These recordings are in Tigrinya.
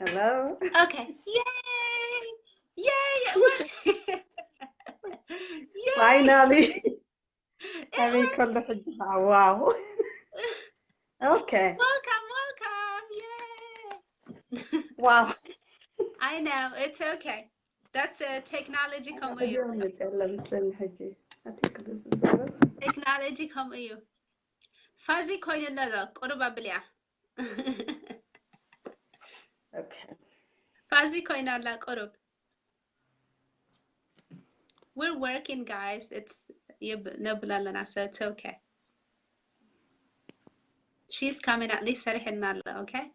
Hello. Okay. Yay! Yay! It worked! Yay! Finally. It ኣበይ worked! ከሎ ሕጂ ከዓ ዋው። Okay. Welcome, welcome! Yay! ዋው። I know, it's okay. That's a technology ከምኡ እዩ። ሕጂ የለን ምስለኒ ሕጂ። I think this is better. Technology ከምኡ እዩ። ፋዚ ኮይኑ ኣሎ ዶ? ቁሩብ ኣብልያ። Okay. ፋዚ ኮይና ኣላ ቁሩብ። We're working, guys. It's የብ- ነብል ኣለና, so it's okay. She's coming, at least ሰሪሕና ኣሎ, okay?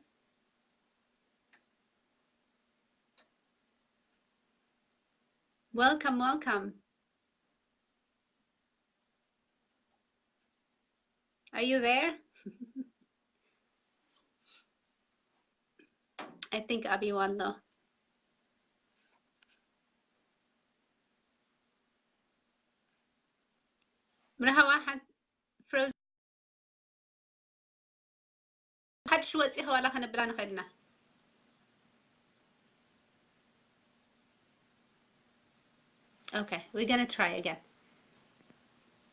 Welcome, welcome. Are you there? I think ኣብይዋ ኣሎ። መርሃባ ሓን-፣ ፍሮዝ ሓድሽ ወፂኺ ዋላ ከነብላ ንኽእል ኢና። Okay, we're gonna try again.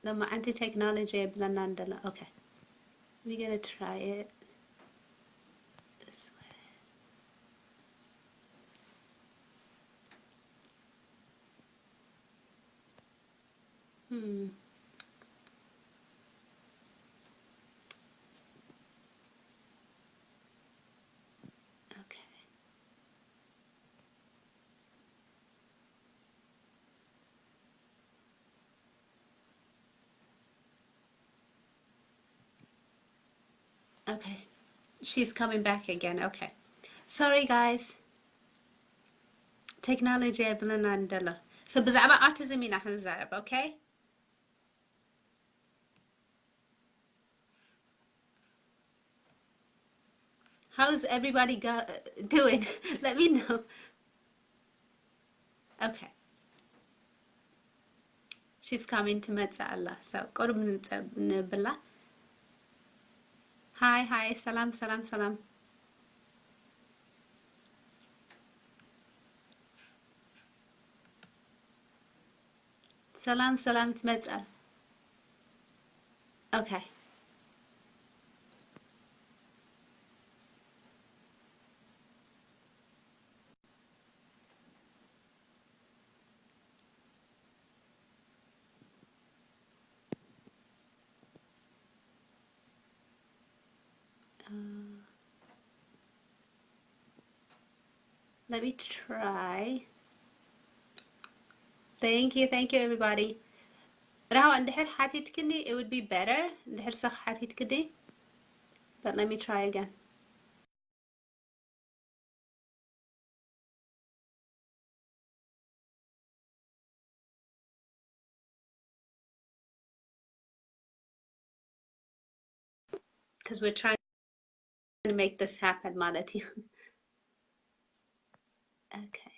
ሎማዓንቲ ቴክኖሎጂ የብለና እንደላ። Okay, we're gonna try it this way. Hmm. Okay. Okay. She's coming back again. Okay. Sorry, guys. ቴክኖሎጂ የብለና እንደሎ። So ብዛዕባ autism ኢና ክንዛረብ, okay? How's everybody go, doing? Let me know. Okay. She's coming ትመጽእ ኣላ. So ቁሩብ ንጸብ-፣ ንብላ። ሃይ፣ ሃይ፣ ሰላም፣ ሰላም፣ ሰላም። ሰላም፣ ሰላም፣ ትመጽእ ኣላ። Okay. Uh, let me try. Thank you, thank you, everybody. ራህዋ፣ እንድሕር ሓቲትክኒ, it would be better. እንድሕር ሰኽ ሓቲትክኒ. But let me try again. Because we're trying to make this happen ማለት እዩ። Okay.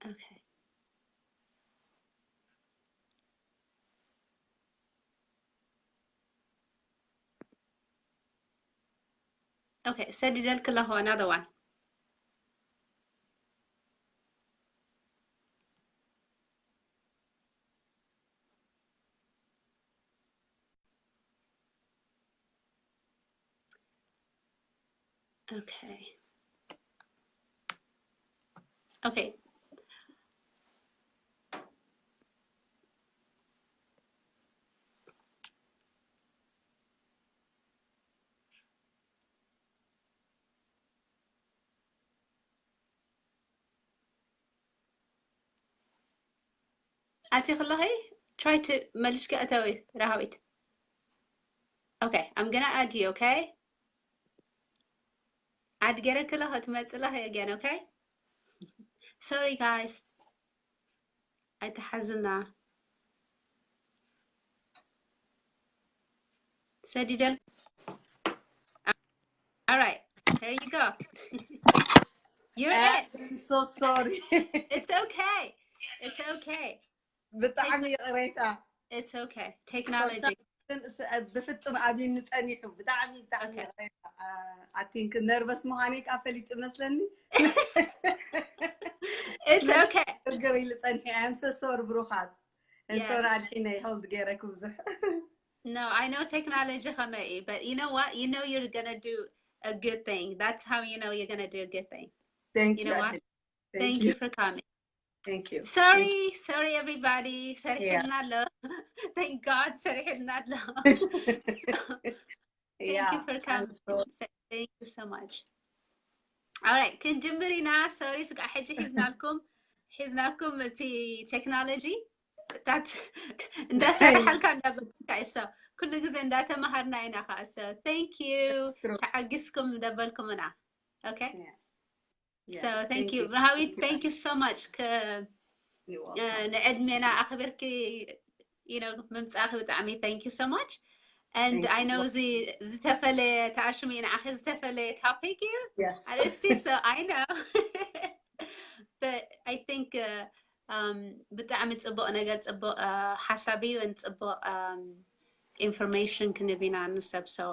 Okay. Okay, ሰዲደልኪ ኣለኹ, another one. Okay. Okay. ኣቲ ከለኺ try to መልሽኪ ኣተዊ ራሃዊት። Okay, I'm gonna add you, okay? Add ገይረ ከለኹ ትመጽእ ኣለኺ again, okay? Sorry, guys. ኣይተሓዝና። ሰዲደል All right, there you go. You're it. I'm so sorry. It's okay. It's okay. ብጣዕሚ ይቕሬታ። It's okay. Technology. ብፍጹም ኣብይኒ ጸኒሑ። ብጣዕሚ ብጣዕሚ Okay. ይቕሬታ። I think ነርቨስ ምዃነይ ከዓ ፈሊጡ መስለኒ። It's okay. እግር ኢሉ ጸኒሑ። I'm so sorry ብሩኻት። And Yes. sorry ኣድሒነ hold ገይረክ ብዙሕ። No, I know technology ከመይ እዩ, but you know what? You know you're gonna do a good thing. That's how you know you're gonna do a good thing. Thank You you. know what? ኣድሒነ። Thank you for coming. Thank you. Sorry, sorry everybody. ሰሪሕልና ኣሎ. Thank God ሰሪሕልና ኣሎ. So, thank Yeah, you for I'm coming. so- Thank you so much. All right, ክንጅምር ኢና። Sorry ስጋዕ ሕጂ ሒዝናልኩም ሒዝናልኩም እቲ technology that's እንዳሰራሓልካ እንዳበልካ እሶ ኩሉ ግዜ እንዳተማሃርና ኢና ከዓ እሶ thank you It's true. ተዓጊስኩም ደበልኩምና okay Yeah. Yeah, so thank thank you you. ረሃዊት thank you so much ከ You're እ፣ welcome. ንዕድሜና ኣኽብርኪ you know ምምጻእኺ ብጣዕሚ thank you so much and Thank I you. know እዚ ዝተፈለየ ተኣሽሙ እዩ ንዓኺ ዝተፈለየ topic እዩ Yes. ኣርእስቲ so I know but I think uh, um, ብጣዕሚ ጽቡቕ ነገር ጽቡቕ uh, ሓሳብ እዩ and ጽቡቕ um, information ክንብ ኢና ንሰብ so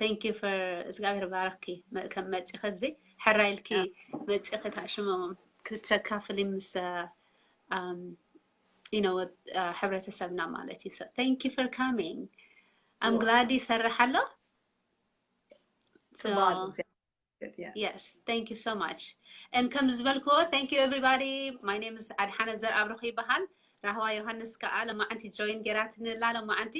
thank you for እግዚኣብሔር ባረኪ መ- ከም መጺኺ ኣብዚ ሕራይ ኢልኪ መጺኺ ተኣሽሙ ክተካፍሊ ምስ uh, um, you know uh, ሕብረተሰብና ማለት እዩ so thank you for coming I'm You're glad ይሰርሕ ኣሎ so ጽቡቕ። Yeah. Yes, thank you so much. And ከም ዝበልክዎ thank you everybody. My name is ኣድሓነት ዘርኣብሩኽ ይበሃል። ራህዋ ዮሃንስ ከዓ ለማዓንቲ join ገይራትንላ ለማዓንቲ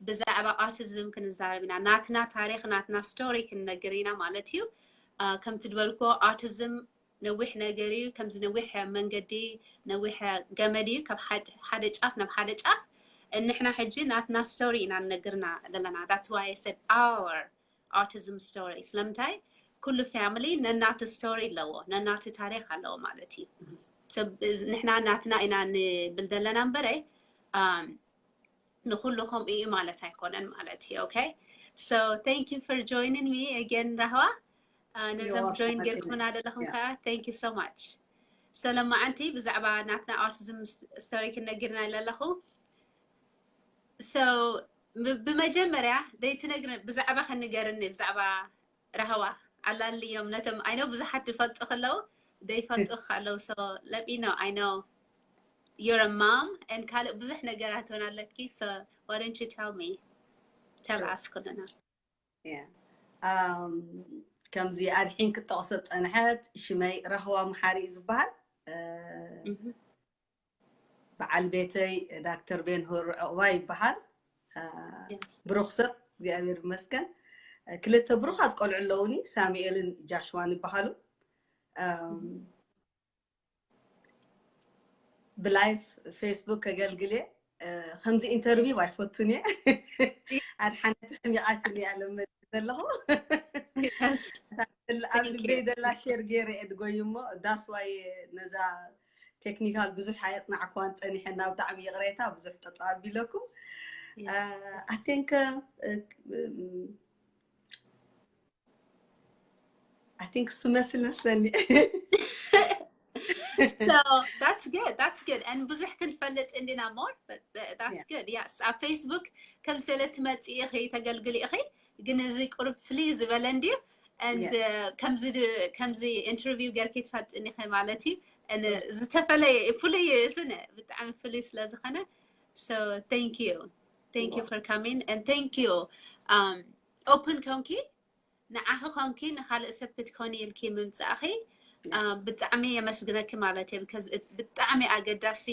ብዛዕባ autism ክንዛረብ ኢና። ናትና ታሪኽ ናትና story ክንነግር ኢና ማለት እዩ። Uh, ከምቲ ዝበልክዎ autism ነዊሕ ነገር እዩ። ከምዚ ነዊሕ መንገዲ ነዊሕ ገመድ እዩ። ካብ ሓደ ጫፍ ናብ ሓደ ጫፍ ንሕና ሕጂ ናትና story ኢና ንነግርና ዘለና that's why I said our autism story ስለምንታይ ኩሉ family ነናቱ story ኣለዎ ነናቱ ታሪክ ኣለዎ ማለት እዩ ንሕና ናትና ኢና ንብል ዘለና እምበረ ንኩሉ ከምኡ እዩ ማለት ኣይኮነን ማለት እዩ okay so thank you for joining me again ራህዋ ነዞም join ጌርኩምና ዘለኹም ከዓ thank you so much ሰለማዓንቲ ብዛዕባ ናትና autism story ክነግርና ኣለኹ so ብመጀመርያ ዘይትነግር ብዛዕባ ከንገርኒ ብዛዕባ ራህዋ ኣላልዮም ነቶም I know ብዙሓት ዝፈልጡ ከለዉ ዘይፈልጡ ከለዉ so let me know I know you're a mom and ካልእ ብዙሕ ነገራት እውን ኣለኪ so why don't you tell me tell us ኩልና ከምዚ ኣድሒን ክጠቕሶ ጸንሐት ሽመይ ራህዋ መሓሪ እዩ ዝበሃል በዓል ቤተይ ዳክተር ቤንሁር ዕቑባ ይበሃል ብሩኽ ሰብ እግዚኣብሔር ይመስገን ክልተ ብሩኻት ቆልዑ ኣለውኒ ሳሙኤልን ጃሽዋን ይበሃሉ ብላይፍ ፌስቡክ ከገልግል እየ ከምዚ ኢንተርቪው ኣይፈቱን እየ ኣድሓነት ሕሚቓትኒ ኣለመ ዘለኹ ኣብ ልበይ ዘላ ሼር ገይረ እየ ድጎዩ እሞ that's why ነዛ ቴክኒካል ብዙሕ ኣየፅናዕክዋን ፀኒሐና ብጣዕሚ ይቕሬታ ብዙሕ ጠጠው ኣቢለኩም I think I think እሱ መስል መስለኒ so that's good that's good and ብዙሕ ክንፈልጥ እንዲና more but that's good yes ኣብ ፌስቡክ ከም ስለ ትመፅኢ ኢኺ ተገልግሊ ኢኺ ግን እዚ ቁሩብ ፍልይ ዝበለ እንድዩ and ከምዚ ከምዚ ኢንተርቪው ገርኪ ትፈልጥኒ ኢኺ ማለት እዩ ዝተፈለየ ፍሉይ እዩ እዚ ብጣዕሚ ፍሉይ ስለ ዝኾነ so thank you thank you for coming and thank you um open ኮንኪ ንዓኺ ኮንኪ ንኻልእ ሰብ ክትኮኒ ኢልኪ ምምፃእኺ ብጣዕሚ የመስግነኪ ማለት እየ ብጣዕሚ ኣገዳሲ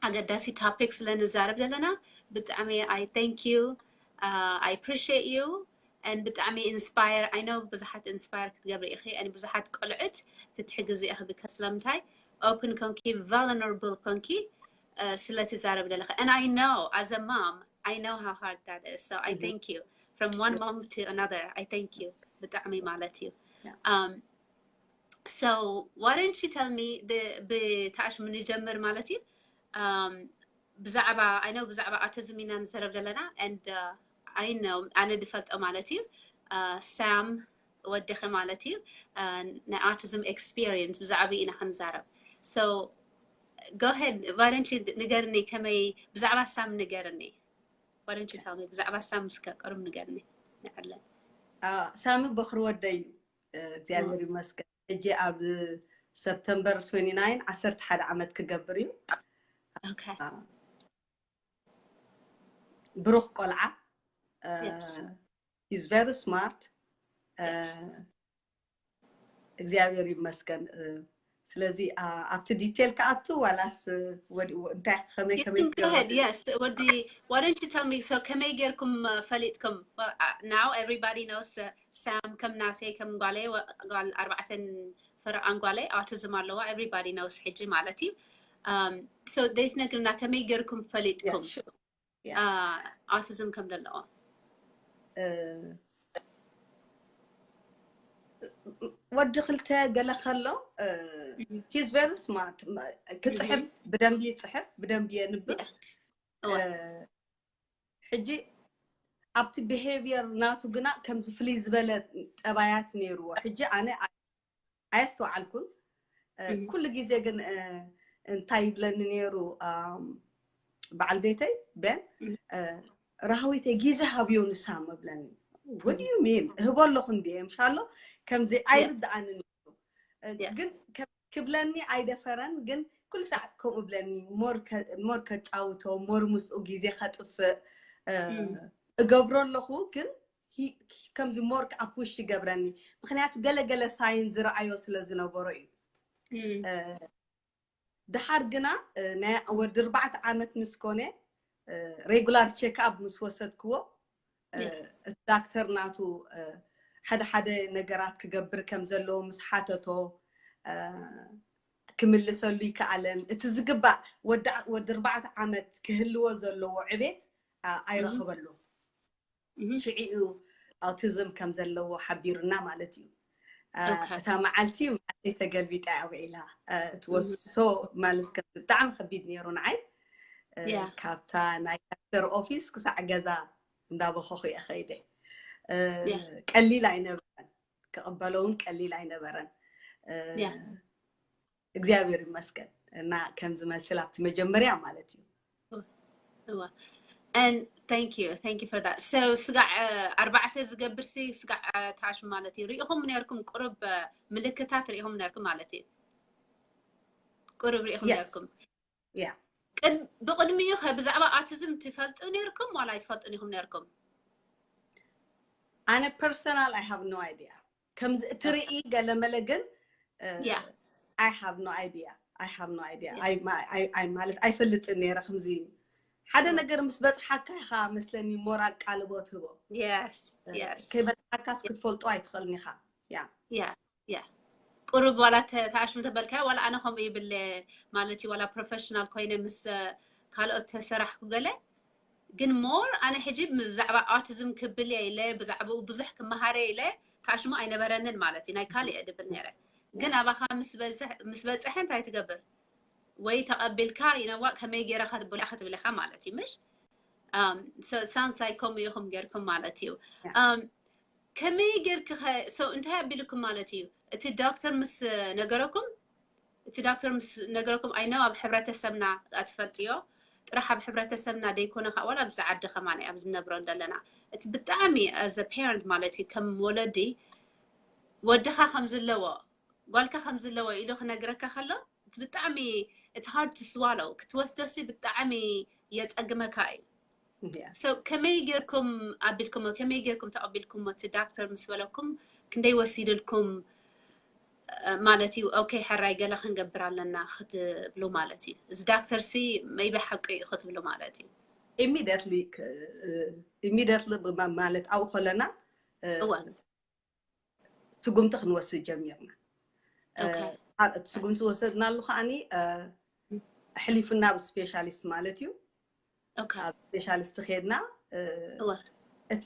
ኣገዳሲ topic ስለ ንዛረብ ዘለና ብጣዕሚ I thank you I appreciate you and ብጣዕሚ inspire I know ብዙሓት inspire ክትገብሪ ኢኺ and ብዙሓት ቆልዑት ክትሕግዚ ኢኺ because ስለምንታይ open ኮንኪ vulnerable ኮንኪ ስለ ትዛረብ ዘለኺ and I know as a mom I know how hard that is so I thank you from one mom to another I thank you ብጣዕሚ ማለት እዩ um so why don't you tell me ብታሽ ምንጀምር ማለት እዩ um ብዛዕባ I know ብዛዕባ autism ኢና ንዘረብ ዘለና and uh, I know ኣነ ዝፈልጦ ማለት እዩ ሳም ወድኺ ማለት እዩ ናይ autism experience ብዛዕባ ኢና ክንዛረብ so go ahead why don't you ንገርኒ ከመይ ብዛዕባ ሳም ንገርኒ why don't you tell me ብዛዕባ ሳም እስከ ቅሩብ ንገርኒ ንዕለን ሳሚ በኽሪ ወደይ እግዚኣብሔር ይመስገን ሕጂ ኣብ ሰፕተምበር ትዌንቲ ናይን ዓሰርተ ሓደ ዓመት ክገብር እዩ okay ብሩኽ ቆልዓ yes he's very smart Yes. እግዚኣብሔር ይመስገን ስለዚ ኣብቲ ዲቴል ክኣቱ ዋላስ ወዲኡ እንታይ ከመይ You ከመይ can go ahead. Yes. What do you, why don't you tell me? So, ከመይ ጌርኩም ፈሊጥኩም? Well, uh, now everybody knows uh, Sam ከም ናተይ ከም ጓለይ ጓል ኣርባዕተን ፈረቓን ጓለይ autism ኣለዋ። Everybody knows ሕጂ ማለት እዩ። Um, so they ትነግርና ከመይ ጌርኩም ፈሊጥኩም Yeah, sure. uh, autism ከም ዘለዋ? ወዲ ክልተ ገለ ከሎ he's very smart ክፅሕፍ ብደንቢ ይፅሕፍ ብደንቢ የንብብ ሕጂ ኣብቲ behavior ናቱ ግና ከምዚ ፍልይ ዝበለ ጠባያት ነይርዎ ሕጂ ኣነ ኣየስተውዓልኩን ኩሉ ግዜ ግን እንታይ ይብለኒ ነይሩ በዓል ቤተይ ቤን ራህዊተይ ግዜ ሃብዮ ንሳም እብለኒ what do you mean እህቦ ኣለኹ እንድየ ምሻሎ ከምዚ ኣይርድኣንን ግን ክብለኒ ኣይደፈረን ግን ኩሉ ሰዓት ከምኡ ብለኒ ሞር ከጫውቶ ሞር ምስኡ ግዜ ከጥፍእ እገብሮ ኣለኹ ግን ከምዚ ሞር ከዓ ፑሽ ይገብረኒ ምክንያቱ ገለገለ ሳይን ዝረኣዮ ስለ ዝነበሮ እዩ ድሓር ግና ናይ ወዲ ኣርባዕተ ዓመት ምስ ኮነ ሬጉላር ቼክኣፕ ምስ ወሰድክዎ እቲ ዳክተር ናቱ ሓደ ሓደ ነገራት ክገብር ከም ዘለዎ ምስ ሓተቶ ክምልሰሉ ይከኣለን እቲ ዝግባእ ወዲ ኣርባዕተ ዓመት ክህልዎ ዘለዎ ዕቤት ኣይረኸበሉ ሽዒኡ ኣውቲዝም ከም ዘለዎ ሓቢሩና ማለት እዩ እታ መዓልቲ መዓልተይ ተገልቢጣ እያ ውዒላ ትወሶ ማለት ከም ብጣዕሚ ከቢድ ነይሩ ንዓይ ካብታ ናይ ዳክተር ኦፊስ ክሳዕ ገዛ እንዳበኸኹ እየ ከይደ ቀሊል ኣይነበረን ክቕበሎ እውን ቀሊል ኣይነበረን እግዚኣብሔር ይመስገን እና ከም ዝመስል ኣብቲ መጀመርያ ማለት እዩ እዋ and thank you thank you for that so ስጋዕ ኣርባዕተ ዝገብር ሲ ስጋዕ ታሽ ማለት እዩ ሪኢኹም ነርኩም ቁሩብ ምልክታት ሪኢኹም ነርኩም ማለት እዩ ቁሩብ ሪኢኹም ነርኩም ያ ብቅድሚኡ ከ ብዛዕባ ኣውቲዝም ትፈልጡ ነርኩም ዋላ ኣይትፈልጡን ኢኹም ነርኩም ኣነ personal I have no idea ከምዚ እትርኢ ገለመለ ግን Yeah. I have no idea I have no idea ማለት ኣይፈልጥን ነይረ ከምዚ ሓደ ነገር ምስ በፅሓካ ኢኻ መስለኒ more ኣቃልቦ ትህቦ yes yes ከይበፅሓካስ ክትፈልጦ ኣይትኽእልን ኢኻ yeah yeah ቁሩብ ዋላ ተኣሽሙ ተበልካዮ ዋላ ኣነ ከምኡ ይብል ማለት እዩ ዋላ professional ኮይነ ምስ ካልኦት ተሰራሕኩ ገለ ግን more ኣነ ሕጂ ብዛዕባ ኣውቲዝም ክብል እየ ኢለ ብዛዕባኡ ብዙሕ ክመሃር እየ ኢለ ተኣሽሙ ኣይነበረንን ማለት እዩ ናይ ካልእ እየ ድብል ነይረ ግን ኣባኻ ምስ በፀሐ እንታይ ትገብር ወይ ተቐቢልካ ይነዋ ከመይ ገይረ ክትብላ ክትብል ኢኻ ማለት እዩ ምሽ sounds like ከምኡ ኢኹም ጌርኩም ማለት እዩ ከመይ ጌርክ so እንታይ ኣቢልኩም ማለት እዩ እቲ ዶክተር ምስ ነገረኩም እቲ ዶክተር ምስ ነገረኩም ኣይነው ኣብ ሕብረተሰብና ኣትፈልጥዮ ጥራሕ ኣብ ሕብረተሰብና ደይኮነ ከዓ ዋላ ኣብዚ ዓዲ ከማን ኣብ ዝነብሮ ዘለና እቲ ብጣዕሚ as a parent ማለት እዩ ከም ወለዲ ወድኻ ከም ዝለዎ ጓልካ ከም ዝለዎ ኢሉ ክነግረካ ከሎ ብጣዕሚ it's hard to swallow ክትወስዶ ሲ ብጣዕሚ የፀግመካ እዩ so ከመይ ጌርኩም ኣቢልኩሞ ከመይ ጌርኩም ተቐቢልኩሞ እቲ ዳክተር ምስ በለኩም ክንደይ ወሲድልኩም ማለት እዩ okay ሕራይ ገለ ክንገብር ኣለና ክትብሉ ማለት እዩ እዚ ዳክተር ሲ maybe ሓቂ እዩ ክትብሉ ማለት እዩ immediately immediately ማለት ኣብኡ ከለና ስጉምቲ ክንወስድ ጀሚርና እቲ ስጉምቲ ዝወሰድናሉ ከዓኒ ኣሕሊፉና ኣብ specialist ማለት እዩ ኣብ specialist ከድና እቲ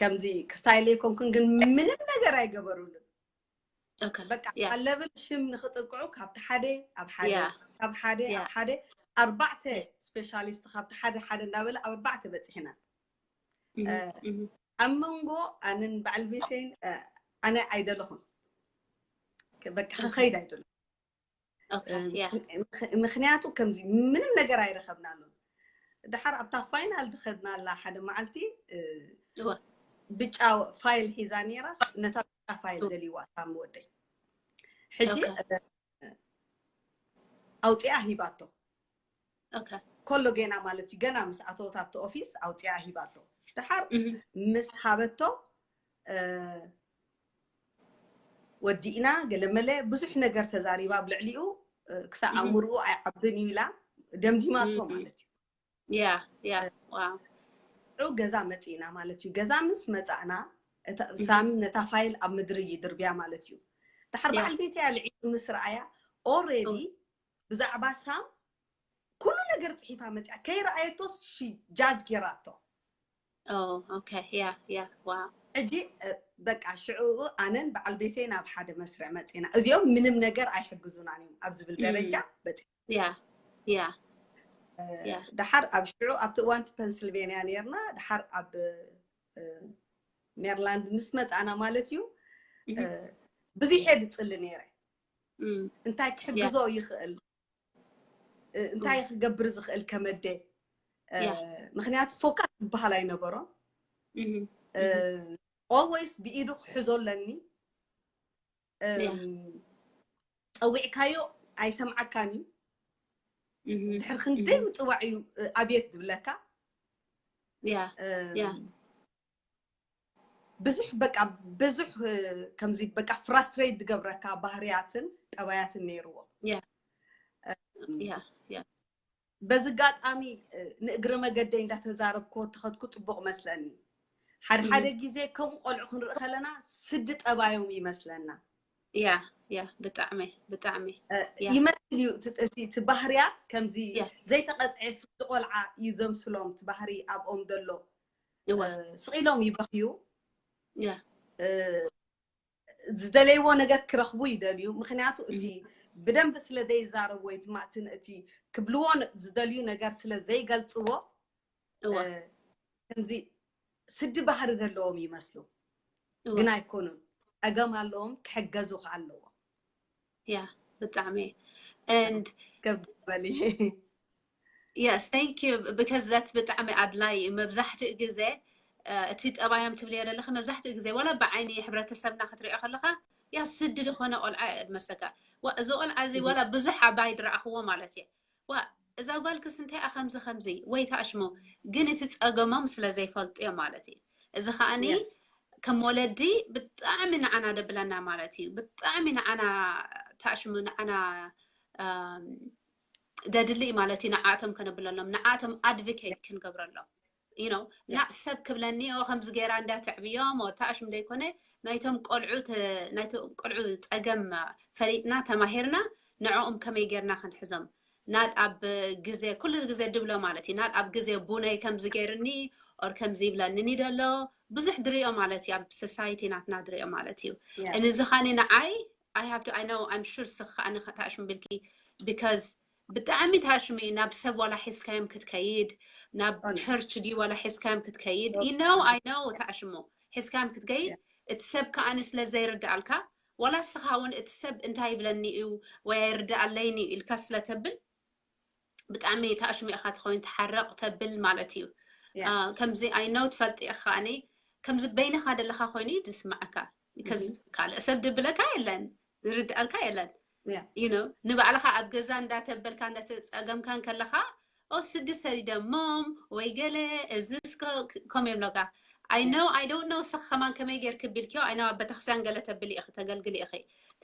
ከምዚ ክስታይል ኣይኮንኩን ግን ምንም ነገር ኣይገበሩልን በቃ ኣለብል ሽም ንክጥቅዑ ካብቲ ሓደ ኣብ ሓደ ካብ ሓደ ኣብ ሓደ ኣርባዕተ specialist ካብቲ ሓደ ሓደ እንዳበለ ኣብ ኣርባዕተ በፂሕና ኣብ መንጎ ኣነን በዓል ቤተይን ኣነ ኣይደለኹን፣ በቃ ክኸይድ ኣይደለኹን። ምክንያቱ ከምዚ ምንም ነገር ኣይረኸብናሉን። ድሓር ኣብታ ፋይናል ዝኸድናላ ሓደ መዓልቲ ብጫ ፋይል ሒዛ ነይራስ፣ ነታ ብጫ ፋይል ደልይዋ ሳሚ ወደይ። ሕጂ ኣውፂኣ ሂባቶ። ከሎ ጌና ማለት እዩ፣ ገና ምስ ኣተወት ኣብቲ ኦፊስ ኣውፂኣ ሂባቶ። ድሓር ምስ ሃበቶ ወዲእና ገለመለ ብዙሕ ነገር ተዛሪባ ኣብ ልዕሊኡ፣ ክሳዕ ኣእምርኡ ኣይዓብን እዩ ኢላ ደምዲማቶ ማለት እዩ። ያ ያ ሽዑ ገዛ መፂእና ማለት እዩ። ገዛ ምስ መፃእና ሳሚ ነታ ፋይል ኣብ ምድሪ ይድርብያ ማለት እዩ። ድሓር በዓል ቤተይ ኣልዒሉ ምስ ረኣያ ኦሬዲ ብዛዕባ ሳም ኩሉ ነገር ፅሒፋ መፅያ፣ ከይረኣየቶስ ጃጅ ጌራቶ። ኦኬ ያ ያ ዋው ሕጂ በቃ ሽዑ ኣነን በዓል ቤተይ ናብ ሓደ መስርዕ መፂና፣ እዚኦም ምንም ነገር ኣይሕግዙናን እዮም ኣብ ዝብል ደረጃ በፂ ያ ያ ድሓር ኣብ ሽዑ ኣብቲ እዋንቲ ፐንስልቬንያ ነርና፣ ድሓር ኣብ ሜሪላንድ ምስ መፃና ማለት እዩ ብዙሕ እየ ዝፅሊ ነይረ። እንታይ ክሕግዞ ይኽእል፣ እንታይ ክገብር ዝኽእል ከመደ። ምክንያቱ ፎካስ ዝበሃል ኣይነበሮን። ኦልዌይስ ብኢዱ ክሕዞ ኣለኒ። ፀዊዕካዮ ኣይሰምዓካን እዩ። ድሕሪ ክንደይ ምፅዋዕ እዩ ኣብየት ዝብለካ። ብዙሕ በቃ ብዙሕ ከምዚ በቃ ፍራስትሬት ዝገብረካ ባህርያትን ጠባያትን ነይርዎ። በዚ ኣጋጣሚ ንእግሪ መገደይ እንዳተዛረብክዎ ተኸድኩ ፅቡቕ መስለኒ። ሓደ ሓደ ግዜ ከምኡ ቆልዑ ክንርኢ ከለና ስዲ ጠባዮም ይመስለና። ያ ያ ብጣዕሚ ብጣዕሚ ይመስል እዩ። እቲ ባህርያት ከምዚ ዘይተቐፅዐ ስዲ ቆልዓ እዩ ዘምስሎም። እቲ ባህሪ ኣብኦም ዘሎ ስቕ ኢሎም ይበኽዩ። ዝደለይዎ ነገር ክረኽቡ ይደልዩ። ምክንያቱ እቲ ብደንብ ስለ ዘይዛረቡ ወይ ድማ እቲ ክብልዎ ዝደልዩ ነገር ስለ ዘይገልፅዎ ከምዚ ስዲ ባህሪ ዘለዎም ይመስሉ፣ ግን ኣይኮኑን። ፀገም ኣለዎም፣ ክሕገዙ ከዓ ኣለዎም። ያ ብጣዕሚ and ገብበሊ Yes, thank you, because that's ብጣዕሚ ኣድላይ እዩ። መብዛሕትኡ ግዜ እቲ ጠባዮም ትብልዮ ዘለኺ መብዛሕትኡ ግዜ ዋላ ብዓይኒ ሕብረተሰብና ክትሪኦ ከለካ ያ ስዲ ዝኾነ ቆልዓ እየ ዝመስለካ። እዚ ቆልዓ እዚ ዋላ ብዙሕ ኣባይ ድረኣኽዎ ማለት እየ። ዋ እዛ ጓልክስ እንታይ እያ ከምዚ ከምዚ ወይ ተኣሽሙ፣ ግን እቲ ጸገሞም ስለ ዘይፈልጥዮ ማለት እዩ። እዚ ከኣኒ ከም ወለዲ ብጣዕሚ ንዓና ደብለና ማለት እዩ። ብጣዕሚ ንዓና ተኣሽሙ ንዓና ደድሊ ማለት እዩ። ንዓቶም ከነብለሎም ንዓቶም ኣድቮኬት ክንገብረሎም you know ናብ ሰብ ክብለኒ ኦ ከምዚ ገይራ እንዳ ተዕብዮም ኦ ተኣሽሙ ዘይኮነ ናይቶም ቆልዑ ናይቶም ቆልዑ ጸገም ፈሊጥና ተማሂርና ንዕኦም ከመይ ገይርና ክንሕዞም ናድ ኣብ ግዜ ኩሉ ግዜ ድብሎ ማለት እዩ ናድ ኣብ ግዜ ቡነይ ከምዚ ገይርኒ ኦር ከምዚ ይብለኒ ደሎ ብዙሕ ድሪኦ ማለት እዩ ኣብ ሶሳይቲ ናትና ድሪኦ ማለት እዩ እዚ ኻኒ ንዓይ I have to I know I'm sure ስኻ ኣነ ታሽም ብልኪ because ብጣዕሚ ታሽሚ ናብ ሰብ ዋላ ሒዝካዮም ክትከይድ ናብ ቸርች ዲ ዋላ ሒዝካዮም ክትከይድ you know I know ታሽሙ ሒዝካዮም ክትከይድ እቲ ሰብ ከኣኒ ስለ ዘይርድኣልካ ዋላ ስኻ እውን እቲ ሰብ እንታይ ይብለኒ እዩ ወይ ኣይርድኣለይኒ እዩ ኢልካ ስለ ተብል ብጣዕሚ ታሽሙ ኢኻ ትኸውን ትሓረቕ ተብል ማለት እዩ ከምዚ I know ትፈልጥ ኢኻ ከኣኒ ከምዚ በይንኻ ደለኻ ኮይኑ እዩ ዝስምዓካ ካልእ ሰብ ድብለካ የለን ዝርድኣልካ የለን you know ንባዕልኻ ኣብ ገዛ እንዳተበልካ እንዳተፀገምካን ከለኻ ኦ ስዲ ሰዲደሞም ወይ ገለ እዚ እስከ ከም እዮም ለካ I know I don't know ስኽ ከማን ከመይ ጌርክ ቢልክዮ I know ኣብ ቤተክርስትያን ገለ ተብሊ ኢኺ ተገልግሊ ኢኺ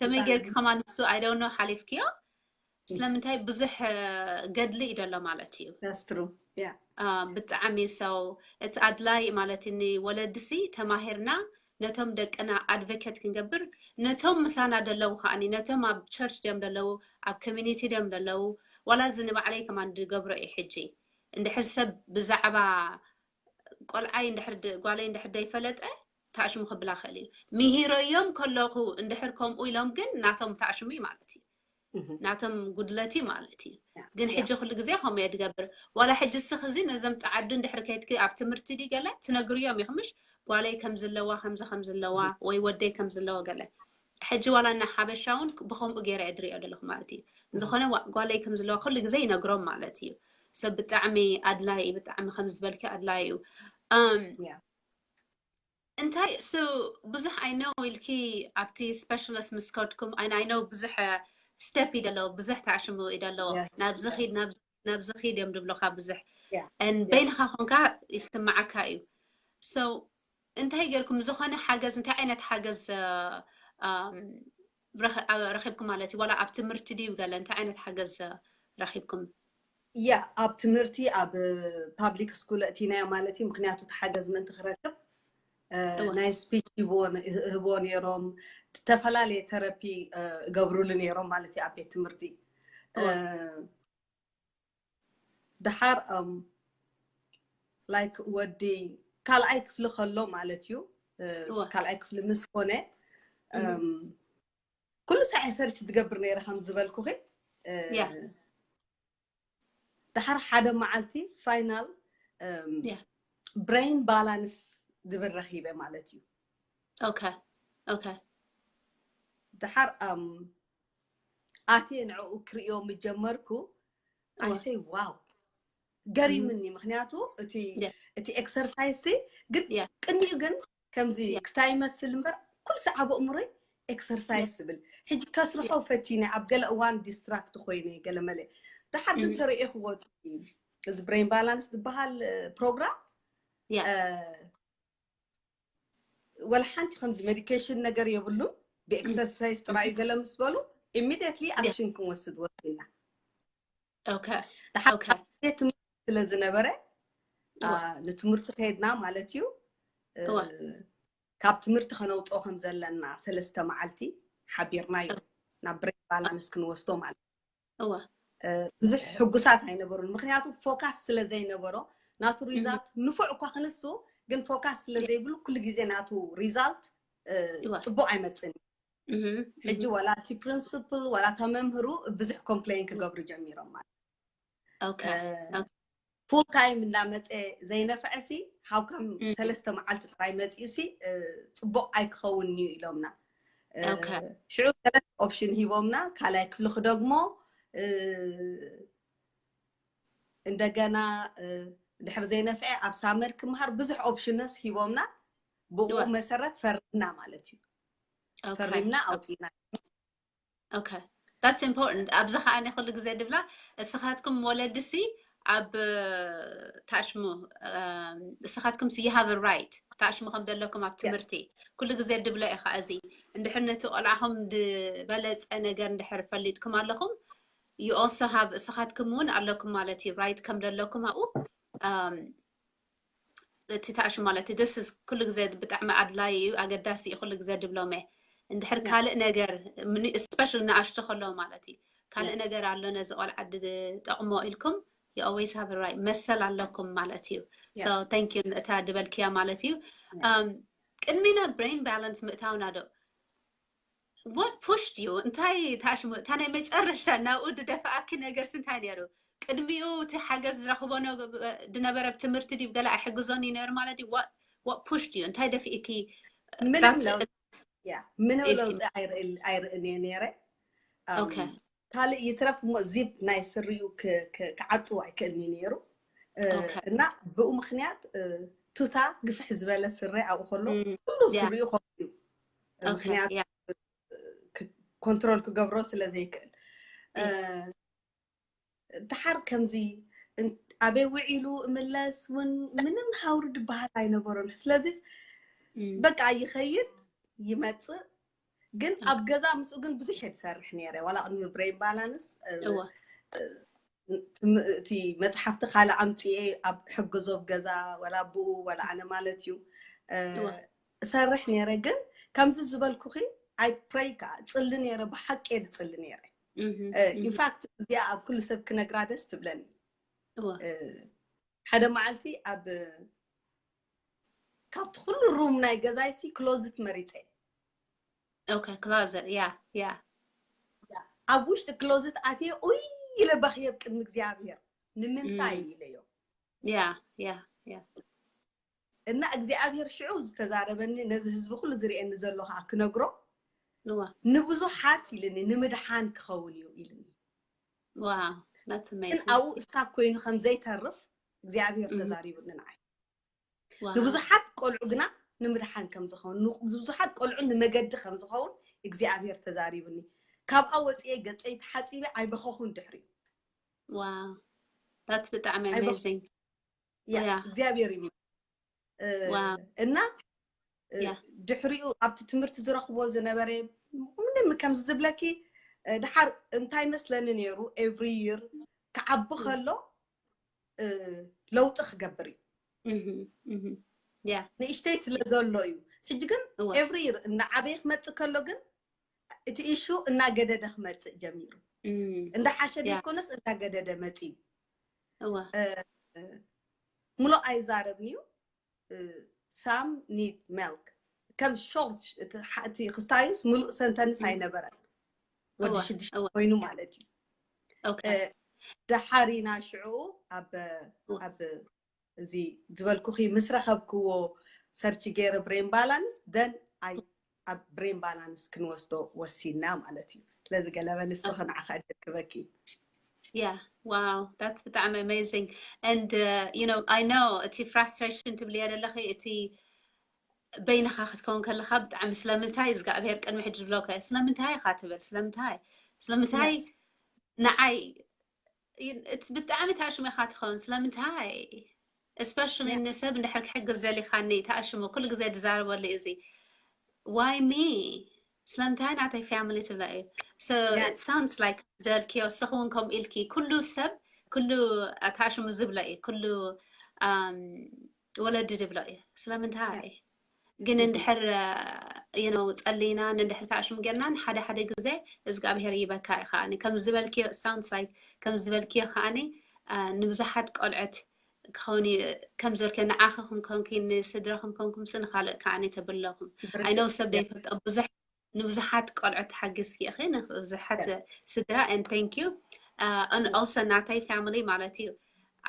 ከመይ ጌርክ ከማን ንሱ I don't know ሓሊፍክዮ ስለምንታይ ብዙሕ ገድሊ እዩ ደሎ ማለት እዩ That's true yeah ብጣዕሚ ሰው እቲ ኣድላይ ማለት ንወለድሲ ተማሂርና ነቶም ደቅና ኣድቮኬት ክንገብር ነቶም ምሳና ደለዉ ከዓኒ ነቶም ኣብ ቸርች ድዮም ደለዉ ኣብ ኮሚኒቲ ድዮም ደለዉ ዋላ እዚ ንባዕለይ ከማን ዝገብሮ እዩ ሕጂ እንድሕር ሰብ ብዛዕባ ቆልዓይ እንድሕር ጓለይ እንድሕር ዘይፈለጠ ታሽሙ ክብላ ክእል እዩ ምሂረዮም ከለኹ እንድሕር ከምኡ ኢሎም ግን ናቶም ታሽሙ እዩ ማለት እዩ ናቶም ጉድለት እዩ ማለት እዩ። ግን ሕጂ ኩሉ ግዜ ከምኡ እየ ዝገብር። ዋላ ሕጂ እስኺ እዚ ነዞም ጸዓዱ እንድሕር ከይድኪ ኣብ ትምህርቲ ድዩ ገለ ትነግርዮም ኢኹምሽ፣ ጓለይ ከም ዘለዋ ከምዚ ከም ዘለዋ ወይ ወደይ ከም ዘለዎ ገለ። ሕጂ ዋላ እና ሓበሻ እውን ብኸምኡ ገይረ እየ ዝሪኦ ዘለኹ ማለት እዩ። እንዝኾነ ጓለይ ከም ዘለዋ ኩሉ ግዜ ይነግሮም ማለት እዩ። ሰብ ብጣዕሚ ኣድላይ እዩ፣ ብጣዕሚ ከም ዝበልኪ ኣድላይ እዩ። እንታይ ሱ ብዙሕ ኣይነው ኢልኪ ኣብቲ ስፔሻሊስት ምስ ከድኩም ኣይነው ብዙሕ ስቴፕ እዩ ደለዎ፣ ብዙሕ ተኣሽሙ እዩ ደለዎ። ናብዚ ኺድ ናብዚ ኺድ እዮም ድብሎካ ብዙሕ ን በይንኻ ኮንካ ይስምዓካ እዩ። ሶ እንታይ ገርኩም ዝኾነ ሓገዝ እንታይ ዓይነት ሓገዝ ረኺብኩም ማለት እዩ? ዋላ ኣብ ትምህርቲ ድዩ ገለ እንታይ ዓይነት ሓገዝ ረኺብኩም? ያ ኣብ ትምህርቲ ኣብ ፓብሊክ ስኩል እቲናዮ ማለት እዩ። ምክንያቱ እቲ ሓገዝ ምእንቲ ክረክብ ናይ ስፒች ህቦ ነይሮም፣ ዝተፈላለየ ተረፒ እገብሩሉ ነይሮም ማለት እዩ ኣብ ቤት ትምህርቲ። ድሓር ላይክ ወዲ ካልኣይ ክፍሊ ከሎ ማለት እዩ፣ ካልኣይ ክፍሊ ምስ ኮነ ኩሉ ሳዕ ሰርች ትገብር ነይረ ከም ዝበልኩኺ። ድሓር ሓደ መዓልቲ ፋይናል ብሬን ባላንስ ዝብል ረኺበ ማለት እዩ። ኦኬ ኦኬ። ድሓር ኣትየ ንዕኡ ክርእዮ ምጀመርኩ። ኣይ ሰይ ዋው ገሪምኒ። ምክንያቱ እቲ እቲ ኤክሰርሳይዝ ግን ቅድሚኡ ግን ከምዚ ክስታይ ይመስል እምበር ኩሉ ሰዓብ ኣእምሮይ ኤክሰርሳይዝ ትብል። ሕጂ ከስርሖ ፈቲነ ኣብ ገለ እዋን ዲስትራክት ኮይነ ገለ መለ። ድሓር ግን ተረኢኽዎ እዚ ብሬን ባላንስ ዝበሃል ፕሮግራም ወላ ሓንቲ ከምዚ ሜዲኬሽን ነገር የብሉን። ብኤክሰርሳይዝ ጥራይ ገለ ምስ በሉ ኢሚዲየትሊ ኣክሽን ክንወስድ ወሲና። ድሓር ትምህርቲ ስለ ዝነበረ ንትምህርቲ ከይድና ማለት እዩ። ካብ ትምህርቲ ከነውፅኦ ከም ዘለና ሰለስተ መዓልቲ ሓቢርናዮ ናብ ብሬን ባላንስ ክንወስዶ ማለት እዩ። ብዙሕ ሕጉሳት ኣይነበሩን፣ ምክንያቱ ፎካስ ስለ ዘይነበሮ ናቱ ሪዛልት ንፉዕ እኳ ክንሱ ግን ፎካስ ስለ ዘይብሉ ኩሉ ግዜ ናቱ ሪዛልት ፅቡቅ ኣይመፅን። ሕጂ ዋላ እቲ ፕሪንስፕል ዋላ እታ መምህሩ ብዙሕ ኮምፕሌን ክገብሩ ጀሚሮም ማለት ፉል ታይም እንዳመፀ ዘይነፍዐ ሲ how come ሰለስተ መዓልቲ ጥራይ መፂኡ ሲ ፅቡቅ ኣይክኸውን እዩ ኢሎምና። ሽዑ ሰለስተ ኦፕሽን ሂቦምና። ካልኣይ ክፍሊ ክደግሞ እንደገና ድሕሪ ዘይነፍዐ ኣብ ሳመር ክምሃር ብዙሕ ኦፕሽንስ ሂቦምና። ብኡ መሰረት ፈሪምና ማለት እዩ። ፈሪምና ኣውፂና። Okay, that's important። ኣብዚ ከዓ ኩሉ ግዜ ድብላ እስኻትኩም ወለድሲ ኣብ ታሽሙ እስኻትኩም you have a right ታሽሙ ከም ዘለኩም ኣብ ትምህርቲ ኩሉ ግዜ ድብሎ እየ። ከዓ እዚ እንድሕር ነቲ ቆልዓኹም ዝበለፀ ነገር እንድሕር ፈሊጥኩም ኣለኹም you also have እስኻትኩም እውን ኣለኩም ማለት እዩ ራይት ከም ዘለኩም ኣብኡ እቲ ታእሹ ማለት እዩ this is ኩሉ ግዜ ብጣዕሚ ኣድላይ እዩ ኣገዳሲ እዩ ኩሉ ግዜ ድብሎም እየ እንድሕር ካልእ ነገር especially ንኣሽቱ ከለዉ ማለት እዩ ካልእ ነገር ኣሎ ነዚ ቆልዓ ዝጠቕሞ ኢልኩም you always have a right መሰል ኣለኩም ማለት እዩ so thank you እታ ድበልክያ ማለት እዩ ቅድሚ ናብ brain balance ምእታውና ዶ what pushed you እንታይ ታሽሙ እታ ናይ መጨረሻ ናብኡ ዝደፈኣኪ ነገርስ እንታይ ነይሩ ቅድሚኡ እቲ ሓገዝ ዝረኽቦ ዝነበረ ትምህርቲ ድዩ ገለ ኣይሕግዞን እዩ ነይሩ ማለት እዩ what pushed you እንታይ ደፊእኪ ምንም ለውጢ ኣይርእን እየ ነይረ ካልእ ይትረፍ እሞ ዚፕ ናይ ስሪኡ ክዓፅው ኣይክእልኒ ነይሩ እና ብኡ ምክንያት ቱታ ግፍሕ ዝበለ ስረ ኣብኡ ከሎ ኩሉ ስሪኡ ከሉ እዩ ምክንያቱ ኮንትሮል ክገብሮ ስለ ዘይክእል ድሓር ከምዚ ኣበይ ውዒሉ እምለስ እውን ምንም ሃውሪ ድበሃል ኣይነበሮን ስለዚ በቃ ይኸይድ ይመፅእ ግን ኣብ ገዛ ምስኡ ግን ብዙሕ እየ ዝሰርሕ ነይረ ዋላ ቅድሚ ብሬን ባላንስ እቲ መፅሓፍቲ ካልእ ኣምፅኤ ኣብ ሕግዞ ኣብ ገዛ ወላ ብኡ ወላ ኣነ ማለት እዩ እሰርሕ ነይረ ግን ከምዚ ዝበልኩኺ ኣይ ፕሬይ ከዓ ፅሊ ነይረ ብሓቂ እየ ዝፅሊ ነይረ ኢንፋክት እዚኣ ኣብ ኩሉ ሰብ ክነግራ ደስ ትብለኒ ሓደ መዓልቲ ኣብ ካብቲ ኩሉ ሩም ናይ ገዛይሲ ክሎዝት መሪፀ ክሎዘት ያ ያ ኣብ ውሽጢ ክሎዘት ኣትየ ኡይ ኢለ በኽየ ኣብ ቅድሚ እግዚኣብሔር። ንምንታይ ኢለዮ። Yeah, yeah, yeah. እና እግዚኣብሔር ሽዑ ዝተዛረበኒ፣ ነዚ ህዝቢ ኩሉ ዝርእየኒ ዘሎ ከዓ ክነግሮ፣ እዋ ንብዙሓት ኢልኒ፣ ንምድሓን ክኸውን እዩ ኢልኒ። Wow, that's ግን amazing. ኣብኡ እስካብ ኮይኑ ከም ዘይተርፍ እግዚኣብሔር Mhm. ተዛሪቡኒ ንዓይ። Wow. ንብዙሓት ቆልዑ ግና ንምድሓን ከም ዝኸውን፣ ንብዙሓት ቆልዑ ንመገዲ ከም ዝኸውን እግዚኣብሔር ተዛሪቡኒ። ካብኣ ወፅየ ገፀይ ተሓፂበ ኣይበኸኹን ድሕሪ Wow. That's ብጣዕሚ ኣይበ- amazing. ያ Yeah. እግዚኣብሔር እዩ። እ፣ Wow. እና እ፣ Yeah. ድሕሪኡ ኣብቲ ትምህርቲ ዝረኽቦ ዝነበረ ምንም ከምዚ ዝብለኪ እ፣ ድሓር እንታይ መስለኒ ነይሩ፣ every year ክዓቢ Mm. ከሎ እ፣ ለውጢ ክገብር እዩ። Mhm, mhm. Yeah. ንእሽተይ ስለ ዘሎ እዩ። ሕጂ ግን እወ። every year እናዓበየ ክመፅእ ከሎ ግን እቲ ኢሹ እናገደደ ክመፅእ ጀሚሩ። Mm. እንዳሓሸ Yeah. ዘይኮነስ እናገደደ መፂኡ። እወ። እ፣ እ፣ ሙሉእ ኣይዛረብን እዩ። እ፣ some need milk። ከም ሾርት እቲ ሓ- እቲ ክስታዩስ ሙሉእ ሰንተንስ Mhm. ኣይነበረን። ወዲ እወ፣ ሽዱሽተ እወ። ኮይኑ ማለት እዩ። Okay. እ፣ ደሓሪና ሽዑ ኣብ እወ። ኣብ እዚ ዝበልኩኺ ምስ ረኸብክዎ ሰርች ገይረ ብሬን ባላንስ ደን ኣብ ብሬን ባላንስ ክንወስዶ ወሲና ማለት እዩ። ስለዚ ገለበ ንስኺ ንዓኻ እድል ክበኪ። Yeah, wow, that's ብጣዕሚ amazing. And uh, you know, I know እቲ frustration ትብልዮ ዘለኺ እቲ በይንኻ ክትከውን ከለኻ ብጣዕሚ ስለምንታይ እግዚኣብሔር ቅድሚ ሕጂ ዝብለካ እዩ። ስለምንታይ ኢኻ ትብል? ስለምንታይ? ስለምንታይ Yes. ንዓይ it's ብጣዕሚ ታሽሙ ኢኻ ትኸውን? ስለምንታይ? Especially Yeah. ንሰብ እንድሕር ክሕግዝ ዘሊኻኒ ታሽሙ ኩሉ ግዜ ዝዛረበሉ እዩ እዚ why me? ስለምንታይ ናተይ family ትብላ እዩ። So Yeah. It sounds like ዝበልክዮ ንስኺ እውን ከምኡ ኢልኪ ኩሉ ሰብ ኩሉ ታሽሙ ዝብሎ እዩ። ኩሉ um, ወለዲ ዝብሎ እዩ። ስለምንታይ? ግን Mhm. እንድሕር you know ጸሊና እንድሕር ታሽሙ ጌርና ሓደ ሓደ ግዜ እግዚኣብሔር ይበካ እዩ። ከዓኒ ከም ዝበልክዮ sounds like ከም ዝበልክዮ ከዓኒ uh, ንብዙሓት ቆልዐት ክኸውን እዩ። ከም ዝበልክዮ ንዓኺ ከም ኮንኪ ንስድራኹም ኮንኩም ስ ንኻልእ ከዓኒ ተብለኹም ብርግጽ። I know ሰብ Yeah. ዘይፈልጦ ብዙሕ ንብዙሓት ቆልዑት ሓጊዝኪ ኢኺ፣ ንብዙሓት Yeah. ስድራ and thank you uh, and Yeah. Also ናተይ family ማለት እዩ።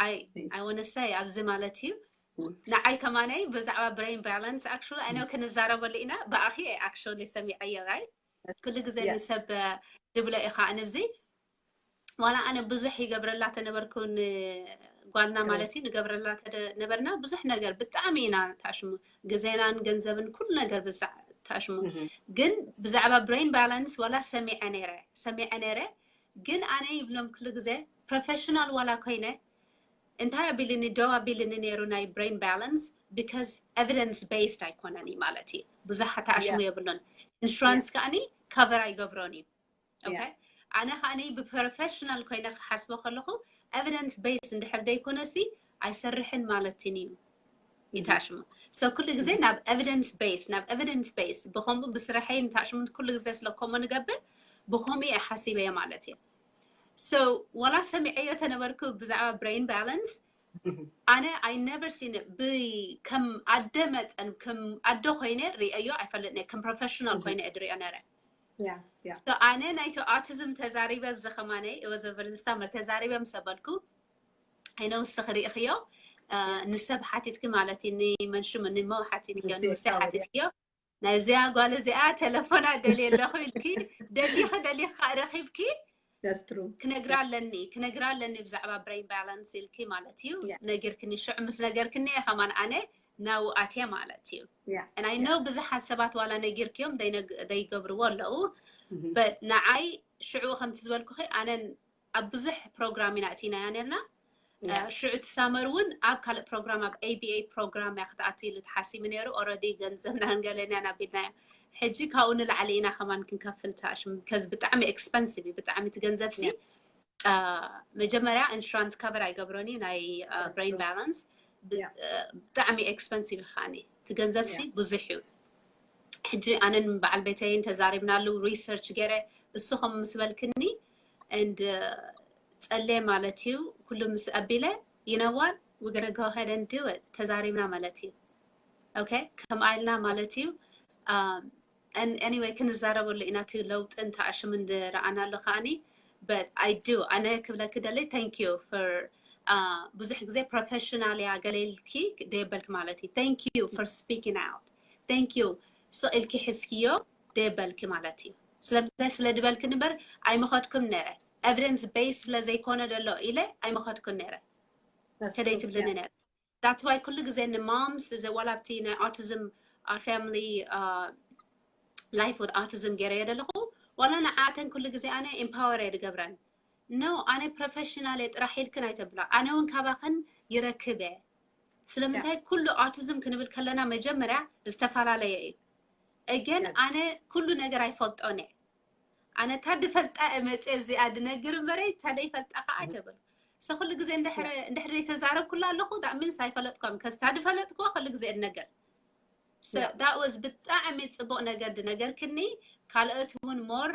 I Thank I want to say ኣብዚ ማለት እዩ Mm. ንዓይ ከማነይ ብዛዕባ brain balance actually I know ክንዛረበሉ ኢና ብኣኺ እየ actually ሰሚዐዮ right ኩሉ ግዜ Yeah. ንሰብ uh, ድብሎ ኢኻ ኣነ ብዚ ዋላ ኣነ ብዙሕ ይገብረላ ተነበርኩ ንጓልና Correct. ማለት እዩ ንገብረላ ተደ- ነበርና ብዙሕ ነገር ብጣዕሚ ኢና ታሽሙ ግዜናን ገንዘብን ኩሉ ነገር ብዛዕ ታሽሙ Mhm. ግን ብዛዕባ brain balance ዋላ ሰሚዐ ነይረ ሰሚዐ ነይረ ግን ኣነ ይብሎም ኩሉ ግዜ professional ዋላ ኮይነ እንታይ ኣቢልኒ ደው ኣቢልኒ ነይሩ ናይ brain balance because evidence based ኣይኮነን እዩ ማለት እዩ ብዙሕ ታሽሙ Yeah. የብሉን insurance ከኣኒ cover ኣይገብሮን እዩ okay ኣነ ከዓኒ ብ professional ኮይነ ክሓስቦ ከለኹ evidence based እንድሕር ዘይኮነ ሲ ኣይሰርሕን ማለትን እዩ ይታሽሙ so ኩሉ ግዜ ናብ evidence based ናብ evidence based ብኸምኡ ብስራሐይ ንታሽሙ ኩሉ ግዜ ስለ ከምኡ ንገብር ብኸምኡ እየ ሓሲበዮ ማለት እዩ so ዋላ ሰሚዐዮ ተነበርኩ ብዛዕባ brain balance ኣነ I never seen it ከም ኣደ መጠን ከም ኣደ ኮይነ ርእዮ ኣይፈልጥን ከም professional ኮይነ እድርእዮ ነረ Yeah, yeah. So ኣነ ናይቲ autism ተዛሪበ ብዚ ከማነይ it was a very summer ተዛሪበ ምስ በልኩ I know ንስኺ ርኢኽዮ ንሰብ ሓቲትኪ ማለት እዩ ንመንሽም ንመው ሓቲትክዮ ንወሰይ ሓቲትክዮ ናይዚኣ ጓል እዚኣ ተለፎና ደልየ ኣለኹ ኢልኪ ደሊኺ ደሊኻ ረኺብኪ ክነግራ ኣለኒ ክነግራ ኣለኒ ብዛዕባ brain balance ኢልኪ ማለት እዩ ነጊርክኒ ሽዑ ምስ ነገርክኒ ከማን ኣነ ናብኡ ኣትየ ማለት እዩ and I know ብዙሓት ሰባት ዋላ ነጊርክዮም ዘይገብርዎ ኣለዉ but ንዓይ ሽዑ ከምቲ ዝበልኩኺ ኣነን ኣብ ብዙሕ ፕሮግራም ኢና እቲናያ ነርና ሽዑ እቲ ሳመር እውን ኣብ ካልእ ፕሮግራም ኣብ A B A ፕሮግራም እያ ክትኣቱ ኢሉ ተሓሲቡ ነይሩ already ገንዘብና ንገለና ኣቢልናዮ ሕጂ ካብኡ ንላዕሊ ኢና ከማን ክንከፍል ተኣሽም because ብጣዕሚ expensive እዩ ብጣዕሚ እቲ ገንዘብ ሲ መጀመርያ insurance cover ኣይገብሮን እዩ ናይ brain balance ብጣዕሚ expensive እዩ ከዓኒ እቲ ገንዘብ ሲ ብዙሕ እዩ ሕጂ ኣነን በዓል ቤተይን ተዛሪብናሉ research ገይረ እሱ ከም ምስ በልክኒ and ጸልየ ማለት እዩ ኩሉ ምስ ኣቢለ you know what we're gonna go ahead and do it ተዛሪብና ማለት እዩ okay ከምኣ ኢልና ማለት እዩ And anyway ክንዛረበሉ ኢና እቲ ለውጥን ተኣሽምን ዝረኣናሉ ከኣኒ። But I do ኣነ ክብለኪ ደለይ thank you for ብዙሕ ግዜ professional እያ ገለ ኢልኪ ደየበልኪ ማለት እዩ። Thank you for speaking out, thank you ስቕ ኢልኪ ሒዝክዮ ደየበልኪ ማለት እዩ። ስለምንታይ ስለ ድበልኪ ንበር ኣይመኸድኩም ነረ። Evidence base ስለ ዘይኮነ ደሎ ኢለ ኣይመኸድኩም ነረ። ተደይ ትብልኒ ነረ። That's why ኩሉ ግዜ ን moms ዘዋላ ኣብቲ ናይ autism family life with autism ገይረ እየ ዘለኹ። ዋላ ንዓተን ኩሉ ግዜ ኣነ empower እየ ድገብረን። No ኣነ professional እየ ጥራሕ ኢልክን ኣይተብላ። ኣነ እውን ካባኽን ይረክብ እየ። ስለምንታይ ኩሉ autism ክንብል ከለና መጀመርያ ዝተፈላለየ እዩ። Again ኣነ ኩሉ ነገር ኣይፈልጦን እየ። ኣነ እታ ድፈልጣ እየ መፅእ እዚኣ ድነግር እምበረይ እታ ደይፈልጣ ከዓ ኣይተበሉ። So ኩሉ ግዜ እንድሕር ዘይተዛረብኩላ ኣለኹ that means ኣይፈለጥኩም ከዚ እታ ድፈለጥኩዋ ኩሉ ግዜ እነገር። So that was ብጣዕሚ ፅቡቅ ነገር ድነገርክኒ። ካልኦት እውን more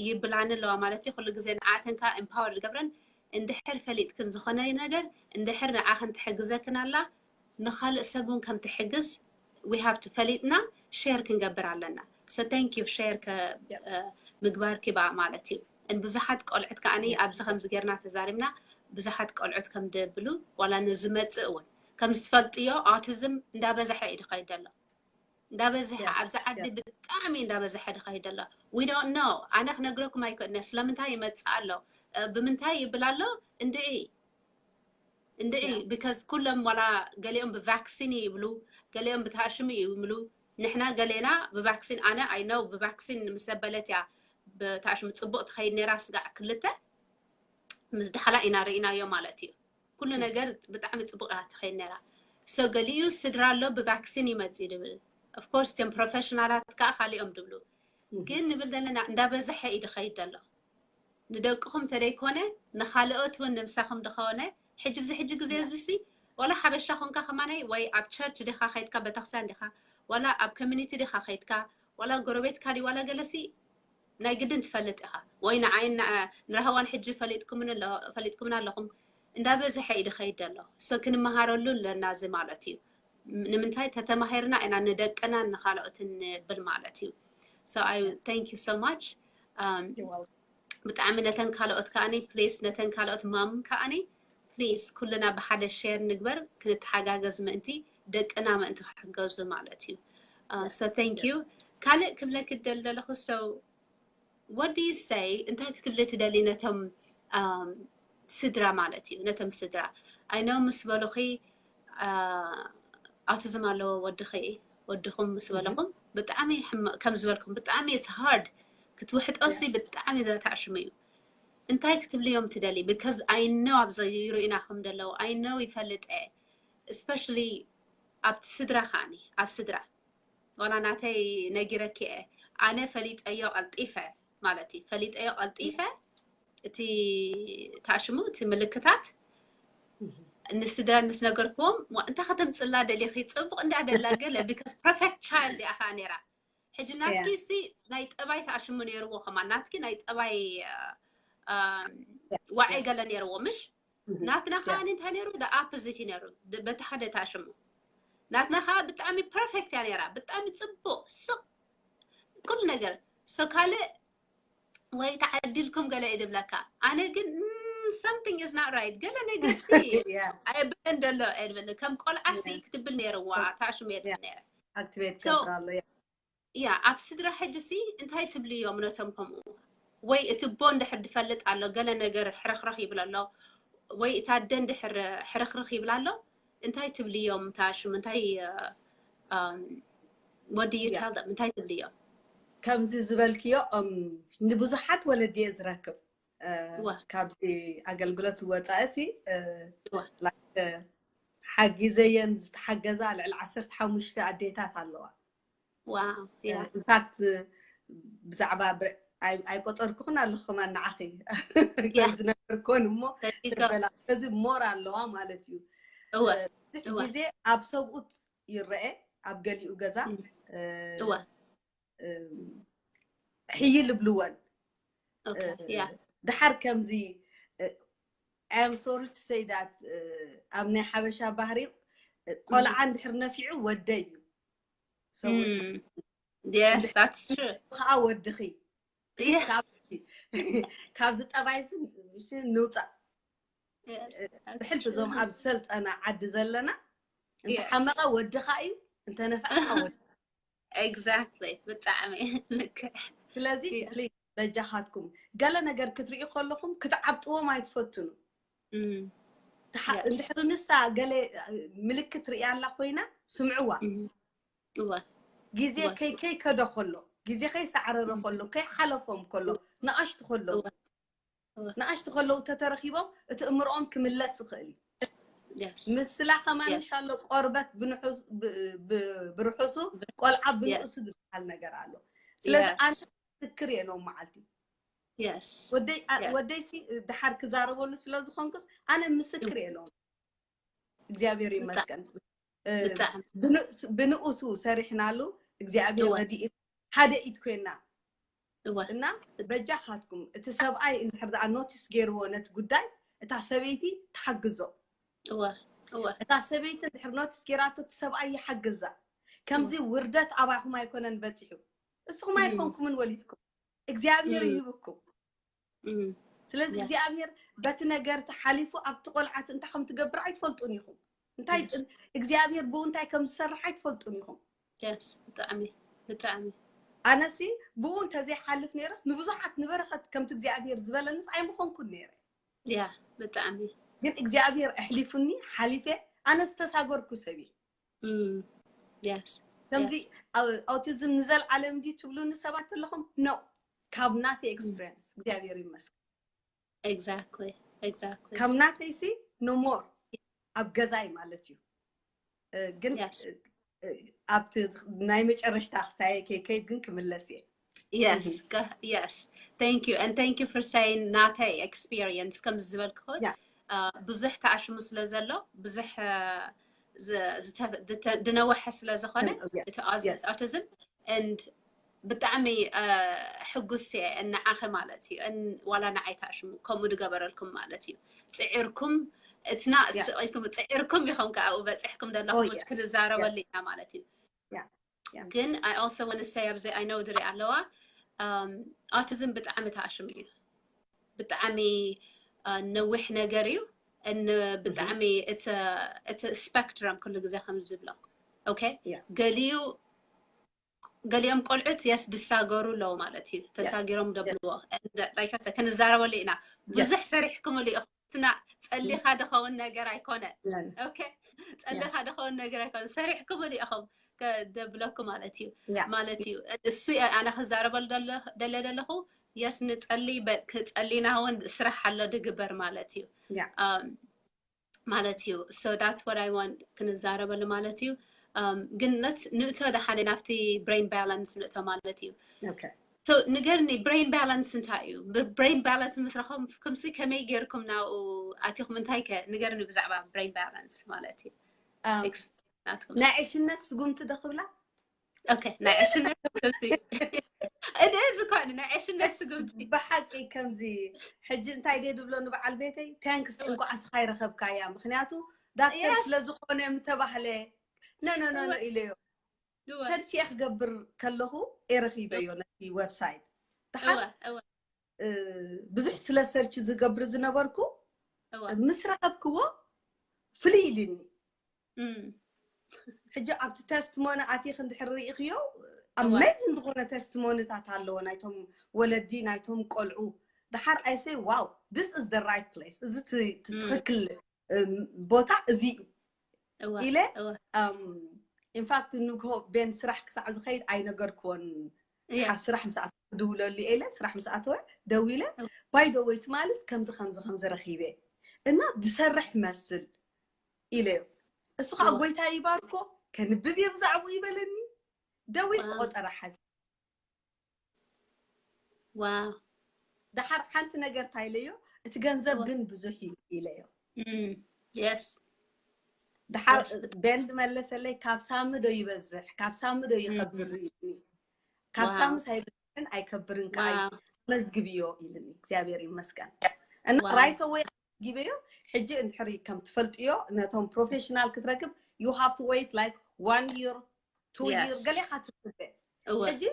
ይብላኒ ኣለዋ ማለት እዩ። ኩሉ ግዜ ንዓተን ከዓ empower ዝገብረን እንድሕር ፈሊጥክን ዝኾነ ነገር እንድሕር ንዓኽን ትሕግዘክን ኣላ ንኻልእ ሰብ እውን ከም ትሕግዝ we have to ፈሊጥና share ክንገብር ኣለና። So thank you share ምግባር ኪባ ማለት እዩ። ብዙሓት ቆልዑት ከዓኒ ኣብዚ ከምዚ ጌርና ተዛሪብና ብዙሓት ቆልዑት ከም ድብሉ ዋላ ንዝመፅእ እውን ከም ዝትፈልጥዮ autism እንዳበዝሐ እዩ ድኸይድ ዘሎ። እንዳበዝሐ ኣብዚ ዓዲ ብጣዕሚ እንዳበዝሐ ድኸይድ ዘሎ። We don't know ኣነ ክነግረኩም ኣይክእልነ ስለምንታይ ይመፅእ ኣሎ ብምንታይ ይብል ኣሎ እንድዒ እንድዒ because ኩሎም ዋላ ገሊኦም ብቫክሲን ይብሉ ገሊኦም ብታሽሙ ይብሉ። ንሕና ገሌና ብቫክሲን ኣነ I know ብቫክሲን ምስ ዘበለት እያ ብታሽሙ ፅቡቅ ትኸይድ ነይራ ስጋዕ ክልተ ምስ ድሓላ ኢና ርኢናዮ ማለት እዩ። ኩሉ ነገር ብጣዕሚ ፅቡቅ እያ ትኸይድ ነይራ። So ገሊኡ ስድራ ኣሎ ብቫክሲን ይመፅእ ድብል of course ቶም professional ኣት ከዓ ካሊኦም ድብሉ ግን ንብል ዘለና እንዳበዝሐ እዩ ድኸይድ ዘሎ። ንደቅኹም ተደይኮነ ንኻልኦት እውን ንምሳኹም ድኸነ ሕጂ ብዚ ሕጂ ግዜ እዚ ሲ ዋላ ሓበሻ ኮንካ ከማናይ ወይ ኣብ church ዲኻ ከይድካ ቤተክርስትያን ዲኻ ዋላ ኣብ community ዲኻ ከይድካ ዋላ ጎረቤትካ ድዩ ዋላ ገለሲ ናይ ግድን ትፈልጥ ኢኻ ወይ ንዓይን ንራህዋን ሕጂ ፈሊጥኩምና ኣለኹም እንዳበዝሐ እዩ ድኸይድ ዘሎ። So ክንመሃረሉ ኣለና እዚ ማለት እዩ። ንምንታይ ተተማሂርና ኢና ንደቅና ንኻልኦትን ንብል ማለት እዩ። So I thank you so much. ብጣዕሚ ነተን ካልኦት ከዓኒ please ነተን ካልኦት mom ከዓኒ please ኩልና ብሓደ share ንግበር ክንተሓጋገዝ ምእንቲ ደቅና ምእንቲ ክሕገዙ ማለት እዩ። So thank you ካልእ ክብለኪ ደል ዘለኹ so what do you say እንታይ ክትብሊ ትደሊ ነቶም ስድራ ማለት እዩ ነቶም ስድራ I know ምስ በሉኺ autism ኣለዎ ወድኺ ወድኹም ምስ በለኹም ብጣዕሚ ከም ዝበልኩም ብጣዕሚ it's hard ክትውሕጦ ሲ ብጣዕሚ ዘተኣሽሙ እዩ እንታይ ክትብልዮም ትደሊ because I know ኣብዚ ይርእዩና ከም ዘለዉ I know ይፈልጥ እየ especially ኣብቲ ስድራ ከዓኒ ኣብ ስድራ ዋላ ናተይ ነጊረኪ እየ ኣነ ፈሊጠዮ ቀልጢፈ ማለት እዩ ፈሊጠዮ ቀልጢፈ እቲ ታሽሙ እቲ ምልክታት ንስድራይ ምስ ነገርክዎም እንታይ ከተምፅላ ደሊኺ ፅቡቅ እንዳ ደላ ገለ because perfect child እያ ከዓ ነይራ ሕጂ ናትኪ ሲ ናይ ጠባይ ተኣሽሙ ነይርዎ ከማ ናትኪ ናይ ጠባይ ዋዒ ገለ ነይርዎ ምሽ ናትና ከዓኒ እንታይ ነይሩ the opposite እዩ ነይሩ በቲ ሓደ ተኣሽሙ ናትና ከዓ ብጣዕሚ perfect እያ ነይራ ብጣዕሚ ፅቡቅ ስቅ ኩሉ ነገር so ካልእ ወይ ተዓዲልኩም ገለ እዩ ዝብለካ ኣነ ግን something is not right ገለ ነገር ሲ ኣየብለን ደሎ እየ ዝብል ከም ቆልዓ ሲ ክትብል ነይርዋ ታሽሙ እየ ዝብል ነይረ activate ገብራሎ ያ ኣብ ስድራ ሕጂ ሲ እንታይ ትብልዮም ነቶም ከምኡ ወይ እቲ ቦ እንድሕር ድፈልጥ ኣሎ ገለ ነገር ሕርኽርኽ ይብል ኣሎ ወይ እቲ ኣደ እንድሕር ሕርኽርኽ ይብል ኣሎ እንታይ ትብልዮም ታሽሙ እንታይ what do you tell them እንታይ ትብልዮም ከምዚ ዝበልክዮ ንብዙሓት ወለዲ እየ ዝረክብ ካብዚ ኣገልግሎት ወፃኢ ሲ ሓጊዘየን ዝተሓገዛ ልዕሊ ዓሰርተ ሓሙሽተ ኣዴታት ኣለዋ እንታት ብዛዕባ ኣይቆፀርኩኽን ኣለኹ ከማን ንዓኺ ዝነበርኮን እሞ በላ ስለዚ more ኣለዋ ማለት እዩ ብዙሕ ግዜ ኣብ ሰብኡት ይረአ ኣብ ገሊኡ ገዛ ሕይል ይብልወን ድሓር ከምዚ I am sorry to say that ኣብ ናይ ሓበሻ ባህሪ ቆልዓ እንድሕር ነፊዑ ወደይ እዩ ሰብኡት Yes, that's true. ከዓ ወድኺ ካብዚ ጠባይ ንውፃእ። ብሕልፊ እዞም ኣብ ዝሰልጠነ ዓዲ ዘለና እንተሓመቐ ወድኻ እዩ፣ እንተነፈዕካ ወድ Exactly። ብጣዕሚ ልክዕ። ስለዚ በጃኻትኩም ገለ ነገር ክትሪኡ ከለኹም ክትዓብጥዎም ኣይትፈትኑ። እንድሕሪ ንሳ ገለ ምልክት ርእያ ኣላ ኮይና ስምዕዋ። ግዜ ከይከደ ከሎ፣ ግዜ ከይሰዕረረ ከሎ፣ ከይሓለፎም ከሎ፣ ንኣሽቱ ከለዉ ንኣሽቱ ከለዉ ተተረኺቦም እቲ እምርኦም ክምለስ ይኽእል እዩ። ምስላ ከማን ሻሎ ቆርበት ብርሑሱ ቆልዓ ብንኡሱ ዝበሃል ነገር ኣሎ። ስለዚ ኣነ ምስክር እየ ሎም መዓልቲ ወደይሲ ድሓር ክዛረበሉ ስለ ዝኾንኩስ ኣነ ምስክር እየ ሎም እግዚኣብሔር ይመስገን። ብንኡሱ ሰሪሕናሉ እግዚኣብሔር ረድኢ ሓደ ኢድ ኮይና እና በጃኻትኩም እቲ ሰብኣይ እንድሕር ደኣ ኖቲስ ገይርዎ ነቲ ጉዳይ እታ ሰበይቲ ትሓግዞ። እታ ሰበይቲ እንድሕር ኖቲስ ገይራቶ እቲ ሰብኣይ ይሓግዛ። ከምዚ ውርደት ኣባኹም ኣይኮነን በፂሑ፣ እስኹም ኣይኮንኩምን ወሊድኩም እግዚኣብሔር ይህብኩም። ስለዚ እግዚኣብሔር በቲ ነገር ተሓሊፉ ኣብቲ ቆልዓት እንታይ ከም ትገብር ኣይትፈልጡን ኢኹም። እንታይ እግዚኣብሔር ብኡ እንታይ ከም ዝሰርሕ ኣይትፈልጡን ኢኹም። ብጣዕሚ ብጣዕሚ ኣነሲ ብኡ እንተዘይሓልፍ ነይረስ ንብዙሓት ንበረኸት ከምቲ እግዚኣብሔር ዝበለንስ ኣይምኾንኩን ነይረ። ያ ብጣዕሚ ግን እግዚኣብሔር ኣሕሊፉኒ ሓሊፈ። ኣነ ዝተሳገርኩ ሰብ እየ። ከምዚ ኣውቲዝም ንዘለዓለም ድዩ ትብሉኒ ሰባት ኣለኹም? ኖ፣ ካብ ናተይ ኤክስፒሪየንስ እግዚኣብሔር ይመስገን። Exactly, exactly. ካብ ናተይሲ no more ኣብ ገዛይ ማለት እዩ። ግን ኣብቲ ናይ መጨረሽታ ክስታይ ከይከይድ ግን ክምለስ እየ። Yes, yes. Thank you, and thank you for saying ናተይ ኤክስፒሪየንስ ከም ዝበልክኹ ብዙሕ ተኣሽሙ ስለ ዘሎ ብዙሕ ዝነወሐ ስለ ዝኾነ እቲ ኦቲዝም and ብጣዕሚ ሕጉስ እየ ንዓኺ ማለት እዩ። ዋላ ንዓይ ተኣሽሙ ከምኡ ዝገበረልኩም ማለት እዩ። ፅዒርኩም እትና ስቂልኩም ፅዒርኩም ኢኹም ከኣ ኣብኡ በፂሕኩም ዘለኹም ክንዛረበሉ ኢና ማለት እዩ። ግን I also want to say ኣብዚ I know ድሪ ኣለዋ ኦቲዝም ብጣዕሚ ተኣሽሙ እዩ። ብጣዕሚ ነዊሕ ነገር እዩ። ብጣዕሚ እቲ ስፐክትረም ኩሉ ግዜ ከም ዝብሎ okay ገሊኡ ገሊኦም ቆልዑት የስ ድሳገሩ ኣለዉ ማለት እዩ። ተሳጊሮም ደብልዎ ክንዛረበሉ ኢና። ብዙሕ ሰሪሕኩምሉ ኢኹም። ስና ፀሊኻ ድኸውን ነገር ኣይኮነ okay ፀሊኻ ድኸውን ነገር ኣይኮነ ሰሪሕኩምሉ ኢኹም ከደብለኩ ማለት እዩ ማለት እዩ። እሱ ኣነ ክዛረበሉ ደለ ደለኹ የስ ንፀሊ ክፀሊና እውን ስራሕ ኣሎ ድግበር ማለት እዩ ማለት እዩ። So that's what I want ክንዛረበሉ ማለት እዩ። ግን ንእቶ ደሓደ ናብቲ brain balance ንእቶ ማለት እዩ። ንገርኒ brain balance እንታይ እዩ? Brain balance ምስ ረኸብኩም ከመይ ጌርኩም ናብኡ ኣቲኹም? እንታይ ከ ንገርኒ ብዛዕባ brain balance ማለት እዩ። ናይ ዕሽነት ስጉምቲ ዶ ክብላ ናይ ዕሽነት ስጉምቲ እደዚ ኳን ናይ ዕሽነት ስጉምቲ ብሓቂ ከምዚ ሕጂ እንታይ ደ ድብሎ ንበዓል ቤተይ ታንክስ እንኳዕ ስኻ ይረኸብካያ ምክንያቱ ዳክተር ስለ ዝኾነ ምተባህለ ነነነነ ኢለዮ ሰርች እየ ክገብር ከለኹ የረኺበዮ ነቲ ዌብሳይት ድሓር ብዙሕ ስለ ሰርች ዝገብር ዝነበርኩ ምስ ረኸብክዎ ፍልይ ኢልኒ ሕጂ ኣብቲ ተስትሞኒ ኣቲኽ እንድሕር ርኢኽዮ ኣሜዚን ዝኾነ ተስትሞኒታት ኣለዎ ናይቶም ወለዲ ናይቶም ቆልዑ ድሓር I say wow this is the right place እዚ ትኽክል ቦታ እዚ እዩ ኢለ ኢንፋክት ንግሆ ቤን ስራሕ ክሳዕ ዝኸይድ ኣይነገርክዎን ስራሕ ምስ ኣተወ ክድውለሉ ኢለ ስራሕ ምስ ኣተወ ደዊለ by the way ትማልስ ከምዚ ከምዚ ከምዚ ረኺበ እና ዝሰርሕ መስል ኢለዮ እሱ ከዓ ጎይታ ይባርኮ ከንብብ እየ ብዛዕባኡ ይበለኒ ደዊል ቆፀራ ሓዚ ዋው ደሓር ሓንቲ ነገር እንታይ ኢለዮ እቲ ገንዘብ ግን ብዙሕ እዩ ኢለዮ የስ ደሓር ቤንድ መለሰለይ ካብ ሳሚ ዶ ይበዝሕ ካብ ሳሚ ዶ ይኸብር ኢሉኒ ካብ ሳሚ ሳይበዝሕን ኣይከብርን ከዓ መዝግብዮ ኢሉኒ እግዚኣብሔር ይመስገን እና right away መዝጊበዮ ሕጂ እንድሕሪ ከም ትፈልጥዮ ነቶም ፕሮፌሽናል ክትረክብ you have to wait like one year two year ገሌኻ ትፅበ እወ ሕጂ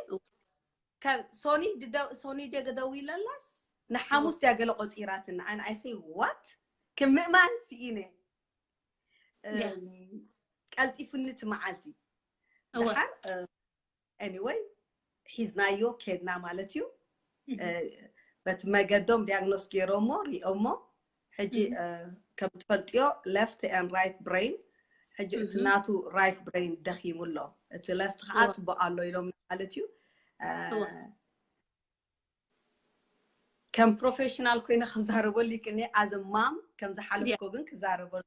ከም ሶኒ ድደ- ሶኒ ደገ ደዊለላስ ንሓሙስ ድያ ገለ ቆፂራትና ኣን ኣይሰይ ዋት ክምእማን ስኢነ Yeah. እም፣ ቀልጢፉኒ እቲ መዓልቲ እወ ድሓር anyway ሒዝናዮ ኬድና ማለት እዩ በቲ መገዶም ዲያግኖስ ገይሮሞ ሪኦሞ ሕጂ ከም ትፈልጥዮ left and right brain ሕጂ እቲ ናቱ right brain ደኺሙ ኣሎ እቲ left ከዓ ፅቡቅ ኣሎ ኢሎም ማለት እዩ ከም professional ኮይነ ክዛረበሉ ይክእኒ as a mom ከም ዝሓለፍኮ ግን ክዛረበሉ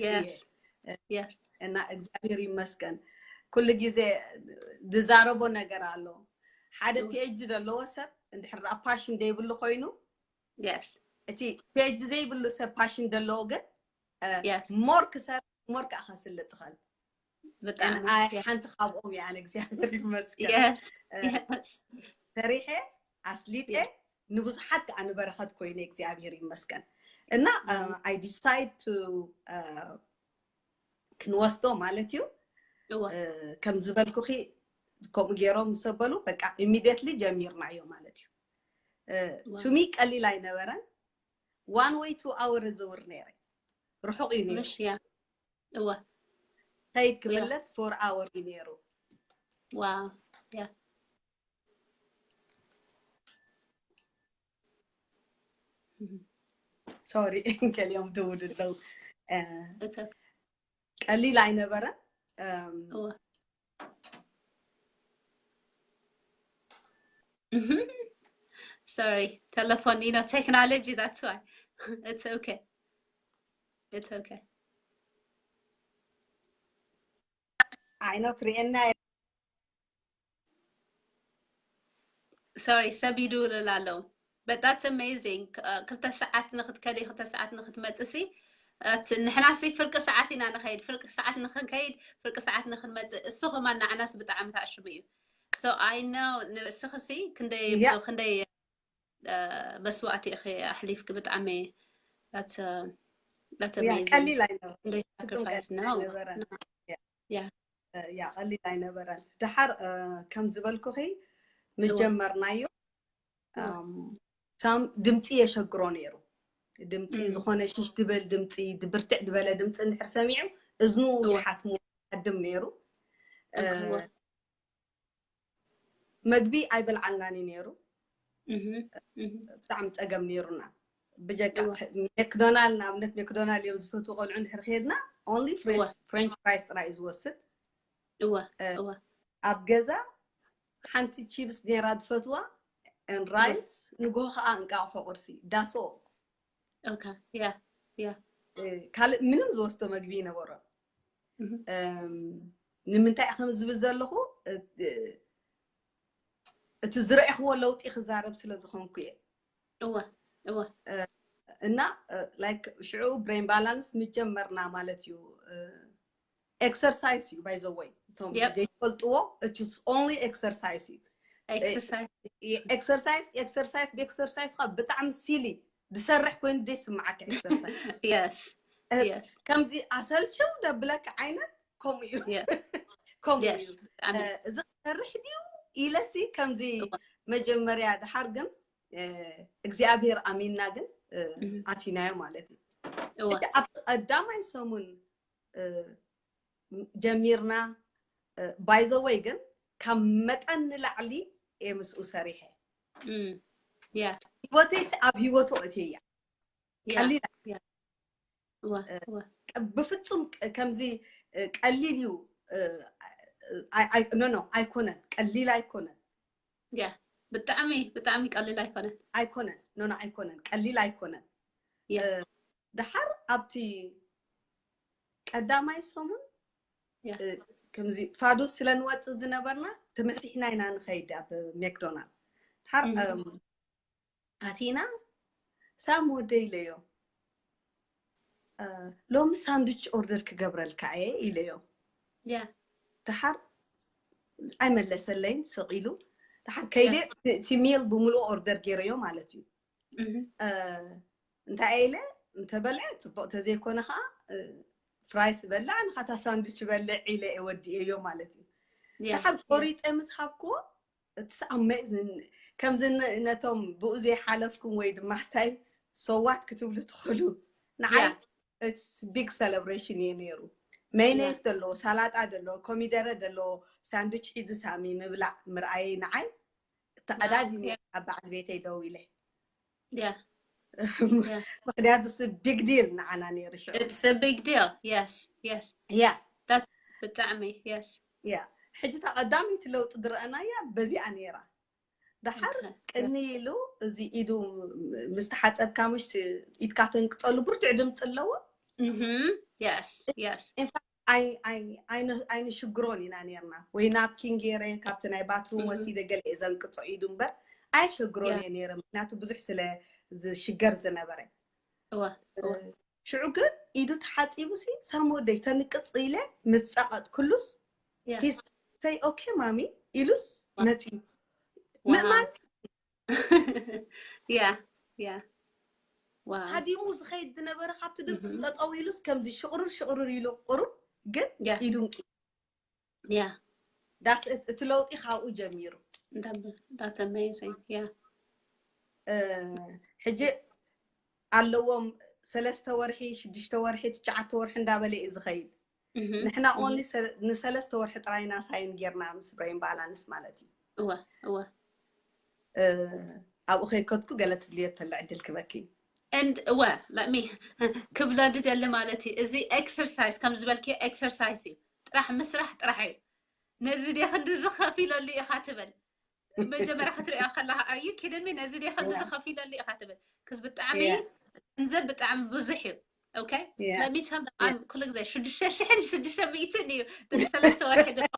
Yes. Yes. እና እግዚኣብሔር ይመስገን ኩሉ ግዜ ዝዛረቦ ነገር ኣሎ ሓደ PhD ዘለዎ ሰብ እንድሕር ዳኣ passion ዘይብሉ ኮይኑ Yes. እቲ PhD ዘይብሉ ሰብ passion ዘለዎ ግን Yes. more ክሰር more ከዓ ከስልጥ ይኽእል ብጣዕሚ ኣይ ሓንቲ ካብኦም እየ ኣነ እግዚኣብሔር ይመስገን Yes. እ፣ Yes. ሰሪሐ ኣስሊጠ ንብዙሓት ከዓ ንበረኸት ኮይነ እግዚኣብሔር ይመስገን እና I decide to ክንወስዶ ማለት እዩ እወ ከም ዝበልኩኺ ከምኡ ገይሮም ምስ ኣበሉ በቃ immediately ጀሚርናዮ ማለት እዩ to me ቀሊል ኣይነበረን one way two hour እዝውር ነይረ ርሑቕ እዩ ነይሩ ምሽ ያ እወ ከይድ ክምለስ four hour እዩ ነይሩ wow yeah sorry ገሊኦም ድውድ ኣለዉ እ፣ it's okay ቀሊል ኣይነበረን እም፣ እወ Mhm. Sorry, telephone, you know, technology, that's why. It's okay. It's okay. ዓይኖት ሪኤና Sorry, ሰብ ይድውልል ኣለዉ. But that's amazing. ክልተ ሰዓት ንክትከዲ ክልተ ሰዓት ንክትመፅሲ ንሕናሲ ፍርቂ ሰዓት ኢና ንኸይድ ፍርቂ ሰዓት ንክንከይድ ፍርቂ ሰዓት ንክንመፅእ እሱ ከማን ንዓናስ ብጣዕሚ ታሽሙ እዩ so I know ንስኽሲ ክንደይ ክንደይ መስዋእቲ ኢኺ ኣሕሊፍኪ ብጣዕሚ ቀሊል ኣይነበረን ያ ቀሊል ኣይነበረን ድሓር ከም ዝበልኩኺ ምጀመርናዮ ሳም ድምፂ የሸግሮ ነይሩ ድምፂ ዝኾነ ሽሽ ድብል ድምፂ ድብርትዕ ድበለ ድምፂ እንድሕር ሰሚዑ እዝኑ ይሓትሙ ይሃድም ነይሩ መግቢ ኣይበልዓልናን እዩ ነይሩ ብጣዕሚ ፀገም ነይሩና ብጀካ ሜክዶናል ንኣብነት ሜክዶናል እዮም ዝፈትዉ ቆልዑ እንድሕር ከድና only french fries ጥራይ እዩ ዝወስድ ኣብ ገዛ ሓንቲ chips ነይራ ዝፈትዋ and rice ንግሆ ከዓ እንቃቑሖ ቁርሲ that's all yeah yeah ካልእ ምንም ዝወስዶ መግቢ ይነበሮ ንምንታይ ከም ዝብል ዘለኹ እቲ ዝረእኽዎ ለውጢ ክዛረብ ስለ ዝኾንኩ እየ እወ እወ እና like ሽዑ brain balance ምጀመርና ማለት እዩ exercise እዩ by the way እቶም ዘይፈልጥዎ it's only exercise እዩ exercise exercise exercise ብexercise ካ ብጣዕሚ silly ዝሰርሕ ኮይኑ ዘይስምዓካ exercise yes ከምዚ ኣሰልችው ደብለካ ዓይነት ከምኡ እዩ ከምኡ እዩ እዚ ክሰርሕ ድዩ ኢለሲ ከምዚ መጀመርያ ድሓር ግን እግዚኣብሔር ኣሚንና ግን ኣቲናዮ ማለት እዩ ኣብ ቀዳማይ ሰሙን ጀሚርና by the way ግን ካብ መጠን ንላዕሊ እየ ምስኡ ሰሪሐ yeah ህይወተይሲ ኣብ ህይወቱ እትያ ቀሊል ብፍፁም ከምዚ ቀሊል እዩ ኖ ኖ ኣይኮነን ቀሊል ኣይኮነን ብጣዕሚ ብጣዕሚ ቀሊል ኣይኮነን ኣይኮነን ኖ ኖ ኣይኮነን ቀሊል ኣይኮነን ድሓር ኣብቲ ቀዳማይ ሰሙን ከምዚ ፋዱስ ስለ ንወፅእ ዝነበርና ተመሲሕና ኢና ንኸይድ ኣብ ሜክዶናልድ ድሓር ኣቲና ሳም ወደ ኢለዮ ሎሚ ሳንዱች ኦርደር ክገብረልካ እየ ኢለዮ ድሓር ኣይመለሰለይን ስቕ ኢሉ ድሓር ከይደ እቲ ሜል ብምሉኡ ኦርደር ገይረዮ ማለት እዩ እንታይ ኢለ እንተበልዐ ፅቡቅ ተዘይኮነ ከዓ ፍራይስ በልዕ ንካታ ሳንዱች በልዕ ኢለ ወዲኤዮ ማለት እዩ ድሓር ቆሪፀ ምስ ሃብክዎ እቲ ኣሜዝን ከምዚ ነቶም ብኡ ዘይሓለፍኩም ወይ ድማ ስታይ ሰዋት ክትብሉ ትኽእሉ። ንዓይ it's big celebration እዩ ነይሩ። ሜይኔስ ዘለዎ፣ ሳላጣ ዘለዎ፣ ኮሚደረ ዘለዎ ሳንዱች ሒዙ ሳሚ ምብላዕ ምርኣየይ ንዓይ ተቐዳዲመ ኣብ በዓል ቤተይ ደው ኢለ። Yeah. ምክንያቱ ስ big deal ንዓና ነይሩ ሽዑ። It's a big deal. Yes, yes. Yeah. That's ብጣዕሚ yes. Yeah. ሕጂ እታ ቀዳመይቲ ለውጢ ዝረኣናያ በዚኣ ነይራ። ድሓር Okay. ቅኒ ኢሉ እዚ ኢዱ ምስ ተሓፀብካ ምሽ ኢድካ ተንቅፀሉ ብርቱዕ ድምፂ ኣለዎ። Mhm. Yes, yes. ኣይ- ኣይ- ኣይነ- ኣይንሽግሮን ኢና ነርና ወይ ናፕኪን ገይረ ካብቲ ናይ ባትሩም Mhm. ወሲደ ገለ እየ ዘንቅፆ ኢዱ እምበር ኣየሸግሮን Yeah. እየ ነይረ ምክንያቱ ብዙሕ ስለ ዝሽገር ዝነበረ። እወ እወ ሽዑ ግን ኢዱ ተሓፂቡ ሲ ሳም ወደይ ተንቅፅ ኢለ ምስ ፀቐጥኩሉስ Yeah. ሂስ ሰይ ኦኬ ማሚ ኢሉስ Wow. መፂኡ Wow. ምእማን Yeah, yeah. Wow. ሃዲሙ ዝኸይድ ዝነበረ ካብቲ ድምፂ Mhm. ጠጠው ኢሉስ ከምዚ ሽቕሩር ሽቕሩር ኢሉ ቁሩብ ግን Yeah. ኢዱ እንቂ Yeah. ዳስ እቲ ለውጢ ካብኡ ጀሚሩ። That- That's amazing. Yeah. እ፣ ሕጂ ኣለዎም ሰለስተ ወርሒ ሽዱሽተ ወርሒ ትሽዓተ ወርሒ እንዳበለ እዩ ዝኸይድ። Mhm. ንሕና Mhm. only ሰለ- ንሰለስተ ወርሒ ጥራይ ኢና ሳይን ጌርና ምስ ብሬን ባላንስ ማለት እዩ። እወ እወ እ፣ ኣብኡ ከይከድኩ ገለ ትብልዮ ተለ ዕድል ክበኪ። And እወ let me ክብሎ ድደሊ ማለት እዩ። እዚ ኤክሰርሳይዝ ከም ዝበልክዮ ኤክሰርሳይዝ እዩ። ጥራሕ ምስራሕ ጥራሕ እዩ። ነዚ ደ ክንዲ ዝኸፊለሉ ኢኻ ትብል። መጀመርያ ክትሪኦ ከለኻ are you kidding me? ነዚ ደ ክንዲ Yeah. ዝኸፊለሉ ኢኻ ትብል። ክስ ብጣዕሚ Yeah. ገንዘብ ብጣዕሚ ብዙሕ እዩ። Okay? Yeah. Let me tell them Yeah. I'm ኩሉ ግዜ ሽዱሽተ ሽሕን ሽዱሽተ ሚእትን እዩ። ሰለስተ ወርሒ ድማ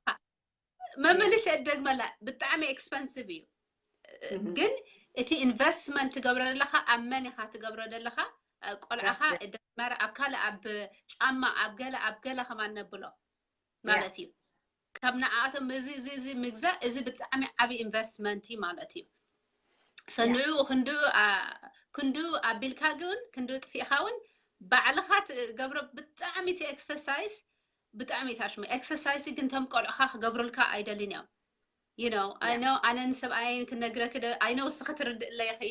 መመልሽ እደግመላ ብጣዕሚ ኤክስፐንሲቭ እዩ። Mhm. ግን እቲ ኢንቨስትመንት ትገብሮ ዘለኻ ኣብ መን ኢኻ ትገብሮ ዘለኻ? እ፣ ቆልዓኻ That's it. ደመረ ኣብ ካልእ ኣብ ጫማ ኣብ ገለ ኣብ ገለ ከማን ነብሎ ማለት እዩ። ካብ ንዓኣቶም እዚ እዚ እዚ ምግዛእ እዚ ብጣዕሚ ዓብዪ ኢንቨስትመንት እዩ ማለት እዩ። So Yeah. ንዕኡ ክንዱ አ፣ ክንዱ ኣቢልካ ግን ክንዱ ጥፊእኻ እውን ባዕልኻ ትገብሮ ብጣዕሚ እቲ ኤክሰርሳይዝ ብጣዕሚ ታሽሙ ኤክሰርሳይዝ ግን ቶም ቆልዕኻ ክገብሩልካ ኣይደልን እዮም። You know, I Yeah. know ኣነ ንሰብኣየን ክነግረክ ደ I know እስኺ ትርድእለይ ኢኺ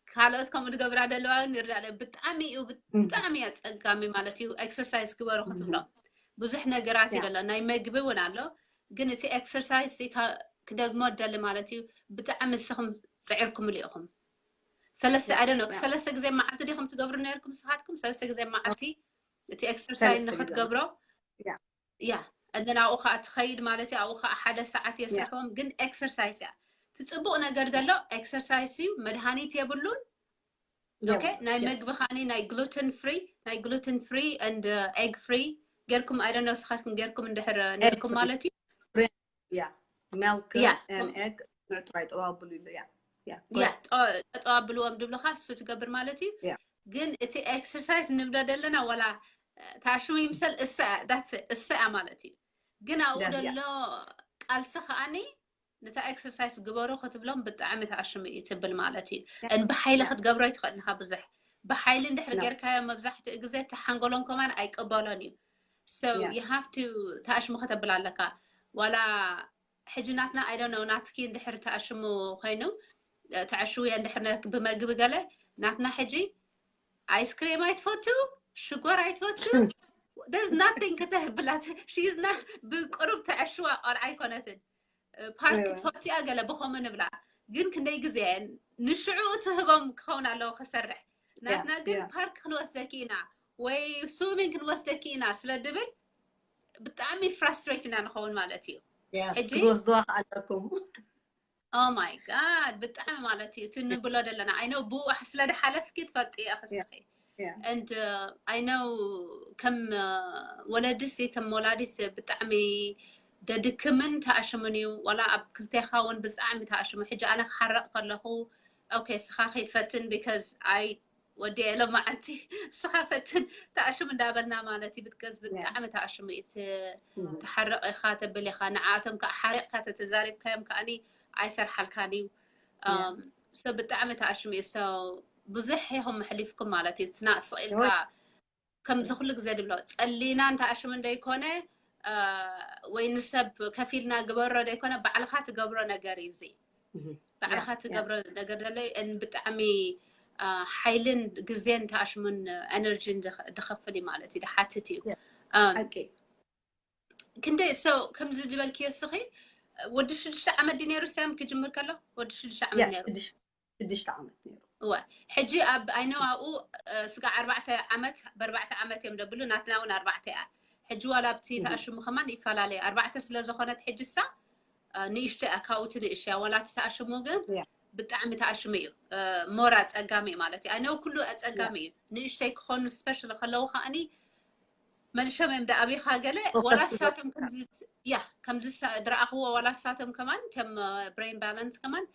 ካልኦት ከምኡ ዝገብራ ዘለዋ እውን ይርዳእ ብጣዕሚ እዩ ብጣዕሚ ኣፀጋሚ ማለት እዩ። ኤክሰርሳይዝ ግበሩ ክትብሎም ብዙሕ ነገራት እዩ Yeah. ዘሎ ናይ መግቢ እውን ኣሎ ግን እቲ ኤክሰርሳይዝ ክደግሞ ደሊ ማለት እዩ። ብጣዕሚ ንስኹም ፅዒርኩምሉ ኢኹም። ሰለስተ Yeah, I don't know yeah. ሰለስተ ግዜ መዓልቲ ዲኹም ትገብሩ ነይርኩም ንስኻትኩም ሰለስተ ግዜ መዓልቲ እቲ ኤክሰርሳይዝ ሰለስተ ግዜ። ንክትገብሮ Yeah. ያ እነን ኣብኡ ከዓ ትኸይድ ማለት እዩ። ኣብኡ ከዓ ሓደ ሰዓት የስርሕዎም ግን ኤክሰርሳይዝ እያ። እቲ ፅቡቅ ነገር ዘሎ ኤክሰርሳይዝ እዩ። መድሃኒት የብሉን። የብሉን፣ ኦኬ ናይ yes። መግቢ ከዓኒ ናይ ግሉተን ፍሪ ናይ ግሉተን ፍሪ and ኤግ ፍሪ ጌርኩም I don't know ስኻትኩም ጌርኩም እንድሕር ነርኩም free. ማለት እዩ። Yeah, milk Yeah. and egg ንጥራይ ጠዋብሉ ኢሉ። Yeah, yeah, ያ correct. ጠጠው ኣብልዎም ድብሉካ እሱ ትገብር ማለት እዩ። Yeah. ግን እቲ ኤክሰርሳይዝ ንብሎ ዘለና ዋላ ታሽሙ ይምሰል እሳ እያ፣ that's it፣ እሳ እያ ማለት እዩ። ግን ኣብኡ Yeah, yeah. ዘሎ ቃልሲ ከዓኒ ነታ ኤክሰርሳይዝ ግበሩ ክትብሎም ብጣዕሚ ተኣሽሙ እዩ ትብል ማለት እዩ። Yeah. እን ብሓይሊ Yeah. ክትገብሮ ኣይትኽእልን ኢኻ ብዙሕ ብሓይሊ እንድሕር No. ጌርካዮ መብዛሕትኡ ግዜ እቲ ሓንጎሎም ከማን ኣይቅበሎን እዩ። So Yeah. you have to ተኣሽሙ ከተብል ኣለካ። ዋላ ሕጂ ናትና I don't know ናትኪ እንድሕር ተኣሽሙ ኮይኑ እ፣ ተዕሽውዮ እንድሕር ነርክ ብመግቢ ገለ ናትና ሕጂ ኣይስክሬም ኣይትፈቱ ሽኮር ኣይትፈቱ there's nothing ከተህብላት she's not ብቅሩብ ተዕሽዋ ቆልዓ ኣይኮነትን። እ፣ ፓርክ እወ። ትፈትያ ገለ ብኸምኡ ንብላ ግን ክንደይ ግዜ ንሽዑ ትህቦም ክኸውን ኣለዎ ክሰርሕ ናትና ግን Yeah. ፓርክ ክንወስደኪ ኢና ወይ ስዊሚንግ ክንወስደኪ ኢና ስለ ድብል ብጣዕሚ ፍራስትሬት ኢና ንኸውን ማለት እዩ። Yes, ሕጂ ክትወስድዋ ከኣለኩም። Oh my God ብጣዕሚ ማለት እዩ እቲ ንብሎ ዘለና I know ብኡ ስለ ድሓለፍኪ ትፈልጢ ኢኺ Yeah. እስኺ Yeah. and I know ከም ወለድሲ ከም ወላዲስ ብጣዕሚ ደድክምን ተኣሽሙን እዩ። ዋላ ኣብ ክልቴኻ እውን ብጣዕሚ ተኣሽሙ። ሕጂ ኣነ ክሓረቕ ከለኹ okay ስኻ ከይፈትን because I ወዲ ሎማዓንቲ ስኻ ፈትን ተኣሽሙ እንዳበልና ማለት እዩ። ብትገዝ ብጣዕሚ ተኣሽሙ እዩ። ት- Mhm. ትሓርቕ ኢኻ ተብል ኢኻ ንዓኣቶም ከዓ ሓሪቕካ ተተዛሪብካዮም ከዓኒ ኣይሰርሓልካን እዩ። Yeah. So ብጣዕሚ ተኣሽሙ እዩ። So ብዙሕ ኢኹም መሕሊፍኩም ማለት እዩ። ትናእ ስቕ ኢልካ ከምዚ ኩሉ ግዜ ድብሎ ጸሊናን ተኣሽሙ እንደይኮነ ወይ ንሰብ ከፊልና ግበሮ ዘይኮነ፣ ባዕልኻ ትገብሮ ነገር እዩ እዚ። ባዕልኻ ትገብሮ ነገር ዘሎ ብጣዕሚ ሓይልን ግዜን ተኣሽሙን ኤነርጂን ድኸፍል እዩ ማለት እዩ፣ ድሓትት እዩ። ክንደይ ሰው ከምዚ ዝበልክዮ እስኺ፣ ወዲ ሽዱሽተ ዓመት ድዩ ነይሩ ሳም ክጅምር ከሎ? ወዲ ሽዱሽተ ዓመት ነይሩ። ሽዱሽተ ዓመት ነይሩ። እወ። ሕጂ ኣብ ኣይነው ኣብኡ ስጋ ኣርባዕተ ዓመት፣ ብኣርባዕተ ዓመት እዮም ደብሉ፣ ናትና እውን ኣርባዕተ እያ። ሕጂ ዋላ ኣብቲ ተኣሽሙ ከማን ይፈላለዩ። ኣርባዕተ ስለ ዝኾነት ሕጂ እሳ ንእሽቶ እያ፣ ካብኡ ትንእሽ እያ። ዋላ እቲ ተኣሽሙ ግን ብጣዕሚ ተኣሽሙ እዩ። ሞር ኣጸጋሚ እዩ ማለት እዩ። ኣይነው ኩሉ ኣጸጋሚ እዩ። ንእሽተይ ክኾኑ ስፔሻል ከለዉ ከኣኒ መሊሾም እዮም ደኣብኻ ገለ ዋላ ሳቶም ከምዚ ያ ከምዚ ድረኣኽዎ ዋላ ሳቶም ከማን ከም ብሬን ባላንስ ከማን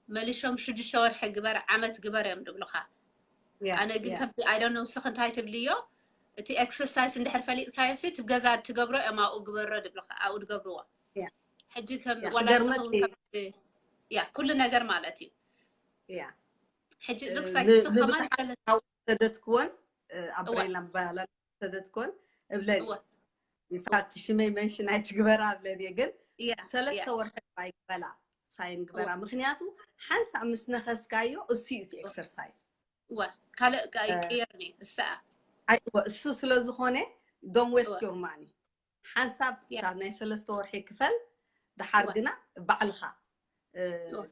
መሊሾም ሽዱሽተ ወርሒ ግበር ዓመት ግበር እዮም ድብሉኻ። ኣነ ግን ከምዚ ኣይ ዶንት ኖ ንስኺ እንታይ ትብልዮ፣ እቲ ኤክሰርሳይስ እንድሕር ፈሊጥካዮ ሲ ትብ ገዛ ትገብሮ እዮም ኣብኡ ግበሮ ድብሉኻ ኣብኡ ድገብርዎ። ሕጂ ከም ዋላ ያ ኩሉ ነገር ማለት እዩ። ሕጂ ሉክስ ላይክ ንስኺ ከማን ሰደትክዎን ኣብ ብሬን ባላንስ ሰደትኮን እብለኒ። ኢንፋክት ሽመይ መንሽን ኣይትግበራ እብለኒ፣ ግን ሰለስተ ወርሒ ጥራይ ግበላ ሳይን ግበራ። ምክንያቱ ሓንሳብ ምስ ነኸስካዮ እሱ እዩ እቲ ኤክሰርሳይዝ። ካልእ ይቅየርኒ እሳ እሱ ስለ ዝኾነ don't waste your money። ሓንሳብ ናይ ሰለስተ ወርሒ ክፈል፣ ድሓር ግና ባዕልኻ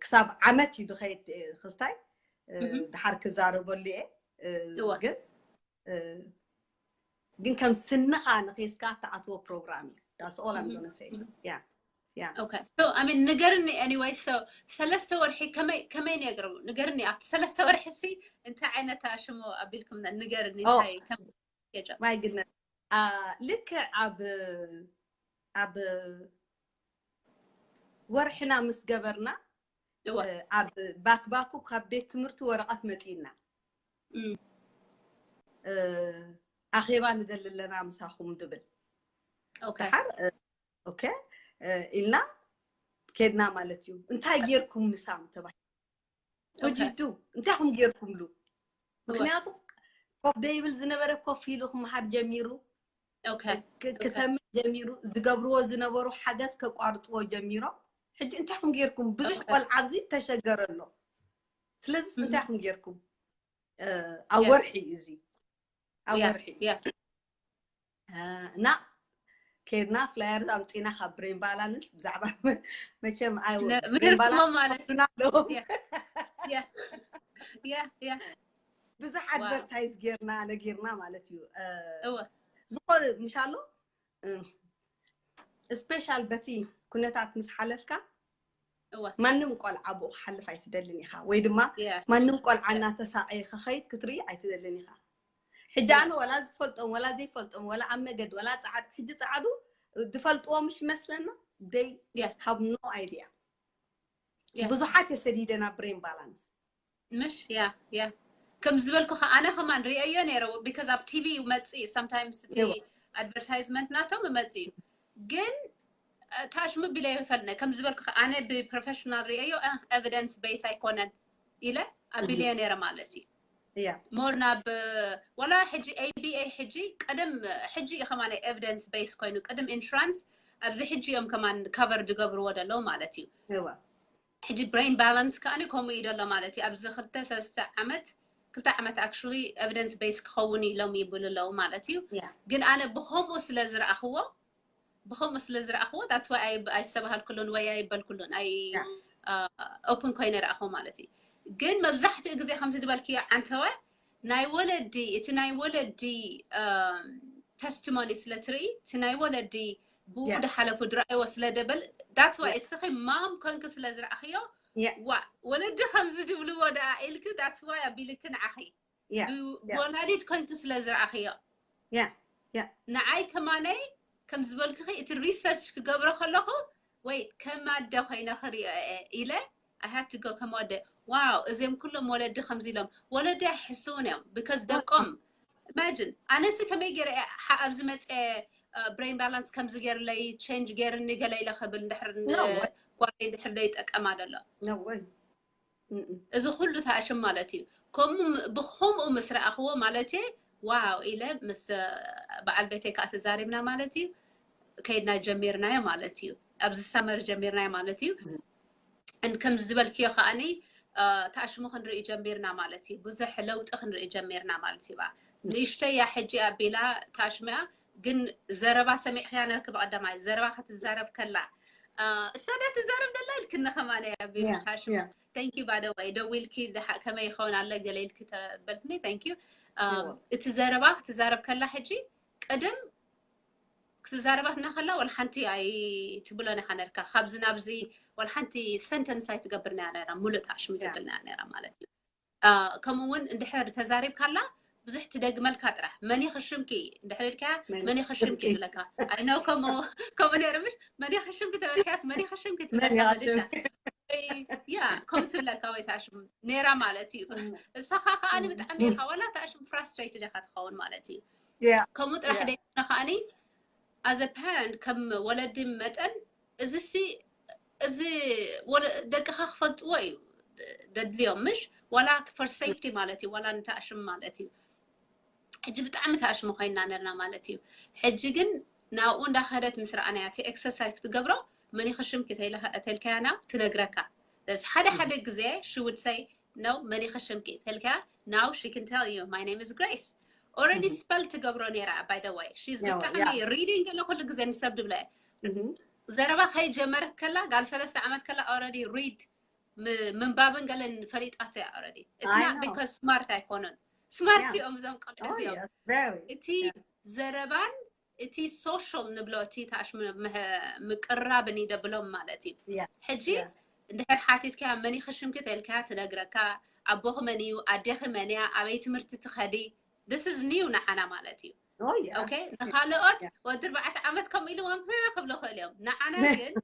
ክሳብ ዓመት እዩ ድኸይድ ክስታይ ድሓር ክዛረበሉ እየ። ግን ግን ከም ስንኻ ንኺስካ ትኣትዎ ፕሮግራም እዩ። That's all I'm gonna say. Yeah. Yeah. Okay. So I mean ንገርኒ anyway. So ሰለስተ ወርሒ ከመይ ከመይ ነግሩ ንገርኒ ኣብቲ ሰለስተ ወርሒ ሲ እንታይ ዓይነት ኣሽሞ ኣቢልኩም ንገርኒ እንታይ ከም my goodness. ልክዕ ኣብ ኣብ ወርሕና ምስ ገበርና ኣብ ባክባኩ ካብ ቤት ትምህርቲ ወረቐት መፂእና ኣኼባ ንደሊ ኣለና ምሳኹም ድብል። ኦኬ ኢልና ኬድና ማለት እዩ። እንታይ ጌርኩም ምሳም ተባሂሉ። ወጅዱ እንታይ ኹም ጌርኩምሉ? ምክንያቱ ኮፍ ደይብል ዝነበረ ኮፍ ኢሉ ክመሃር ጀሚሩ፣ ክሰምዕ ጀሚሩ፣ ዝገብርዎ ዝነበሩ ሓገዝ ከቋርጥዎ ጀሚሮም። ሕጂ እንታይ ኹም ጌርኩም? ብዙሕ ቆልዓ ኣብዚ ተሸገረ ኣሎ። ስለዚ እንታይ ኹም ጌርኩም? ኣብ ወርሒ እዚ ኣብ ወርሒ እና ኬድና ፍላየር ኣምፂና ካብ ብሬን ባላንስ ብዛዕባ መቸም ምህርኩሞ ማለት ብዙሕ ኣድቨርታይዝ ጌርና ነጊርና ማለት እዩ። ዝኾነ ምሻሎ ስፔሻል በቲ ኩነታት ምስ ሓለፍካ ማንም ቆልዓ ብኡ ክሓልፍ ኣይትደልን ኢኻ፣ ወይ ድማ ማንም ቆልዓ እናተሳቀየ ክኸይድ ክትርኢ ኣይትደልን ኢኻ። ሕጂ ኣነ ወላ ዝፈልጦም ወላ ዘይፈልጦም ወላ ኣብ መገድ ወላ ፃዕዱ ሕጂ ፃዕዱ ዝፈልጥዎ ምሽ ይመስለና they have no idea። ብዙሓት የሰዲደ ናብ ብሬን ባላንስ ምሽ ያ ያ ከም ዝበልኩ ኣነ ከማን ሪአዮ ነይረ because ኣብ ቲቪ ይመጽእ sometimes እቲ ኣድቨርታይዝመንት ናቶም ይመጽእ እዩ። ግን ታሽሙ ቢለ ይፈልነ ከም ዝበልኩ ኣነ ብፕሮፌሽናል ሪአዮ ኤቪደንስ ቤስ ኣይኮነን ኢለ ኣቢልዮ ነይረ ማለት እዩ። ሞር ናብ ወላ ሕጂ ኤቢኤ ሕጂ ቀደም ሕጂ እዩ ከማን ኤቪደንስ ቤስ ኮይኑ ቅድም ኢንሹራንስ ኣብዚ ሕጂ እዮም ከማን ካቨር ዝገብርዎ ዘለዉ ማለት እዩ። ሕጂ ብሬን ባላንስ ከኣኒ ከምኡ እዩ ዘሎ ማለት እዩ። ኣብዚ ክልተ ሰለስተ ዓመት ክልተ ዓመት actually ኤቪደንስ ቤስ ክኸውን ኢሎም ይብሉ ኣለዉ ማለት እዩ። ግን ኣነ ብከምኡ ስለ ዝረኣኽዎ ብከምኡ ስለ ዝረኣኽዎ that's why ኣይስተባሃልኩሉን ወይ ኣይበልኩሉን ኣይ ኦፕን ኮይነ ረኣኽዎ ማለት እዩ። ግን መብዛሕትኡ ግዜ ከምዚ ዝበልክዮ ዓንተወ ናይ ወለዲ እቲ ናይ ወለዲ ተስቲሞኒ ስለ ትርኢ እቲ ናይ ወለዲ ብኡ ዝሓለፉ ዝረኣይዎ ስለ ደበል that's why እስኺ ማም ኮንኪ ስለ ዝረኣኽዮ ዋ ወለዲ ከምዚ ዝብልዎ ደኣ ኢልኪ that's why ኣቢልኪ ንዓኺ ወላዲት ኮንኪ ስለ ዝረኣኽዮ ንዓይ ከማነይ ከም ዝበልክኺ እቲ ሪሰርች ክገብሮ ከለኹ ወይ ከም ኣደ ኮይነ ክሪኦ እየ ኢለ I had to go ከም ኣደ ዋው እዚኦም ኩሎም ወለዲ ከምዚ ኢሎም ወለዲ ኣይሕስውን እዮም because ደቆም imagine ኣነሲ ከመይ ገይረ እየ ኣብዚ መፀ ብሬን ባላንስ ከምዚ ገይርለይ ቼንጅ ገይርኒ ገለ ኢለ ክብል እንድሕር ጓለይ እንድሕር ዘይጠቀማ ዘሎ እዚ ኩሉ ተኣሽም ማለት እዩ። ከምኡ ብከምኡ ምስ ረኣኽዎ ማለት እየ ዋው ኢለ ምስ በዓል ቤተይ ከዓ ተዛሪብና ማለት እዩ። ከይድና ጀሚርናዮ ማለት እዩ። ኣብዚ ሰመር ጀሚርናዮ ማለት እዩ። ከምዚ ዝበልክዮ ከዓኒ ተኣሽሙ ክንርኢ ጀሚርና ማለት እዩ። ብዙሕ ለውጢ ክንርኢ ጀሚርና ማለት እዩ። ንእሽተይ እያ ሕጂ ኣቢላ ተኣሽሙ እያ፣ ግን ዘረባ ሰሚዕክያ ነርክ ብቐዳማይ ዘረባ ክትዛረብ ከላ እሳ ዳ ትዛረብ ደላ ኢልክኒ ከማን እያ ኣቢላ ተኣሽሙ። Thank you by the way፣ ደዊልኪ ከመይ ይኸውን ኣሎ ገለ ኢልኪ ተበልክኒ። Thank you። እቲ ዘረባ ክትዛረብ ከላ ሕጂ ቅድም ክትዛረባ እናኸላ ወላ ሓንቲ ኣይትብሎን ኢኻ ነርካ። ካብዚ ናብዚ ወላ ሓንቲ ሰንተንስ ኣይትገብርና እያ ነራ፣ ሙሉእ ተኣሽሙ ትብልና እያ ነራ ማለት እዩ። ከምኡ እውን እንድሕር ተዛሪብካላ ብዙሕ ትደግመልካ ጥራሕ። መን ኢኺ ሽምኪ እንድሕር ኢልካያ፣ መን ኢኺ ሽምኪ ትብለካ። ኣይ ነው ከምኡ ነይሩ ምሽ? መን ኢኺ ሽምኪ ተበልካያስ መን ኢኺ ሽምኪ ትብለካ። ያ ከምኡ ትብለካ ወይ ተኣሽሙ ነይራ ማለት እዩ። እሳኻ ከኣ ብጣዕሚ ኢኻ ዋላ ተኣሽሙ ፍራስትሬትድ ኢኻ ትኸውን ማለት እዩ። ከምኡ ጥራሕ ደይኮነ ከኣኒ as a parent ከም ወለዲ መጠን እዚሲ እዚ ደቅኻ ክፈልጥዎ እዩ ደድልዮም ምሽ? ዋላ for safety ማለት እዩ፣ ዋላ ንተኣሽሙ ማለት እዩ። ሕጂ ብጣዕሚ ተኣሽሙ ኮይና ነርና ማለት እዩ። ሕጂ ግን ናብኡ እንዳኸደት ምስ ረኣናያ እቲ ኤክሰርሳይዝ ክትገብሮ መን ኢኺ ሽምኪ ተልካያ ናብ ትነግረካ። ሓደ ሓደ ግዜ she would say no መን ኢኺ ሽምኪ ተልካያ now she can tell you my name is Grace already spell ትገብሮ ነይራ። By the way she's ብጣዕሚ reading ገለ ኩሉ ግዜ ንሰብ ድብለ ዘረባ ከይጀመረት ከላ ጋል ሰለስተ ዓመት ከላ already read ምንባብን ገለን ፈሊጣቶ እያ already። It's not because smart ኣይኮኑን፣ smart እዮም እዞም ቆልዑ እዚኦም። እቲ ዘረባን እቲ ሶሻል ንብሎ እቲ ተኣሽሙ ምቅራብን ይደብሎም ማለት እዩ። ሕጂ እንድሕር ሓቲትካያ መን ኢኺ ሽምኪ ተልካያ ትነግረካ። ኣቦኺ መን እዩ? ኣዴኺ መን እያ? ኣበይ ትምህርቲ ትኸዲ? This is new ንዓና ማለት እዩ። ኦኬ ንኻልኦት ወዲ ኣርባዕተ ዓመት ከምኡ ኢልዎም ክብሉ ክእል እዮም። ንዓና ግን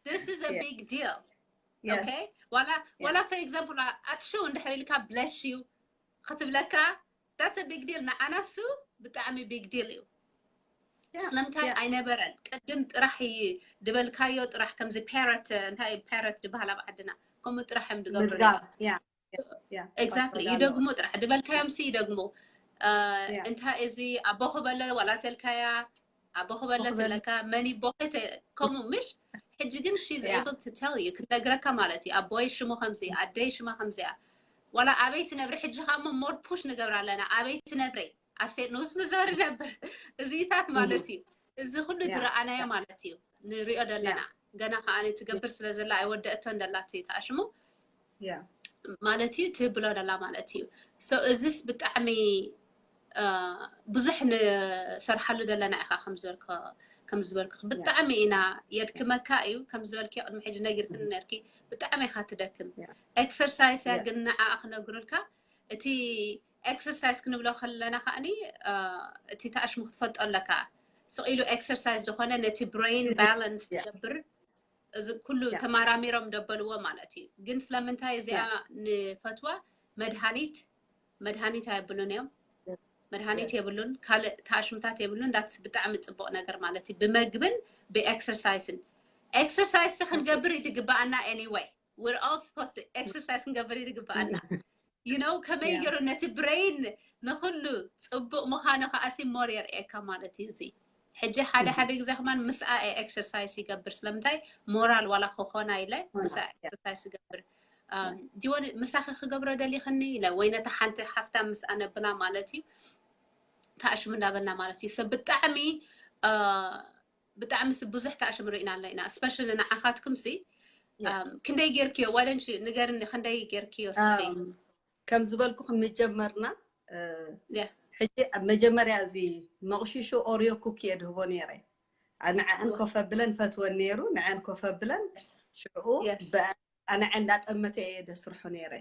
this is a big deal። ኦኬ ዋላ ዋላ for example ኣጥሽው እንድሕር ኢልካ bless you ክትብለካ that's a big deal። ንዓና እሱ ብጣዕሚ big deal እዩ። ስለምንታይ ኣይነበረን? ቅድም ጥራሕ ድበልካዮ ጥራሕ ከምዚ ፓረት እንታይ ፓረት ድበሃል ኣብ ዓድና ከምኡ ጥራሕ እዮም ድገብሩ። Exactly ይደግሙ ጥራሕ ድበልካዮም ሲ ይደግሙ። እንታይ እዚ ኣቦ ክበለ ዋላ ተልካያ ኣቦ ክበለ ትለካ መን ይቦ ከምኡ ምሽ? ሕጂ ግን she's able to tell you ክትነግረካ ማለት እዩ። ኣቦይ ሽሙ ከምዚ ኣደይ ሽማ ከምዚያ ዋላ ኣበይ ትነብሪ ሕጂ ከሞ more push ንገብር ኣለና። ኣበይ ትነብሪ ኣብ ሴንት ሉዊስ ሚዙሪ ነብር እዚታት ማለት እዩ። እዚ ኩሉ ዝረኣናዮ ማለት እዩ ንሪኦ ዘለና። ገና ከዓ ትገብር ስለ ዘላ ኣይወደእቶን ደላ እቲ ተኣሽሙ ማለት እዩ ትብሎ ደላ ማለት እዩ። So እዚስ ብጣዕሚ ብዙሕ ንሰርሓሉ ዘለና ኢኻ ከም ዝበልኩ ብጣዕሚ ኢና የድክመካ እዩ። ከም ዝበልኪ ቅድሚ ሕጂ ነጊርክኒ ነርኪ ብጣዕሚ ኢኻ ትደክም። ኤክሰርሳይስ እያ ግን ንዓኣ ክነግሩልካ እቲ ኤክሰርሳይስ ክንብሎ ከለና ከኣኒ እቲ ተኣሽሙ ክትፈልጦ ኣለካ። ስቕ ኢሉ ኤክሰርሳይስ ዝኾነ ነቲ ብሬን ባላንስ ትገብር እዚ ኩሉ ተማራሚሮም ደበልዎ ማለት እዩ። ግን ስለምንታይ እዚኣ ንፈትዋ መድሃኒት መድሃኒት ኣየብሉን እዮም። መድሃኒት የብሉን፣ ካልእ ተኣሽምታት የብሉን። ዳትስ ብጣዕሚ ፅቡቅ ነገር ማለት እዩ። ብመግብን ብኤክሰርሳይስን ኤክሰርሳይስ ክንገብር ይትግበኣና። Anyway we're all supposed to exercise ክንገብር ይትግበኣና። You know ከመይ ገይሩ ነቲ ብሬን ንኩሉ ፅቡቅ ምዃኑ ከኣሲ ሞር የርእየካ ማለት እዩ። እዚ ሕጂ ሓደ ሓደ ግዜ ከማን ምስኣ ኤክሰርሳይስ ይገብር ስለምንታይ ሞራል ዋላ ክኾና ኢለ ምስኣ ኤክሰርሳይስ ይገብር። ዲወን ምሳኺ ክገብሮ ደሊኽኒ ኢለ ወይ ነታ ሓንቲ ሓፍታ ምስኣ ነብላ ማለት እዩ። ተኣሽሙ እንዳበልና ማለት እዩ። ሰብ ብጣዕሚ ብጣዕሚ ብዙሕ ተኣሽሙ ርኢና ኣለና። ስፐሻሊ ንዓኻትኩም ሲ ክንደይ ጌርክዮ ዋደንሽ ንገርኒ ክንደይ ጌርክዮ ስኺ? ከም ዝበልኩ ክምጀመርና ሕጂ ኣብ መጀመርያ እዚ መቕሽሹ ኦርዮ ኩክ እየ ድህቦ ነይረ። ንዐአን ኮፈ ብለን ፈትወን ነይሩ ንዐን ኮፈ ብለን ሽዑ ንዐ እንዳጠመተ እየ ደስርሖ ነይረ።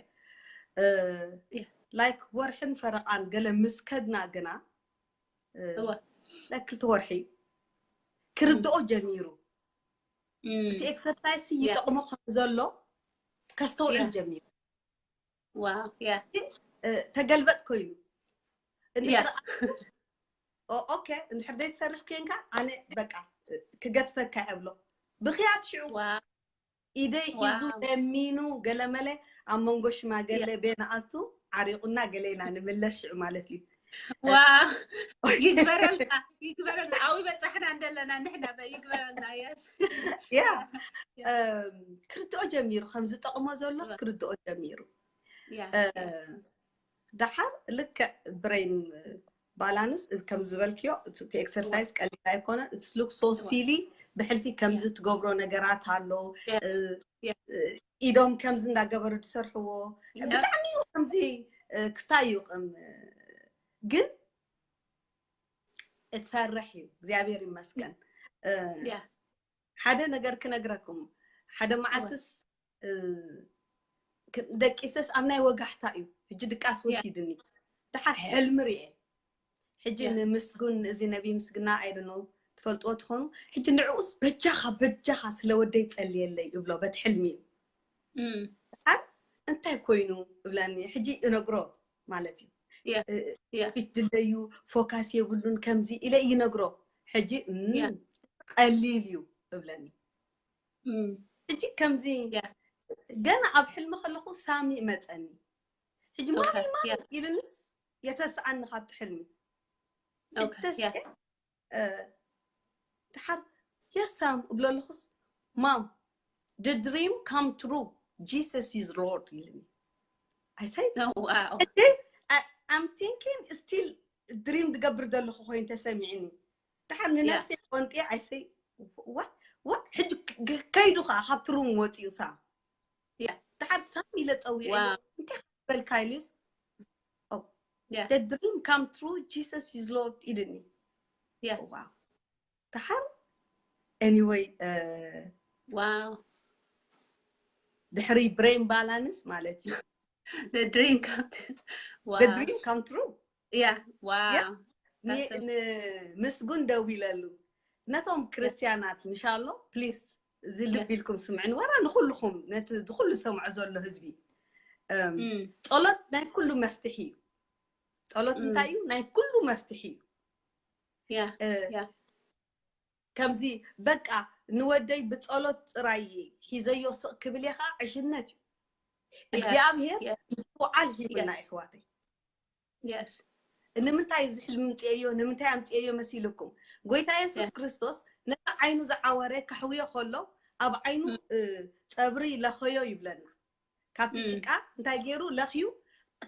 ላይክ ወርሕን ፈረቓን ገለ ምስ ከድና ግና ላይክ ክልተ ወርሒ ክርድኦ ጀሚሩ። እቲ ኤክሰርሳይስ ይጠቕሞ ከም ዘሎ ከስተውዕል ጀሚሩ። ተገልበጥ ኮይኑ እንድሕር ኦኬ እንድሕር ዘይትሰርሕ ኮንካ ኣነ በቃ ክገትፈካ እብሎ ብክያት ሽዑ ኢደይ ሒዙ ለሚኑ ገለመለ ኣብ መንጎ ሽማገለ ቤናኣቱ ዓሪቑና ገሌና ንምለስ ሽዑ ማለት እዩ። ዋው፣ ይግበረልና፣ ይግበረልና። ኣብኡ በጻሕና እንደለና ንሕና በ ይግበረልና። የስ ያ እም፣ ክርድኦ ጀሚሩ፣ ከም ዝጠቕሞ ዘሎስ ክርድኦ ጀሚሩ። ያ እ፣ ደሓር ልክዕ ብሬን ባላንስ ከም ዝበልክዮ፣ እቲ ኤክሰርሳይዝ ቀሊል ኣይኮነ። It looks so silly። ብሕልፊ ከምዚ ትገብሮ ነገራት ኣሎ። የስ እ፣ ያ እ፣ ኢዶም ከምዚ እንዳገበሩ ዝሰርሕዎ ያ ብጣዕሚ እዩ ከምዚ እ፣ ክስታይ እዩ ቅም ግን እትሰርሕ እዩ። እግዚኣብሔር ይመስገን። እ፣ ያ ሓደ ነገር ክነግረኩም። ሓደ እወ መዓልትስ እ፣ ክ- ደቂሰስ ኣብ ናይ ወጋሕታ እዩ። ሕጂ ድቃስ ያ ወሲድኒ። ደሓር ሕልሚ ርኤ። ሕጂ ያ ንምስጉን፣ እዚ ነቢ ምስግና ኣይደኖ ትፈልጥዎ ትኾኑ። ሕጂ ንዕኡስ በጃኻ በጃኻ ስለ ወደይ ጸልየለይ እብሎ በት ሕልሚ እዩ። እም ደሓር እንታይ ኮይኑ እብለኒ። ሕጂ እነግሮ ማለት እዩ። ያ እ፣ ያ ፊት ድለዩ ፎካስ የብሉን ከምዚ ኢለ ይነግሮ። ሕጂ እም፣ ያ ቀሊል እዩ እብለኒ። እም ሕጂ ከምዚ ያ ገና ኣብ ሕልሚ ከለኹ ሳሚ መጸኒ። ሕጂ ኦኬ ማሚ ማሚ ያ ኢልንስ የተስኣኒ ካብቲ ሕልሚ። ሕጂ ኦኬ ያ ተስኤ እ፣ ድሓር የስ ሳም እብሎ ኣለኹስ ማም the dream come true Jesus is Lord ኢልኒ። I said ዋው ሕጂ I- I'm thinking still ድሪም ዝገብር ዘለኹ ኮይኑ ተሰሚዕኒ። ድሓር ያ ንነፍሰይ ቆንጢ I say what what ሕጂ ክ- ክ- ከይዱ ከዓ ካብቲ ሩም ወፂኡ ሳም ያ ድሓር ሳም ኢለ ፀዊዐዮ ዋው እንታይ በልካ ኢሉስ oh ያ the dream come true Jesus is Lord ኢልኒ። ያ ዋው ድሓር anyway እ፣ ዋው ድሕሪ ብሬን ባላንስ ማለት እዩ። the dream come true The ዋው dream come true። ያ ያ ዋው ኒ- that's a- ንምስጉን ደዊለሉ ነቶም ያ ክርስቲያናት ምሻሎ ፕሊስ እዚ ያ ልብ ኢልኩም ስምዕን ወላ ንኩልኩም ነቲ ዝኩሉ ሰምዖ ዘሎ ህዝቢ እም፣ እም ጸሎት ናይ ኩሉ መፍትሒ እዩ። ጸሎት እም እንታይ እዩ? ናይ ኩሉ መፍትሒ እዩ። ያ እ፣ ያ ከምዚ በቃ ንወደይ ብጸሎት ጥራይ ሒዘዮ ስቕ ክብል እየ ከዓ ዕሽነት እዩ። yes እግዚኣብሔር yes ምስትውዓል ሂቡና yes ይሕዋተይ። yes ንምንታይ እዚ ሕልሚ ምፅኤዮ ንምንታይ ኣምፅኤዮ መሲልኩም? ጎይታ የሱስ yes ክርስቶስ ነቲ ዓይኑ ዝዓወረ ከሕውዮ ከሎ ኣብ ዓይኑ እም እ፣ ፀብሪ ለኸዮ ይብለና። ካብቲ እም ጭቃ እንታይ ገይሩ ለኽዩ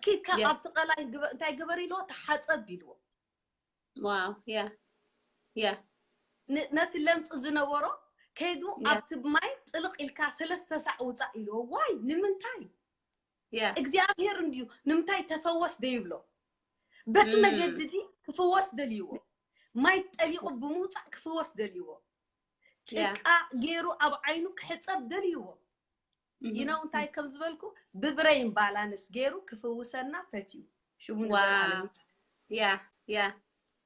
ኪድካ yeah ኣብቲ ቀላይ ግበ- እንታይ ግበር ኢልዎ ተሓፀብ ኢልዎ። wow yeah yeah ን- ነቲ ለምፂ ዝነበሮ ከይዱ yeah ኣብቲ ማይ ጥልቕ ኢልካ ሰለስተ ሳዕ ውፃእ ኢልዎ። ዋይ ንምንታይ? yeah እግዚኣብሔር እንድዩ ንምንታይ ተፈወስ ደይብሎ? በቲ mm መገዲ ዲ ክፍወስ ደልይዎ? ማይ ጠሊቑ ብምውፃእ ክፍወስ ደልይዎ? yeah ጭቃ ገይሩ ኣብ ዓይኑ ክሕፀብ ደልይዎ? mhm ይነው እንታይ ከም ዝበልኩ ብብሬን ባላንስ ገይሩ ክፍውሰና ፈትዩ ሽሙ ንዘለዓለም wow yeah yeah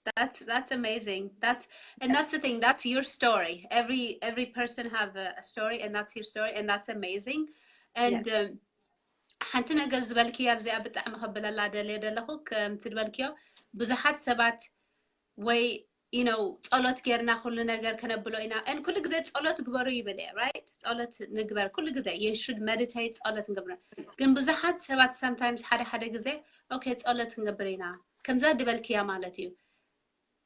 that's that's amazing that's and that's the thing that's your story every every person have a, a story and that's your story and that's amazing and yes um ሓንቲ ነገር ዝበልክዮ ኣብዚኣ ብጣዕሚ ከብለላ ደልየ ዘለኹ ከምቲ ዝበልክዮ ብዙሓት ሰባት ወይ you know ጸሎት ጌርና ኩሉ ነገር ከነብሎ ኢና and ኩሉ ግዜ ጸሎት ግበሩ ይብል እየ right ጸሎት ንግበር ኩሉ ግዜ you should meditate ጸሎት ንግበር ግን ብዙሓት ሰባት sometimes ሓደ ሓደ ግዜ okay ጸሎት ክንገብር ኢና ከምዛ ድበልክያ ማለት እዩ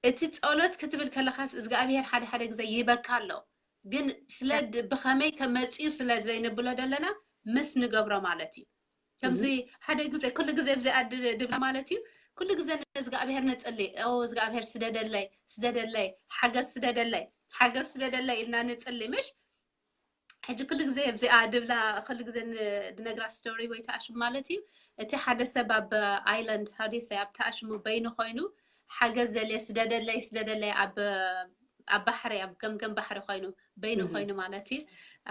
እቲ ጸሎት ክትብል ከለኻስ እግዚኣብሔር ሓደ ሓደ ግዜ ይበካ ኣሎ ግን ስለ yeah ድ- ብኸመይ ከመፅዩ ስለ ዘይንብሎ ዘለና ምስ ንገብሮ ማለት እዩ ከምዚ mhm ሓደ ግዜ ኩሉ ግዜ ብዚኣ ድ- ድብላ ማለት እዩ ኩሉ ግዜ ንእግዚኣብሔር ንፅሊ ኦ እግዚኣብሔር ስደደለይ ስደደለይ ሓገዝ ስደደለይ ሓገዝ ስደደለይ ኢልና ንፅሊ ምሽ ሕጂ ኩሉ ግዜ ብዚኣ ድብላ ኩሉ ግዜ ን- ድነግራ ስቶሪ ወይ ተኣሽሙ ማለት እዩ እቲ ሓደ ሰብ ኣብ ኣይላንድ ሃዲሰ ኣብ ተኣሽሙ በይኑ ኮይኑ ሓገዝ ዘልየ ስደደለይ ስደደለይ ኣብ ኣብ ባሕሪ ኣብ ገምገም ባሕሪ ኮይኑ በይኑ mhm ኮይኑ ማለት እዩ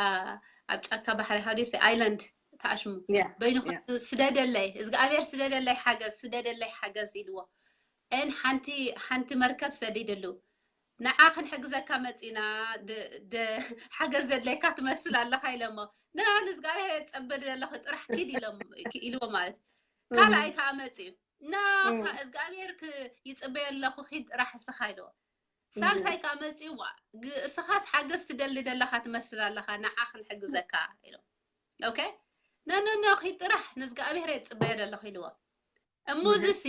ኣ- ኣብ ጫካ ባሕሪ ሃዲሰ ኣይላንድ ተኣሽሙ yeah በይኑ yeah ኮይኑ ስደደለይ እግዚኣብሔር ስደደለይ ሓገዝ ስደደለይ ሓገዝ ኢልዎ እን ሓንቲ ሓንቲ መርከብ ሰዲድሉ ንዓ ክንሕግዘካ መፂና ድ- ድ- ሓገዝ ዘድለየካ ትመስል ኣለካ ኢለሞ ና ንእግዚኣብሔር የፀበ ዘለኹ ጥራሕ ኪድ ኢሎም ኢልዎ ማለት mhm ካልኣይ ከዓ መፅዩ ና mm ካ- እግዚኣብሔር ክ- ይፅበየ ኣለኹ ኪድ ጥራሕ እስኻ ኢልዎ mhm ሳልሳይ ከዓ መፅዩ ዋ ግ- እስኻስ ሓገዝ ትደሊ ዘለካ ትመስል ኣለካ ንዓ ክንሕግዘካ ኢሎ okay no no no ኪድ ጥራሕ ንእግዚኣብሔር የፅበየ ዘለኹ ኢልዎ እሞ እዚ mhm ሲ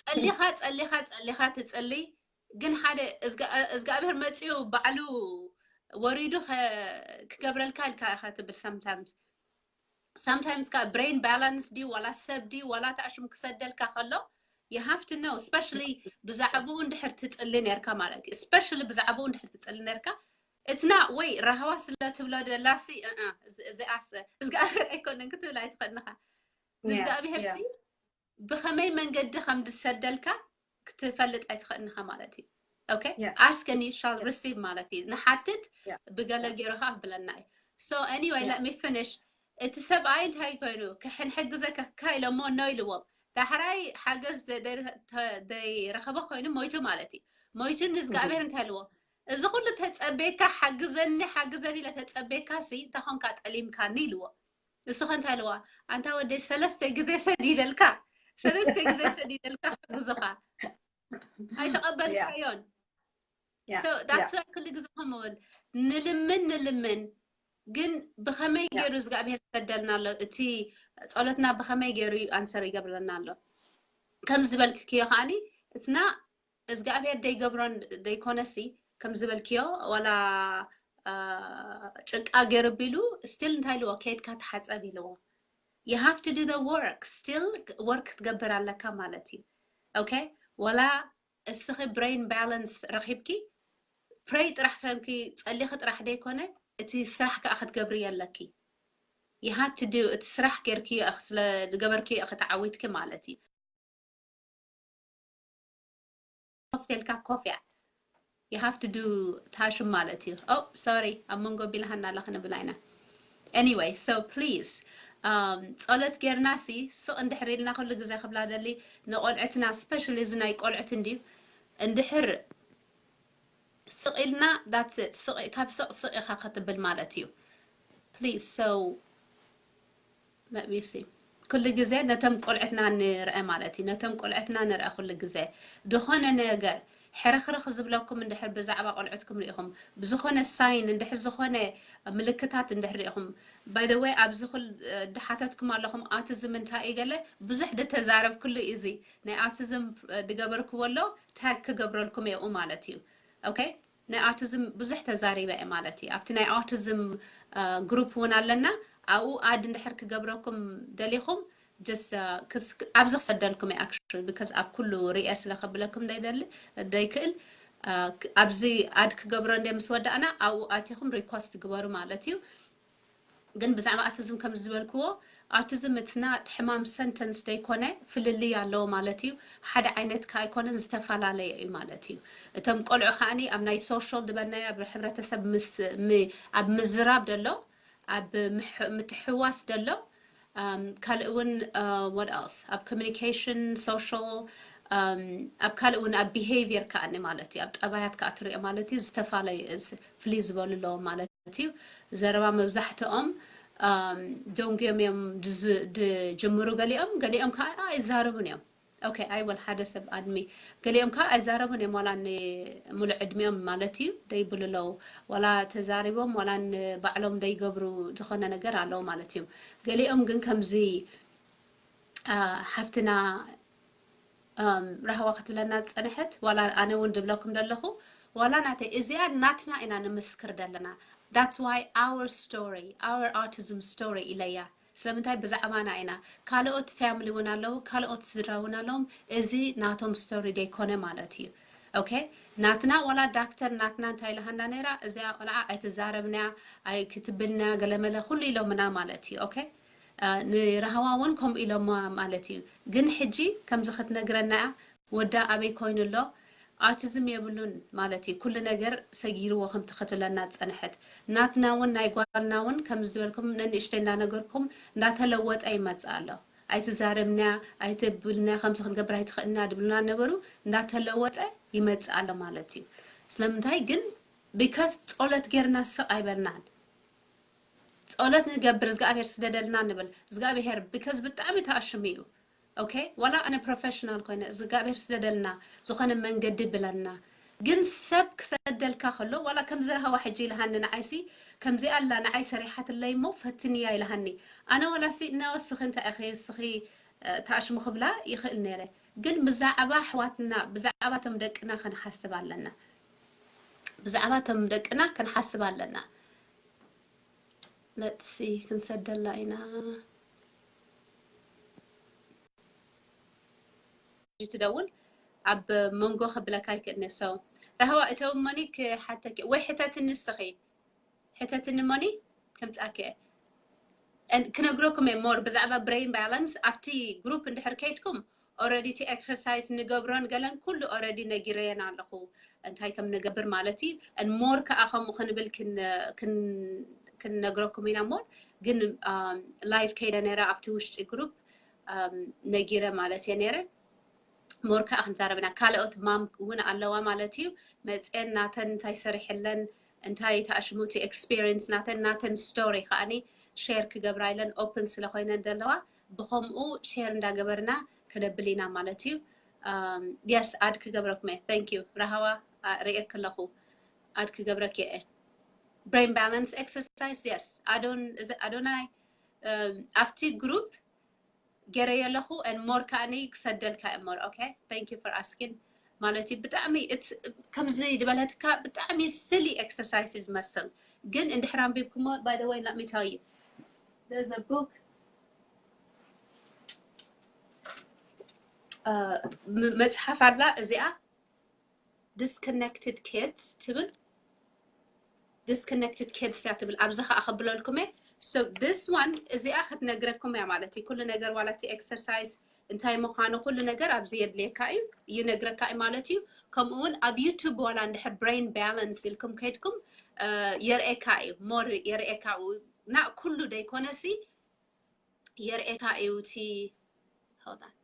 ጸሊኻ ጸሊኻ ጸሊኻ ትጽሊ፣ ግን ሓደ እዝጋ- እዝጋብሔር መጺኡ ባዕሉ ወሪዱ ከ- ክገብረልካ ኢልካ ኢኻ ትብል። Sometimes sometimes ከ brain balance ድዩ ዋላ ሰብ ድዩ ዋላ ተኣሽም ክሰደልካ ከሎ you have to know, especially ብዛዕባኡ እንድሕር ትጽሊ ነርካ ማለት እዩ። Especially ብዛዕባኡ እንድሕር ትጽሊ ነርካ፣ it's not ወይ ራህዋ ስለ ትብሎ ደላሲ እዚኣስ እግዚኣብሔር ኣይኮነን ክትብል ኣይትኽእልንኻ። ንእግዚኣብሔር ሲ ብኸመይ መንገዲ ከም ዝሰደልካ ክትፈልጥ ኣይትኽእልንኻ ማለት እዩ። Okay? Ask and you shall receive ማለት እዩ። ንሓትት ብገለ ገይሩ ከዓ ብለና እዩ። So anyway, let me finish. እቲ ሰብኣይ እንታይ ኮይኑ ክሕንሕግዘካ ኢሎሞ no ኢልዎም። ዳሕራይ ሓገዝ ዘይረኸበ ኮይኑ ሞይቱ ማለት እዩ። ሞይቱ ንእግዚኣብሔር እንታይ ኢልዎ? እዚ ኩሉ ተጸቤካ ሓግዘኒ ሓግዘኒ ኢለ ተጸቤካ ሲ እንታይ ኾንካ ጠሊምካኒ ኢልዎ። ንሱ ኸ እንታይ ኢልዋ? ኣንታ ወደይ ሰለስተ ግዜ ሰዲደልካ ሰለስተ ግዜ ሰዲደልካ ሓግዙኻ ኣይተቐበልካዮን። So that's why ኩሉ ግዜ ከምብል ንልምን ንልምን ግን ብኸመይ ገይሩ እግዚኣብሔር ይሰደልና ኣሎ? እቲ ጸሎትና ብኸመይ ገይሩ እዩ ኣንሰር ይገብረልና ኣሎ? ከም ዝበልክዮ ከዓኒ እትና እግዚኣብሔር ደይገብሮን ደይኮነሲ ከም ዝበልክዮ ዋላ ጭቃ ገይሩ ቢሉ ስቲል እንታይ ኢልዎ? ከይድካ ተሓጸብ ኢልዎ። You have to do the work. Still work ክትገብር ኣለካ ማለት እዩ። Okay? ዋላ እስኺ brain balance ረኺብኪ ፕሬይ ጥራሕ ከንኪ ጸሊኺ ጥራሕ ደይኮነ እቲ ስራሕ ከዓ ክትገብሪ ኣለኪ። You have to do እቲ ስራሕ ጌርኪ ስለ ዝገበርኪ ክትዓዊትኪ ማለት እዩ። ኮፍ ተልካ ኮፍ እያ። You have to do ታሽም ማለት እዩ። Oh sorry፣ ኣብ መንጎ ቢልሃና ኣላ ክንብላ ኢና። Anyway, so please ጸሎት ጌርና ሲ ስቕ እንድሕር ኢልና ኩሉ ግዜ ክብላ ደሊ ንቆልዕትና especially እዚ ናይ ቆልዕት እንድዩ እንድሕር ስቕ ኢልና that's it፣ ካብ ስቕ ስቕ ኢኻ ክትብል ማለት እዩ። Please, so let me see. ኩሉ ግዜ ነቶም ቆልዕትና ንርአ ማለት እዩ። ነቶም ቆልዕትና ንርአ ኩሉ ግዜ ዝኾነ ነገር ሕርኽርኽ ዝብለኩም እንድሕር ብዛዕባ ቆልዕትኩም ርኢኹም ብዝኾነ ሳይን እንድሕር ዝኾነ ምልክታት እንድሕር ርኢኹም by the way ኣብዚ ኩል ድሓተትኩም ኣለኹም ኣውቲዝም እንታይ እዩ ገለ ብዙሕ ድተዛረብ ኩሉ እዚ ናይ ኣውቲዝም ድገበርክዎ ኣሎ ታግ ክገብረልኩም የኡ ማለት እዩ። Okay? ናይ ኣውቲዝም ብዙሕ ተዛሪበ እየ ማለት እዩ። ኣብቲ ናይ ኣውቲዝም ግሩፕ እውን ኣለና። ኣብኡ ኣድ እንድሕር ክገብረኩም ደሊኹም just ኣብዚ ክሰደልኩም እየ actually because ኣብ ኩሉ ሪኤ ስለ ከብለኩም ደይደሊ ደይክእል ኣብዚ ኣድ ክገብሮ እንደ ምስ ወዳእና ኣብኡ ኣቲኹም ሪኮስት ግበሩ ማለት እዩ። ግን ብዛዕባ ኣውቲዝም ከም ዝበልክዎ ኣውቲዝም እትና ሕማም ሰንተንስ ደይኮነ ፍልልይ ኣለዎ ማለት እዩ። ሓደ ዓይነት ከ ኣይኮነን ዝተፈላለየ እዩ ማለት እዩ። እቶም ቆልዑ ከዓኒ ኣብ ናይ ሶሻል ዝበልናዮ ኣብ ሕብረተሰብ ኣብ ምዝራብ ደሎ ኣብ ምትሕዋስ ደሎ ካልእ እውን what else ኣብ communication social ኣብ ካልእ እውን ኣብ behaviour ከዓኒ ማለት እዩ ኣብ ጠባያት ከዓ ትሪኦ ማለት እዩ ዝተፈላለዩ ፍልይ ዝበሉ ኣለዎም ማለት እዩ። ዘረባ መብዛሕትኦም ደንጉዮም እዮም ድጅምሩ ገሊኦም ገሊኦም ከዓ ኣይዛረቡን እዮም። Okay, ኣይወል ሓደ ሰብ ኣድሚ ገሊኦም ከዓ ኣይዛረቡን እዮም ዋላ ንሙሉእ ዕድሚኦም ማለት እዩ ደይብሉ ኣለዉ ዋላ ተዛሪቦም ዋላ ንባዕሎም ደይገብሩ ዝኾነ ነገር ኣለዉ ማለት እዮም። ገሊኦም ግን ከምዚ ሓፍትና ራህዋ ክትብለና ዝፀንሐት ዋላ ኣነ እውን ድብለኩም ዘለኹ ዋላ ናተይ እዚኣ ናትና ኢና ንምስክር ዘለና። That's why our story, our autism story ኢለያ። ስለምንታይ ብዛዕባና ኢና። ካልኦት ፋሚሊ እውን ኣለዉ፣ ካልኦት ስድራ እውን ኣለዎም። እዚ ናቶም ስቶሪ ደይኮነ ማለት እዩ። Okay? ናትና ዋላ ዳክተር ናትና እንታይ ኢልሃና ነይራ? እዚኣ ቆልዓ ኣይትዛረብንያ፣ ኣይክትብልንያ፣ ገለመለ ኩሉ ኢሎምና ማለት እዩ። Okay? ንራህዋ እውን ከምኡ ኢሎማ ማለት እዩ። ግን ሕጂ ከምዚ ክትነግረና እያ፣ ወዳ ኣበይ ኮይኑ ኣሎ? ኣውቲዝም የብሉን ማለት እዩ። ኩሉ ነገር ሰጊርዎ ከምቲ ክትብለና ዝጸንሐት። ናትና እውን ናይ ጓልና እውን ከምዚ ዝበልኩም ነንእሽተይ እንዳነገርኩም እንዳተለወጠ ይመጽእ ኣሎ። ኣይትዛረብንያ፣ ኣይትብልንያ፣ ከምዚ ክትገብር ኣይትኽእልንያ ድብሉና ነበሩ እንዳተለወጠ ይመጽእ ኣሎ ማለት እዩ። ስለምንታይ ግን? ቢካዝ ጸሎት ጌርና ስቕ ኣይበልናን። ጸሎት ንገብር እግዚኣብሔር ስደደልና ንብል እግዚኣብሔር ቢካዝ ብጣዕሚ ተኣሽሙ እዩ። Okay? ዋላ ኣነ ፕሮፌሽናል ኮይነ እግዚኣብሔር ስደደልና ዝኾነ መንገዲ ብለና ግን ሰብ ክሰደልካ ከሎ ዋላ ከምዚ ረሃዋ ሕጂ ኢልሃኒ ንዓይሲ ከምዚኣ ኣላ ንዓይ ሰሪሓትለይ እሞ ፈትንያ ኢልሃኒ ኣነ ዋላሲ እና እስኺ እንታይ ኢኺ እስኺ ተኣሽሙ ክብላ ይኽእል ነይረ ግን ብዛዕባ ኣሕዋትና ብዛዕባ ቶም ደቅና ክንሓስብ ኣለና። ብዛዕባ ቶም ደቅና ክንሓስብ ኣለና። Let's see ክንሰደላ ኢና። ትደውል ኣብ መንጎ ከብለካ ይክእልኒ። So ራህዋ እተው እሞኒ ክሓተኪ ወይ ሕተትኒ ንስኺ ሕተትኒ እሞኒ ከምጻኪ ክነግረኩም እየ more ብዛዕባ brain balance ኣብቲ group እንድሕር ከይድኩም already እቲ exercise ንገብሮን ገለን ኩሉ already ነጊረየን ኣለኹ እንታይ ከም ንገብር ማለት እዩ። And more ከዓ ከምኡ ክንብል ክነግረኩም ኢና more ግን live ከይደ ነይረ ኣብቲ ውሽጢ group ነጊረ ማለት እየ ነይረ። more ከዓ ክንዛረብና ካልኦት ማም እውን ኣለዋ ማለት እዩ። መፅየን ናተን እንታይ ሰሪሕለን እንታይ ተኣሽሙቲ experience ናተን ናተን story ከዓኒ share ክገብራ ኢለን open ስለኮይነን ዘለዋ ብከምኡ share እንዳገበርና ክነብል ኢና ማለት እዩ። Yes add ክገብረኩም እየ። Thank you ራህዋ ርእየክ ኣለኹ add ክገብረክ እየ። Brain balance exercise yes ኣዶናይ ኣብቲ group ገይረዮ ኣለኹ and more ከዓኒ ክሰደልካ እየ more okay thank you for asking ማለት እዩ። ብጣዕሚ ከምዚ ዝበለትካ ብጣዕሚ silly exercise ዝመስል ግን እንድሕር ኣንቢብኩሞ by the way let me tell you there's a book መፅሓፍ ኣላ እዚኣ Disconnected Kids ትብል Disconnected Kids እያ ትብል። ኣብዚ ከዓ ከብለልኩም እየ። So this one እዚኣ ክትነግረኩም እያ ማለት እዩ። ኩሉ ነገር ዋላ እቲ exercise እንታይ ምዃኑ ኩሉ ነገር ኣብዚ የድልየካ እዩ ይነግረካ እዩ ማለት እዩ። ከምኡ እውን ኣብ YouTube ዋላ እንድሕር brain balance ኢልኩም ከይድኩም የርእየካ እዩ more የርእየካ ና ኩሉ ደይኮነሲ የርእየካ እዩ እቲ hold on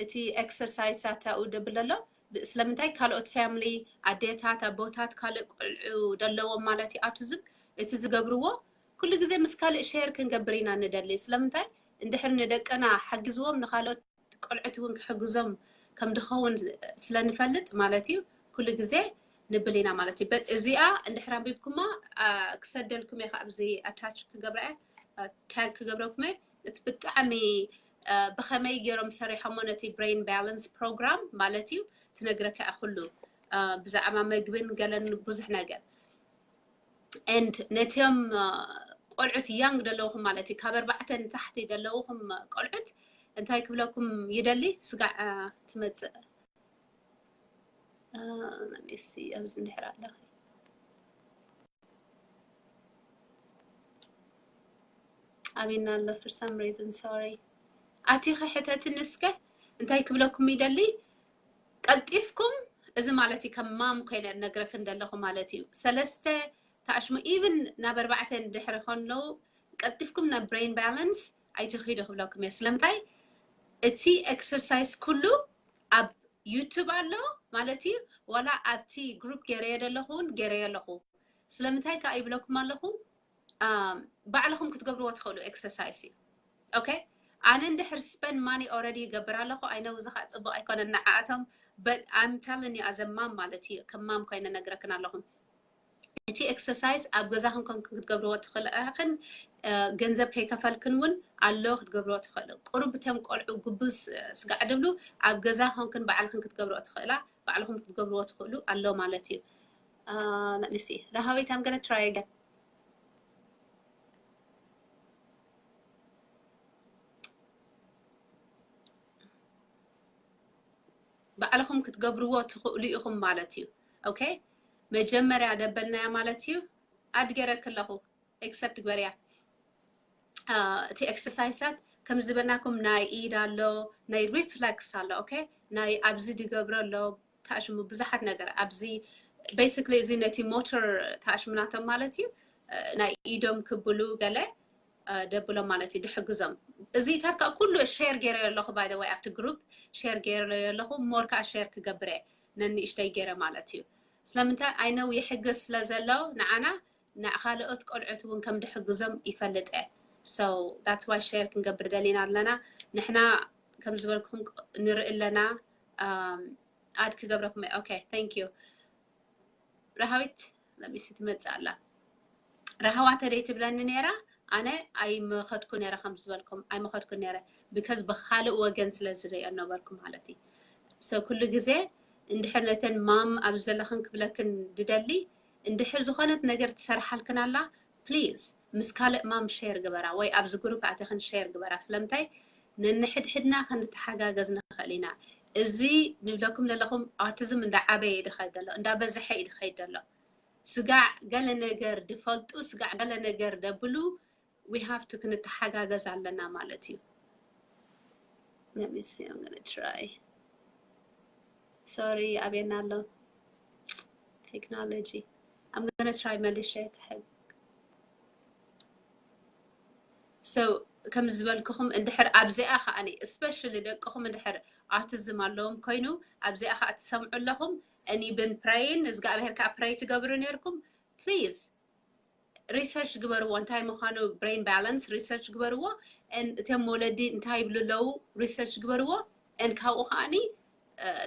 እቲ exercise ኣታኡ ደብል ኣሎ ስለምንታይ ካልኦት family ኣዴታት ኣቦታት ካልእ ቆልዑ ደለዎም ማለት እዩ autism እቲ ዝገብርዎ ኩሉ ግዜ ምስ ካልእ share ክንገብር ኢና ንደሊ ስለምንታይ እንድሕር ንደቅና ሓግዝዎም ንካልኦት ቆልዑት እውን ክሕግዞም ከም ድኸውን ስለንፈልጥ ማለት እዩ ኩሉ ግዜ ንብል ኢና ማለት እዩ። እዚኣ እንድሕር ኣንቢብኩማ ክሰደልኩም እየ ኣብዚ attach ክገብራ እየ tag ክገብረኩም እየ። እቲ ብጣዕሚ ብኸመይ ገይሮም ሰሪሖሞ ነቲ brain balance program ማለት እዩ ትነግረካ እያ ኩሉ ብዛዕባ መግብን ገለን ብዙሕ ነገር and ነቲኦም ቆልዑት young ዘለውኹም ማለት እዩ ካብ ኣርባዕተ ንታሕቲ ዘለውኹም ቆልዑት እንታይ ክብለኩም ይደሊ ስጋዕ ትመፅእ መሜሲ ኣብዚ እንድሕር ኣለኺ ኣበይና ኣሎ for some reason sorry ኣቲኺ ሕተትኒ እስከ እንታይ ክብለኩም ይደሊ ቀልጢፍኩም እዚ ማለት እዩ ከም ማም ኮይነ ነግረክን ዘለኹ ማለት እዩ ሰለስተ ተኣሽሙ even ናብ ኣርባዕተ እንድሕር ከለዉ ቀልጢፍኩም ናብ brain balance ኣይትኺዱ ክብለኩም እየ ስለምንታይ እቲ exercise ኩሉ ኣብ YouTube ኣሎ ማለት እዩ ዋላ ኣብቲ group ገይረዮ ዘለኹ እውን ገይረዮ ኣለኹ ስለምንታይ ከዓ ይብለኩም ኣለኹ ባዕልኹም ክትገብርዎ ትኽእሉ exercise እዩ okay ኣነ እንድሕር spend money already ይገብር ኣለኹ I know እዚ ከዓ ፅቡቅ ኣይኮነን ንዓኣቶም but I'm telling you as a mom ማለት እዩ ከም ማም ኮይነ ነግረክን ኣለኹ እቲ exercise ኣብ ገዛኹም ከም ክትገብርዎ ትኽእሉ ኢኽን ገንዘብ ከይከፈልክን እውን ኣሎ ክትገብርዎ ትኽእሉ ቁሩብ እቶም ቆልዑ ግቡዝ ስጋዕ ድብሉ ኣብ ገዛ ኮንክን ባዕልክን ክትገብርዎ ትኽእላ ባዕልኹም ክትገብርዎ ትኽእሉ ኣሎ ማለት እዩ let me see ረሃዊት I'm gonna try again ባዕልኹም ክትገብርዎ ትኽእሉ ኢኹም ማለት እዩ okay መጀመርያ ደበልናያ ማለት እዩ ኣድገረክ ኣለኹ accept ግበርያ እቲ exercise ኣት ከም ዝበልናኩም ናይ ኢድ ኣሎ ናይ reflex ኣሎ okay ናይ ኣብዚ ድገብረ ኣሎ ተኣሽሙ ብዙሓት ነገር ኣብዚ basically እዚ ነቲ motor ተኣሽሙ ናቶም ማለት እዩ ናይ ኢዶም ክብሉ ገለ ደብሎም ማለት እዩ ድሕግዞም እዚታት ከዓ ኩሉ share ገይረ ኣለኹ by the way ኣብቲ group share ገይረ ኣለኹ more ከዓ share ክገብር እየ ነንእሽተይ ገይረ ማለት እዩ ስለምንታይ I know ይሕግዝ ስለ ዘሎ ንዓና ንካልኦት ቆልዑት እውን ከም ድሕግዞም ይፈልጥ እየ so that's why share ክንገብር ደሊና ኣለና ንሕና ከም ዝበልኩኹም ንርኢ ኣለና add ክገብረኩም okay thank you ረሃዊት let me see ትመፅእ ኣላ ረሃዋ ተደይ ትብለኒ ነይራ ኣነ ኣይመኸድኩ ነረ ከም ዝበልኩም ኣይመኸድኩ ነረ because ብካልእ ወገን ስለ ዝሪኦ ነበርኩ ማለት እዩ። So ኩሉ ግዜ እንድሕር ነተን ማም ኣብ ዘለኽን ክብለክን ድደሊ እንድሕር ዝኾነት ነገር ትሰርሓልክን ኣላ please ምስ ካልእ ማም share ግበራ ወይ ኣብዚ group ኣተኽን share ግበራ ስለምንታይ ነንሕድሕድና ክንተሓጋገዝ ንኽእል ኢና። እዚ ንብለኩም ዘለኹም autism እንዳዓበየ እዩ ድኸይድ ዘሎ እንዳበዝሐ እዩ ድኸይድ ዘሎ። ስጋዕ ገለ ነገር ድፈልጡ ስጋዕ ገለ ነገር ደብሉ we have to ክንተሓጋገዝ ኣለና ማለት እዩ። Let me see, I'm gonna try. Sorry ኣቤና ኣሎ technology. I'm gonna try መሊሸ ክሕግ so ከም ዝበልክኹም እንድሕር ኣብዚኣ ከዓኒ especially ደቅኹም እንድሕር autism ኣለዎም ኮይኑ ኣብዚኣ ከዓ ትሰምዑ ኣለኹም እኒ ብን ፕረይን እግዚኣብሔር ከዓ ፕረይ ትገብሩ ነርኩም please research ግበርዎ እንታይ ምዃኑ brain balance research ግበርዎ እቶም ወለዲ እንታይ ይብሉ ኣለዉ research ግበርዎ and ካብኡ ከዓኒ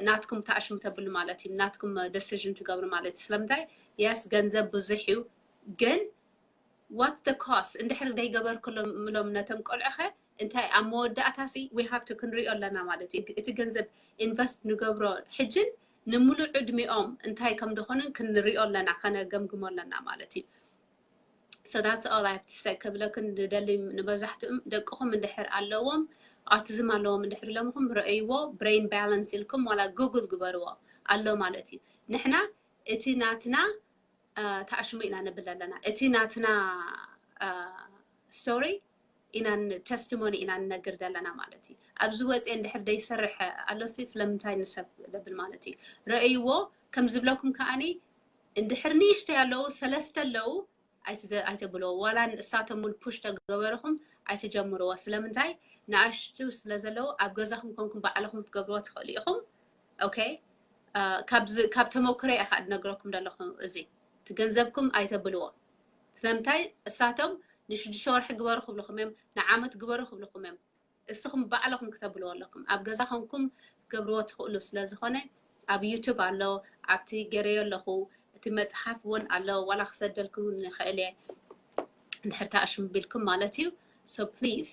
ናትኩም ተኣሽሙ ተብሉ ማለት እዩ ናትኩም decision ትገብሩ ማለት እዩ ስለምንታይ yes ገንዘብ ብዙሕ እዩ ግን what the cost እንድሕር ደይገበርክሎም ምሎም ነቶም ቆልዑኸ እንታይ ኣብ መወዳእታ ሲ we have to ክንሪኦ ኣለና ማለት እዩ እቲ ገንዘብ invest ንገብሮ ሕጅን ንምሉእ ዕድሚኦም እንታይ ከም ዝኾኑን ክንሪኦ ኣለና ከነገምግሞ ኣለና ማለት እዩ so that's all I have to say ከብለክን ዝደሊ ንመብዛሕትኦም ደቅኹም እንድሕር ኣለዎም autism ኣለዎም እንድሕር ለምኹም ረእይዎ brain balance ኢልኩም ዋላ google ግበርዎ ኣሎ ማለት እዩ ንሕና እቲ ናትና ተኣሽሙ ኢና ንብል ኣለና እቲ ናትና story ኢና testimony ኢና ንነግር ዘለና ማለት እዩ ኣብዚ ወፅኤ እንድሕር ደይሰርሐ ኣሎሲ ስለምንታይ ንሰብ ለብል ማለት እዩ ረእይዎ ከም ዝብለኩም ከዓኒ እንድሕር ንእሽተይ ኣለዉ ሰለስተ ኣለዉ ኣይተብልዎ ዋላ ንእሳቶም እውን push ተገበርኹም ኣይትጀምርዎ ስለምንታይ ንኣሽቱ ስለ ዘለዉ ኣብ ገዛኹም ኮንኩም ባዕልኹም ክትገብርዎ ትኽእሉ ኢኹም okay ካብ ተመክሮ እየ ከዓ ዝነግረኩም ዘለኹ እዚ እቲ ገንዘብኩም ኣይተብልዎ ስለምንታይ እሳቶም ንሽዱሽተ ወርሒ ግበሩ ክብልኹም እዮም ንዓመት ግበሩ ክብልኹም እዮም እስኹም ባዕልኹም ክተብልዎ ኣለኩም ኣብ ገዛ ኮንኩም ክትገብርዎ ትኽእሉ ስለ ዝኾነ ኣብ YouTube ኣሎ ኣብቲ ገረዮ ኣለኹ እቲ መፅሓፍ እውን ኣሎ ዋላ ክሰደልኩም ንኽእል እየ እንድሕር ተኣሽሙ ቢልኩም ማለት እዩ so please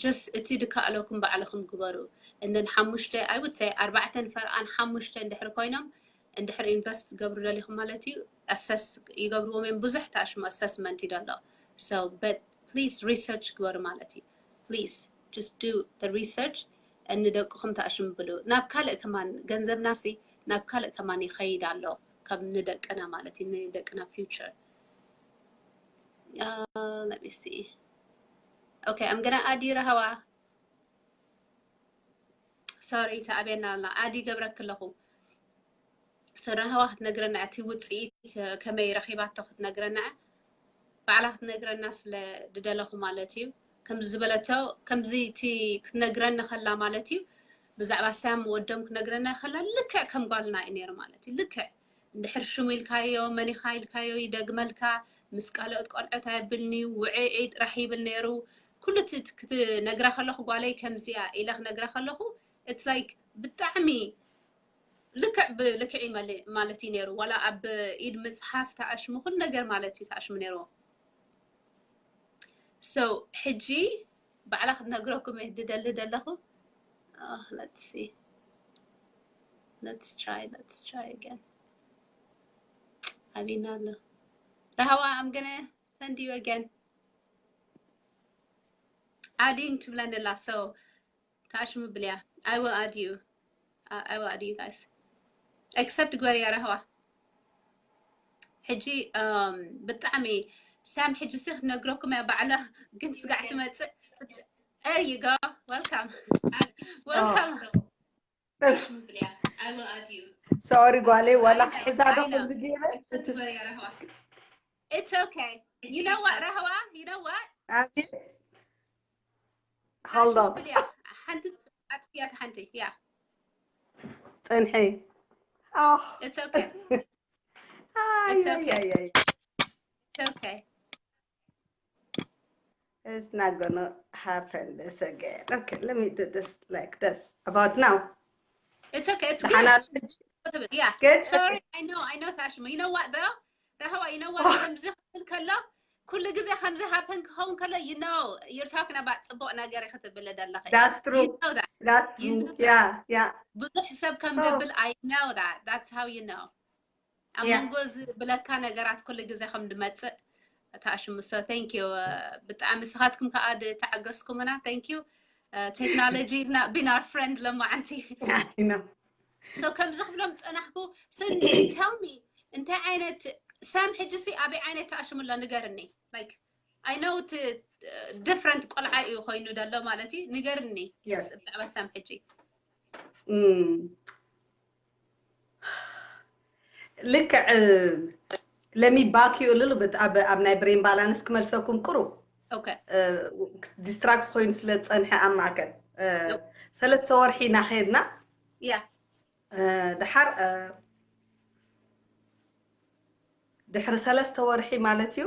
just እቲ ድከኣለኩም ባዕልኹም ግበሩ እነን ሓሙሽተ I would say ኣርባዕተን ፈርኣን ሓሙሽተ እንድሕር ኮይኖም እንድሕር invest ክትገብሩ ደሊኹም ማለት እዩ assess ይገብርዎም እዮም ብዙሕ ተኣሽሙ assessment እዩ ደሎ so but please research ግበሩ ማለት እዩ please just do the research ንደቅኹም ተኣሽምብሉ ናብ ካልእ ከማን ገንዘብና ሲ ናብ ካልእ ከማን ይኸይድ ኣሎ ካብ ንደቅና ማለት እዩ ንደቅና future let me see okay I'm gonna add you ረሃዋ sorry ተኣብየና ኣላ ኣዲ ገብረክ ኣለኹ ረሃዋ ክትነግረና እቲ ውፅኢት ከመይ ረኺባቶ ክትነግረና ባዕላ ክትነግረና ስለ ድደለኹ ማለት እዩ ከምዚ ዝበለቶ ከምዚ እቲ ክትነግረኒ ከላ ማለት እዩ ብዛዕባ ሳም ወዶም ክነግረና ከላ ልክዕ ከም ጓልና እዩ ነይሩ ማለት እዩ ልክዕ እንድሕር ሽሙ ኢልካዮ መኒኻ ኢልካዮ ይደግመልካ ምስ ካልኦት ቆልዑት ኣየብልኒ ውዒዒ ጥራሕ ይብል ነይሩ ኩሉ ክትነግራ ከለኹ ጓለይ ከምዚያ ኢለ ክነግራ ከለኹ it's like ብጣዕሚ ልክዕ ብልክዕ ማለት እዩ ነይሩ ዋላ ኣብ ኢድ መፅሓፍ ተኣሽሙ ኩሉ ነገር ማለት እዩ ተኣሽሙ ነይርዎ so ሕጂ ባዕላ ክትነግረኩም እየ ድደሊ ደለኹ let's see let's try let's try again ኣቢና ኣሎ ረሃዋ I'm gonna send you again adding ትብለኒ ኣላ so ተኣሽሙ ብልያ I will add you I will add you guys accept ግበርያ ረሃዋ ሕጂ ብጣዕሚ ሳም ሕጂ ሲ ክትነግረኩም እያ ባዕላ ግን ስጋዕ ትመፅእ there you go welcome welcome sorry ጓለይ ዋላ ክሕዛ ዶ ከምዚ ገይረ it's okay you know what ረሃዋ you know what hold on ሓንቲ ኣጥፍያት ሓንቲ ያ ፅንሒ it's okay Ay, ay, ay, ay. It's okay. It's not gonna happen this again. Okay, let me do this like this. About now. It's okay. It's Hana- good. Yeah. Good. Sorry. I know. I know, Tashma. You know what though? Rahawa, you know what? ከምዚ ክብል ከሎ ኩሉ ግዜ ከምዚ ሃፕን ክኸውን ከሎ you know you're talking about ጽቡቕ ነገር ክትብል ዘለኻ That's true. You know that. That's You true. know Yeah, that. yeah. ብዙሕ ሰብ ከም Oh. ዘብል I know that. That's how you know. ኣብ Yeah. መንጎ ዝብለካ ነገራት ኩሉ ግዜ ከም ድመጽእ ተኣሽሙ። So thank you. ብጣዕሚ ንስኻትኩም ከኣ ተዓገስኩምና። Thank you. Technology is not been our friend ለማዓንቲ። I know. So ከምዚ ክብሎም ጸናሕኩ። So tell me እንታይ ዓይነት ሳም ሕጂ ሲ ኣበይ ዓይነት ተኣሽሙ ኣሎ ንገርኒ። Like I know እቲ different ቆልዓ እዩ ኮይኑ ዘሎ ማለት እዩ። ንገርኒ Yes. ብዛዕባ ሳም ሕጂ። Mm. ልክዕ let me back you a little bit ኣብ ኣብ ናይ brain balance ክመልሰኩም ቅሩብ Okay. distract ኮይኑ ስለ ዝጸንሐ ኣብ ማእከል ሰለስተ ወርሒ ኢና ከድና Yeah. ድሓር ድሕሪ ሰለስተ ወርሒ ማለት እዩ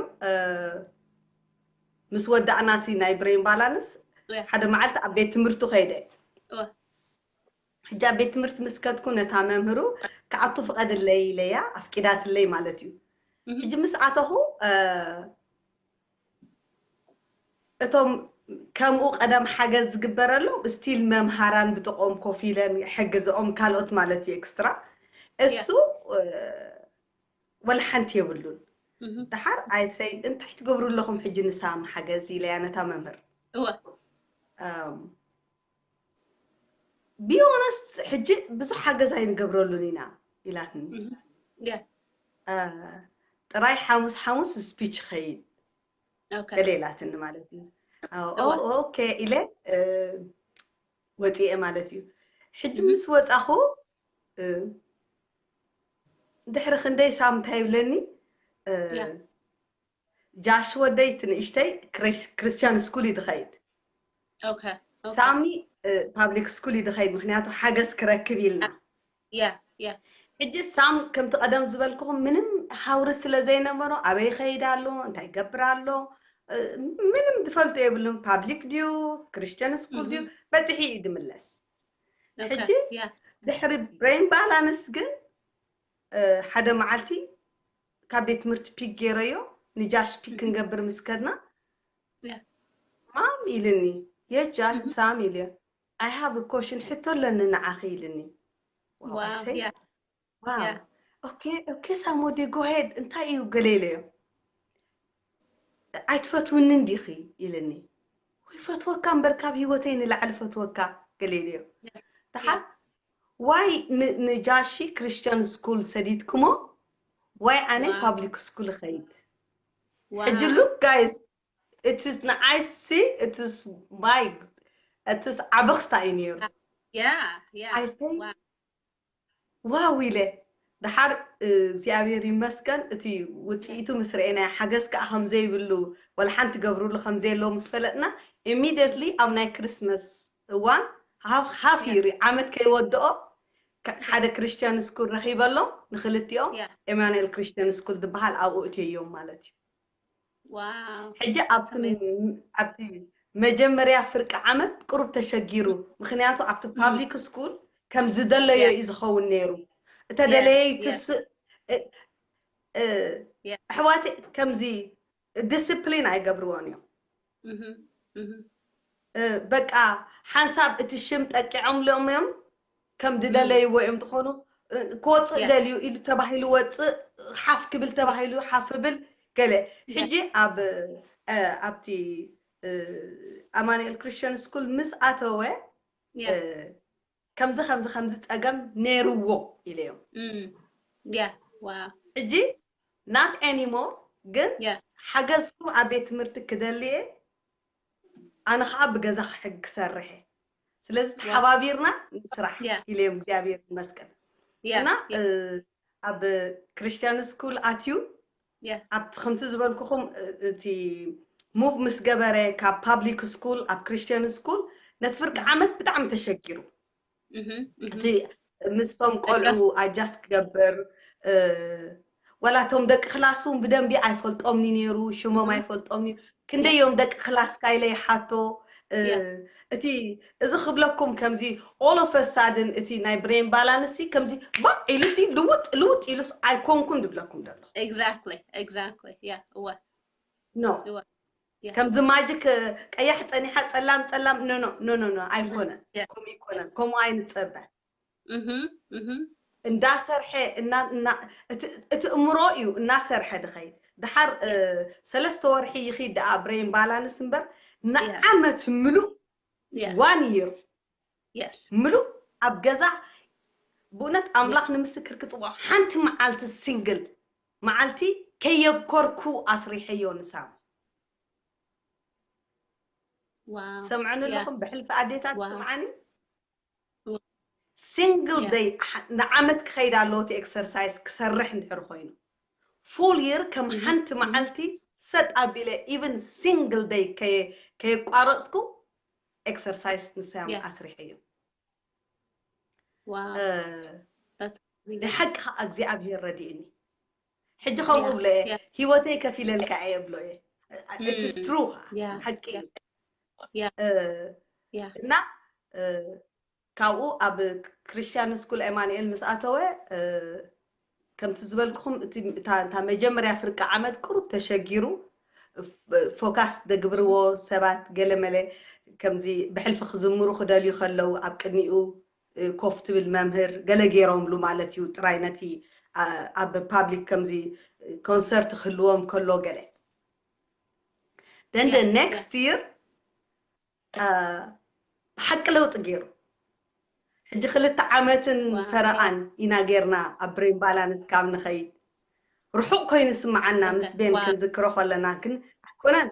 ምስ ወዳእናቲ ናይ brain balance ሓደ መዓልቲ ኣብ ቤት ትምህርቱ ከይደ ሕጂ ኣብ ቤት ትምህርቲ ምስ ከድኩ ነታ መምህሩ ክኣቱ ፍቐድለይ ኢለያ ኣፍቂዳትለይ ማለት እዩ ሕጂ ምስ ኣተኹ እቶም ከምኡ ቀደም ሓገዝ ዝግበረሎም still መምሃራን ብጥቕኦም ኮፍ ኢለን ሕግዝኦም ካልኦት ማለት እዩ extra እሱ ወላ ሓንቲ የብሉን ድሓር ኣይሰይ እንታይ ትገብሩ ኣለኹም ሕጂ ንሳም ሓገዝ ኢለያ ነታ መምህር እወ be honest ሕጂ ብዙሕ ሓገዝ ኣይንገብረሉን ኢና ኢላትኒ Yeah. ጥራይ ሓሙስ ሓሙስ speech ኸይድ Okay. ገለ ኢላትኒ ማለት እዩ እወ። ኦኬ ኢለ ወፂኤ ማለት እዩ ሕጂ ምስ ወፃኹ ድሕሪ ክንደይ ሳምንት ይብለኒ Yeah. ጃሽ ወደይ እቲ ንእሽተይ ክርስቲያን ስኩል እዩ ዝኸይድ Okay. Okay. ሳሚ ፓብሊክ ስኩል እዩ ዝኸይድ ምክንያቱ ሓገዝ ክረክብ ኢልና Yeah. Yeah. ሕጂ ሳም ከምቲ ቀደም ዝበልኩኹም ምንም ሃውሪ ስለ ዘይነበሮ ኣበይ ይኸይድ ኣሎ እንታይ ይገብር ኣሎ ምንም ዝፈልጦ የብሉን ፓብሊክ ድዩ ክርስቲያን ስኩል ድዩ በፂሒ እዩ ዝምለስ ሕጂ ድሕሪ brain balance ግን ሓደ መዓልቲ ካብ ቤት ትምህርቲ ፒክ ገይረዮ ንጃሽ ፒክ ክንገብር ምስ ከድና ማም ኢልኒ የጃሽ ሳም ኢልዮ I have a question ሕቶ ኣለኒ ንዓኺ ኢልኒ okay ሳም ወዲ go ahead እንታይ እዩ ገለ ኢለዮ ኣይትፈትውኒ እንዲኺ ኢልኒ ይፈትወካ እምበር ካብ ህይወተይ ንላዕሊ ፈትወካ ገለ ኢለዮ ድሓር ዋይ ንጃሺ ክርስቲያን ስኩል ሰዲድክሞ ዋይ ኣነ ፓብሊክ ስኩል ኸይድ ሕጂ look guys it's ንዓይሲ it's my it's ዓበኽስታ እዩ ነይሩ Yeah. Yeah. I say ዋው ኢለ ድሓር እግዚኣብሔር ይመስገን እቲ ውፅኢቱ ምስ ረኤና ሓገዝ ከዓ ከምዘይብሉ ወላ ሓንቲ ገብርሉ ከምዘየለዎ ምስ ፈለጥና immediately ኣብ ናይ ክርስመስ እዋን ሃፍ ይሪ ዓመት ከይወድኦ ሓደ ክርስቲያን ስኩል ረኺበሎም ንክልቲኦም ኤማኑኤል ክርስቲያን ስኩል ዝበሃል ኣብኡ እትዮም ማለት እዩ ሕጂ ኣብቲ መጀመርያ ፍርቂ ዓመት ቅሩብ ተሸጊሩ ምክንያቱ ኣብቲ ፓብሊክ ስኩል ከም ዝደለዮ እዩ ዝኸውን ነይሩ እተደለየ ይትስእ ኣሕዋት ከምዚ ዲስፕሊን ኣይገብርዎን እዮም በቃ ሓንሳብ እቲ ሽም ጠቂዖምሎም እዮም ከም ዝደለይዎ እዮም ዝኾኑ ክወፅእ ደልዩ ኢሉ ተባሂሉ ወፅእ ሓፍ ክብል ተባሂሉ ሓፍ ብል ገለ ሕጂ ኣብ ኣብቲ ኣማኑኤል ክርስቲያን ስኩል ምስ ኣተወ ከምዚ ከምዚ ከምዚ ፀገም ነይርዎ ኢለዮም ሕጂ not anymore ግን ሓገዝኩም ኣብ ቤት ትምህርቲ ክደልየ ኣነ ከዓ ብገዛ ክሕግ ክሰርሕ ስለዚ ተሓባቢርና ንስራሕ ኢለዮም እግዚኣብሔር ይመስገን እና ኣብ ክርስቲያን ስኩል ኣትዩ ኣብቲ ከምቲ ዝበልኩኹም እቲ ሙቭ ምስ ገበረ ካብ ፓብሊክ ስኩል ኣብ ክርስቲያን ስኩል ነቲ ፍርቂ ዓመት ብጣዕሚ ተሸጊሩ እቲ ምስቶም ቆልዑ ኣጃስት ክገብር ወላቶም ደቂ ክላስ እውን ብደንቢ ኣይፈልጦምኒ ነይሩ ሽሞም ኣይፈልጦምኒ ክንደዮም ደቂ ክላስ ካይለ ይሓቶ እቲ እዚ ክብለኩም ከምዚ all of a sudden እቲ ናይ brain balance ሲ ከምዚ ባዕ ኢሉ ሲ ልውጥ ልውጥ ኢሉ ኣይኮንኩን ዝብለኩም ዘሎ exactly exactly yeah እወ no እወ። Yeah. ከምዚ ማጅክ ቀያሕ ጸኒሓ ጸላም ጸላም no no no no no ኣይኮነን Yeah. ከምኡ ይኮነን ከምኡ ኣይንጸበ Mhm, mhm. እንዳሰርሐ እና እና እቲ እቲ እምሮ እዩ እናሰርሐ ድኸይድ ድሓር እ፣ ሰለስተ ወርሒ ይኺድ ደኣ ብሬን ባላንስ እምበር Yeah. ንዓመት ምሉእ Yeah. one year Yes. ምሉእ ኣብ ገዛ ብእውነት ኣምላኽ ንምስክር ክጽውዖ ሓንቲ መዓልቲ ሲንግል መዓልቲ ከየብኮርኩ ኣስሪሐዮ ንሳም Wow. ሰምዐኒ Yeah. ኣለኹም ብሕልፊ ኣዴታት Wow. ስምዓኒ Wow. ሲንግል Yeah. ደይ ንዓመት ክኸይድ ኣለዎ እቲ ኤክሰርሳይዝ ክሰርሕ እንድሕር ኮይኑ ፉል ይር ከም Mhm, ሓንቲ mhm. መዓልቲ ሰጥ ኣቢለ ኢቨን ሲንግል ደይ ከየቋረፅኩ ኤክሰርሳይዝ ንሳም Yeah. ኣስሪሐዮ Wow. እ፣ That's really ብሓቂ ከዓ እግዚኣብሄር ረዲእኒ ሕጂ ከምኡ Yeah, ብሎ እየ yeah. ህይወተይ ከፊለልካ እየ ብሎ እየ it's Mm. true Yeah, ሓቂ yeah. እዩ Yeah. እ፣ Yeah. እና እ፣ ካብኡ ኣብ ክርስቲያን ስኩል ኤማኑኤል ምስ ኣተወ እ፣ ከምቲ ዝበልኩኹም እቲ እታ እታ መጀመርያ ፍርቂ ዓመት ቅሩብ ተሸጊሩ ፍ- ፎካስ ዘግብርዎ ሰባት ገለመለ ከምዚ ብሕልፊ ክዝምሩ ክደልዩ ከለዉ ኣብ ቅድሚኡ እ፣ ኮፍ ትብል መምህር ገለ ገይሮምሉ ማለት እዩ ጥራይ ነቲ ኣ- ኣብ ፓብሊክ ከምዚ ኮንሰርት ክህልዎም ከሎ ገለ then the Yeah, next year ብሓቂ ለውጢ ገይሩ ሕጂ ክልተ ዓመትን Wow. ፈረቓን ኢና ጌርና ኣብ ብሬን ባላንስ ካብ ንኸይድ ርሑቕ ኮይኑ ስምዓና ምስ Okay. ቤን Wow. ክንዝክሮ ከለና ግን ኣይኮነን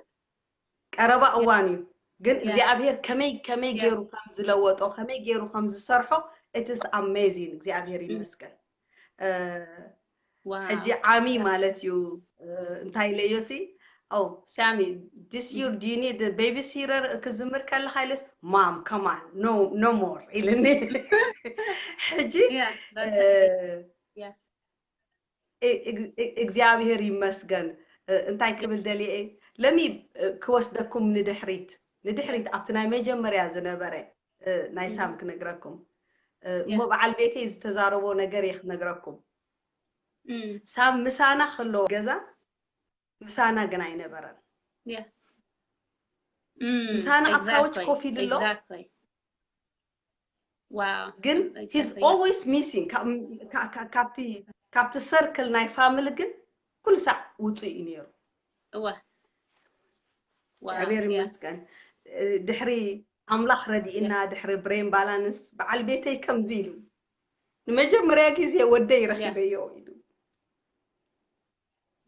ቀረባ እዋን እዩ ግን እግዚኣብሔር ከመይ ከመይ Yeah. ገይሩ ከም ዝለወጦ ከመይ ገይሩ ከም ዝሰርሖ it's amazing እግዚኣብሔር ይመስገን እ፣ Wow. ሕጂ ዓሚ ማለት እዩ እ፣ እንታይ ኢለዮ ሲ oh Sammy this year do you need babysitter ክዝምር ከለካ ኢለስ mom come on no no more ኢልኒ ሕጂ Yeah, that's እ፣ a big, yeah. እ- እግ- እግ- እግዚኣብሔር ይመስገን እ፣ እንታይ ክብል ደልየ ለሚ እ፣ ክወስደኩም ንድሕሪት ንድሕሪት ኣብቲ ናይ መጀመርያ ዝነበረ እ፣ ናይ ሳም ክነግረኩም እ፣ እሞ በዓል ቤተይ ዝተዛረቦ ነገር እየ ክነግረኩም Mm. ሳም ምሳና ከሎ ገዛ ምሳና ግን ኣይነበረን Yeah. Mm, ምሳና ኣብ ካውች exactly. ኮፍ ኢሉ ኣሎ Exactly. Wow. ግን he's Exactly. Yeah. always missing ካብ- ካ- ካ- ካብቲ ካብቲ ሰርክል ናይ ፋሚሊ ግን ኩሉ ሳዕ ውፁእ እዩ ነይሩ እወ። Wow. እግዚኣብሔር Yeah. ይመስገን እ፣ ድሕሪ ኣምላኽ ረዲእና ድሕሪ ብሬን ባላንስ በዓል ቤተይ ከምዚ ኢሉ ንመጀመርያ ግዜ ወደይ ረኪበዮ ኢሉ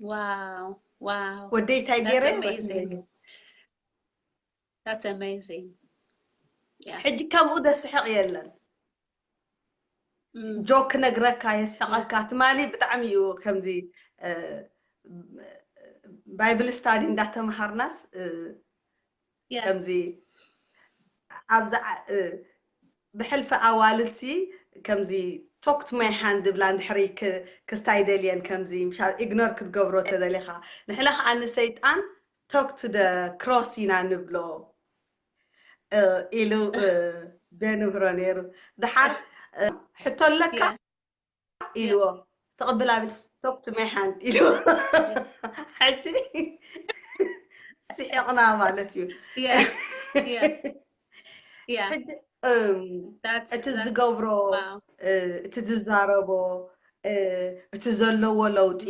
Wow. Wow. ወደይ እንታይ That's ገይረ amazing. ረኪበዮ That's amazing. Yeah. ሕጂ ከምኡ ደስሕቕ የለን Mm. ጆክ ክነግረካ የስሕቐካ ትማሊ ብጣዕሚ እዩ ከምዚ እ፣ ባይብል ስታዲ እንዳተምሃርናስ እ፣ Yeah. ከምዚ ኣብዛ እ፣ ብሕልፊ ኣዋልድሲ ከምዚ talk to my hand ዝብላ እንድሕሪ ክ- ክስታይ ደልየን ከምዚ ምሻ ኢግኖር ክትገብሮ ተደሊኻ ንሕና ከዓ ንሰይጣን talk to the cross ኢና ንብሎ እ፣ ኢሉ እ፣ ዘንብሮ ነይሩ ድሓር እ፣ ሕቶ ኣለካ Yeah. ኢልዎ ተቐብል ኣብል talk to my hand ኢልዎ ሕጂ ስሒቕና ማለት እዩ Yeah. Yeah. Yeah. ሕጂ እም፣ That's እቲ that's ዝገብሮ wow. እ፣ እቲ ዝዛረቦ እ፣ እቲ ዘለዎ ለውጢ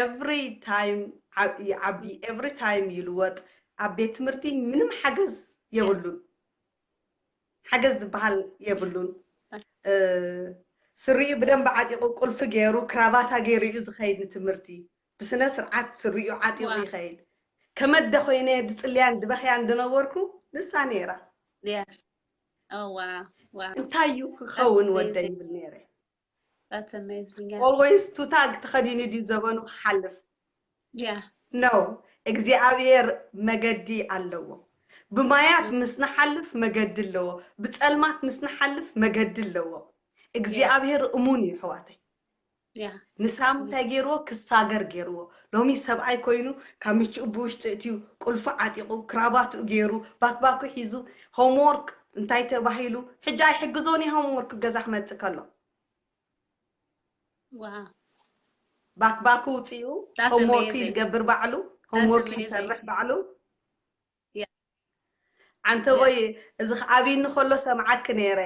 every time ዓ- ይዓቢ every time ይልወጥ ኣብ ቤት ትምህርቲ ምንም ሓገዝ የብሉን ሓገዝ ዝበሃል የብሉን እ፣ ስሪኡ ብደንብ ዓጢቑ ቁልፊ ገይሩ ክራባታ ገይሩ እዩ ዝኸይድ ንትምህርቲ ብስነ ስርዓት ስሪኡ ዓጢቑ Wow. ይኸይድ ከመደ ኮይነ ድፅልያን ድበኽያን ድነበርኩ ንሳ ነይራ Yes. Oh wow. Wow. እንታይ እዩ ክኸውን ወደ Amazing. ይብል ነይረ That's amazing. Yeah. always ቱታ ተኸዲኑ ድዩ ዘበኑ ክሓልፍ Yeah. no እግዚኣብሔር መገዲ ኣለዎ ብማያት ምስ ንሓልፍ መገዲ ኣለዎ ብፀልማት ምስ ንሓልፍ መገዲ ኣለዎ እግዚኣብሔር እሙን እዩ ኣሕዋተይ Yeah. ንሳም እንታይ ገይርዎ ክሳገር ገይርዎ ሎሚ ሰብኣይ ኮይኑ ካብ ምችኡ ብውሽጢ እትዩ ቁልፉ ዓጢቑ ክራባትኡ ገይሩ ባክባኩ ሒዙ homework እንታይ ተባሂሉ ሕጂ ኣይሕግዞን እዩ homework ገዛ ክመፅእ ከሎ Wow. ባክባኩ ውፅኡ That's homework amazing. ይገብር ባዕሉ homework ይሰርሕ ባዕሉ። ኣንተ ወይ እዚ ኣብይኒ ከሎ ሰምዓክ ነይረ።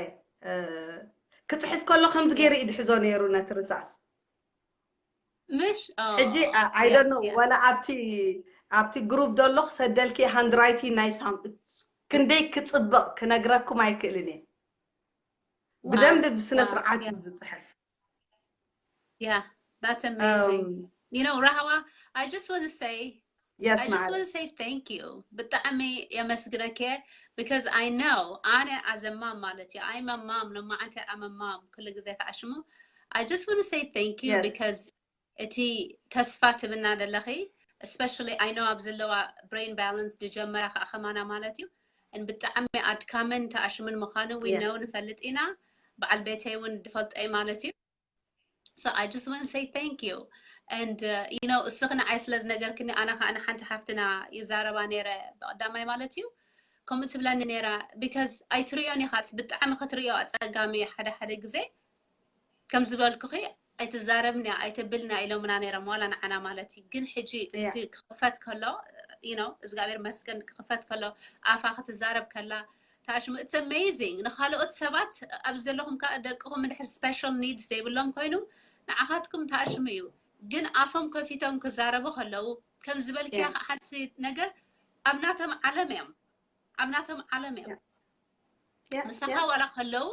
ክፅሕፍ ከሎ ከምዚ ገይሩ እዩ ዝሕዞ ነይሩ ነቲ ርሳስ። ምሽ ሕጂ ኣይደኖ ወላ ኣብቲ ኣብቲ ግሩፕ ዘሎ ክሰደልኪ ሃንድራይቲን ናይ ሳም ክንደይ ክፅብቕ ክነግረኩም ኣይክእልን እየ። ብደንብ ብስነ ስርዓት እዩ ዝፅሕፍ። Yeah, that's amazing. You know, Rahawa, I just want to say Yes, I just want to say thank you. ብጣዕሚ የመስግነከ because I know ኣነ as a mom ማለት እዩ። I'm a mom፣ ሎማዓንቲ I'm a mom። ኩሉ ግዜ ተኣሽሙ። I just want to say thank you because እቲ ተስፋ ትብና ዘለኺ especially I know ኣብ ዘለዋ brain balance ዝጀመራ ከዓ ከማና ማለት እዩ። ብጣዕሚ ኣድካምን ተኣሽምን ምዃኑ we know ንፈልጥ ኢና። በዓል ቤተይ እውን ዝፈልጦ እዩ ማለት እዩ። So I just want to say thank you. And you know እስኺ ንዓይ ስለ ዝነገርክኒ ኣነ ከዓ ንሓንቲ ሓፍትና ይዛረባ ነይረ ብቀዳማይ ማለት እዩ። ከምኡ ትብለኒ ነይራ because ኣይትርእዮን ኢኻ ብጣዕሚ ክትርእዮ ኣፀጋሚ ሓደ ሓደ ግዜ ከም ዝበልኩኺ ኣይትዛረብን እያ ኣይተብልን እያ ኢሎምና ነይሮም ዋላ ንዓና ማለት እዩ። ግን ሕጂ እቲ ክኽፈት ከሎ you know እግዚኣብሔር መስገን ክኽፈት ከሎ ኣፋ ክትዛረብ ከላ ተኣሽሙ it's amazing። ንካልኦት ሰባት ኣብ ዘለኹም ከዓ ደቅኹም እንድሕር special needs ዘይብሎም ኮይኑ ንዓኻትኩም ተኣሽሙ እዩ። ግን ኣፎም ከፊቶም ክዛረቡ ከለዉ ከም ዝበልክያ ከዓ ሓንቲ ነገር ኣብ ናቶም ዓለም እዮም ኣብ ናቶም ዓለም እዮም። ምሳኻ ዋላ ከለዉ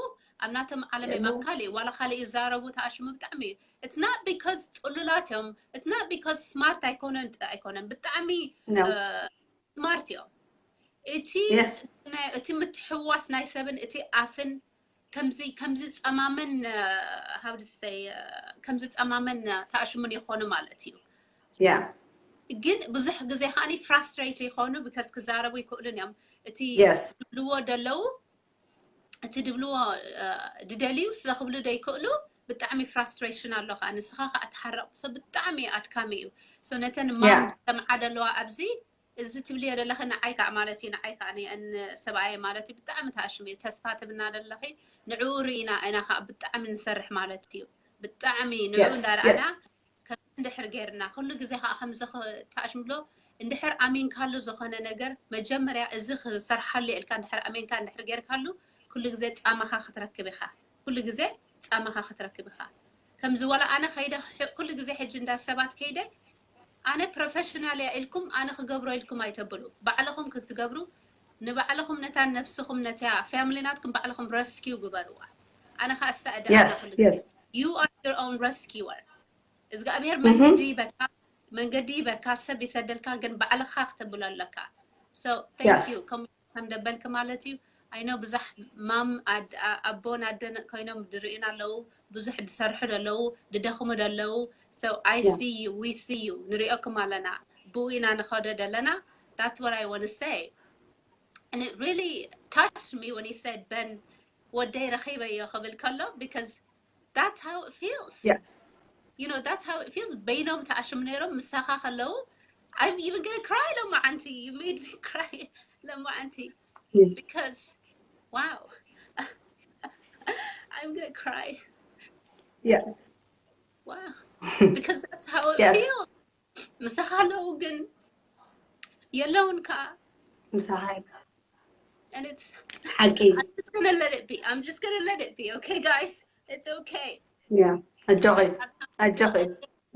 ኣብ ናቶም ዓለም እዮም ኣብ ካሊእ ዋላ ካሊእ ይዛረቡ ተኣሽሙ ብጣዕሚ እዩ። It's not because ፅሉላት እዮም it's not because smart ኣይኮነን ኣይኮነን ብጣዕሚ smart እዮም። እቲ እቲ ምትሕዋስ ናይ ሰብን እቲ ኣፍን ከምዚ ከምዚ ጸማመን how to say ከምዚ ጸማመን ተኣሽሙን ይኾኑ ማለት እዩ። Yeah. ግን ብዙሕ ግዜ ከዓኒ frustrate ይኾኑ because ክዛረቡ ይክእሉን እዮም። እቲ Yes. ድብልዎ ደለዉ እቲ ድብልዎ ድደልዩ ስለ ክብሉ ደይክእሉ ብጣዕሚ frustration ኣሎ ከዓ ንስኻ ከዓ ትሓረቕ ሰብ ብጣዕሚ ኣድካሚ እዩ። So ነተን ማም ዝሰምዓ ደለዋ ኣብዚ እዚ ትብልዮ ዘለኺ ንዓይ ከዓ ማለት እዩ ንዓይ ከዓ ንአን ሰብኣየ ማለት እዩ ብጣዕሚ ተኣሽሙ እዩ ተስፋ ትብና ዘለኺ ንዕኡ ርኢና ኢና ከዓ ብጣዕሚ ንሰርሕ ማለት እዩ። ብጣዕሚ ንዑ እንዳረኣና ከም እንድሕር ገይርና ኩሉ ግዜ ከዓ ከምዚ ተኣሽም ብሎ እንድሕር ኣሚንካሉ ዝኾነ ነገር መጀመርያ እዚ ክሰርሓሉ ኢልካ እንድሕር ኣሚንካ እንድሕር ገይርካሉ ኩሉ ግዜ ፃማኻ ክትረክብ ኢኻ። ኩሉ ግዜ ፃማኻ ክትረክብ ኢኻ። ከምዚ ዋላ ኣነ ከይደ ኩሉ ግዜ ሕጂ እንዳ ሰባት ከይደ ኣነ professional እያ ኢልኩም ኣነ ክገብሮ ኢልኩም ኣይተብሉ። ባዕልኹም ክትገብሩ ንባዕልኹም ነታ ነብስኹም ነታ family ናትኩም ባዕልኹም rescue ግበርዋ። ኣነ ከዓ እሳ እደ Yes, ኩሉ yes. You are your own rescuer። እግዚኣብሔር መንገዲ ይበካ መንገዲ ይበካ ሰብ ይሰደልካ ግን ባዕልኻ ክተብሎ ኣለካ። So thank Yes. you ከም ከም ደበልክ ማለት እዩ። I know ብዙሕ ማም ኣቦን ኣደን ኮይኖም ዝርእዩና ኣለዉ ብዙሕ ዝሰርሑ ዘለዉ ዝደኽሙ ዘለዉ። So I Yeah. see you we see you ንሪኦኩም ኣለና ብኡ ኢና ንኸዶ ዘለና። That's what I want to say. And it really touched me when he said Ben ወደይ ረኺበዮ ክብል ከሎ because that's how it feels. Yeah. You know that's how it feels. በይኖም ተኣሽም ነይሮም ምሳኻ ከለዉ I'm even gonna cry ሎማዓንቲ you made me cry ሎማዓንቲ Mm. Because wow I'm gonna cry. Yeah. Wow. Because that's how it Yes. feels. ምሳኻ ኣለዉ ግን የለውን ከዓ ምሳኻ and it's ሓቂ I'm just gonna let it be. I'm just gonna let it be. Okay, guys, it's okay. Yeah. ኣጆኺ ኣጆኺ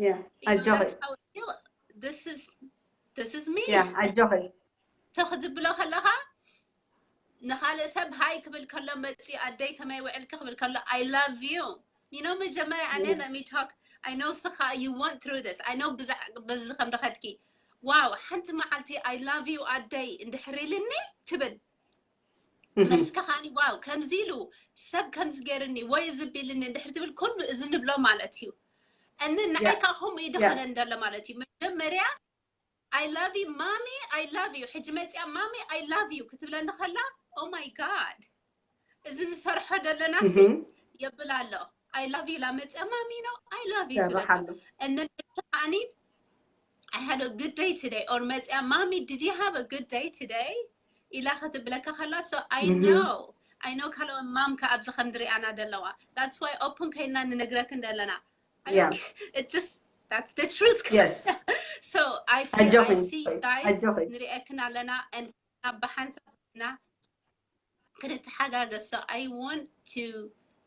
Yeah. You know, ኣጆኺ that's how it feels. This is this is me. Yeah. ኣጆኺ ተኽዝብሎ ከለኻ ንኻልእ ሰብ ሃይ ክብል ከሎ መፂ ኣደይ ከመይ ውዕልኪ ክብል ከሎ I love you. You know መጀመርያ ኣነ let me talk. I know ስኻ you went through this. I know ብዛ በዚ ከም ደኸድኪ ዋው ሓንቲ መዓልቲ I love you ኣደይ እንድሕር ኢልኒ ትብል መሽካ ከዓኒ ዋው ከምዚ ኢሉ ሰብ ከምዚ ገይርኒ ወይ እዚ ቢልኒ እንድሕር ትብል ኩሉ እዚ ንብሎ ማለት እዩ። እኒ ንዓይ ከዓ ከምኡ ይደኸነ እንደሎ ማለት እዩ። መጀመርያ I love you ማሚ I love you ሕጂ መፅያ ማሚ I love you ክትብለኒ ከላ oh my God እዚ ንሰርሖ ዘለና ሲ የብል ኣሎ I love you ላመፅያ ማሚ ነው I love you ትብለኒ። ሰርሓሉ And then ከዓኒ I had a good day today or መፅያ ማሚ did you have a good day today ኢላ ክትብለካ ከላ so I know I know ካልኦት ማም ከ ኣብዚ ከም ድሪኣና ደለዋ that's why open ከይና ንነግረክን ደለና I Yeah. don't care. It just that's the truth. Yes. So I feel I see you guys. ንሪኤክን ኣለና። And ብሓንሳብ ኢና ክንተሓጋገዝ። So I want to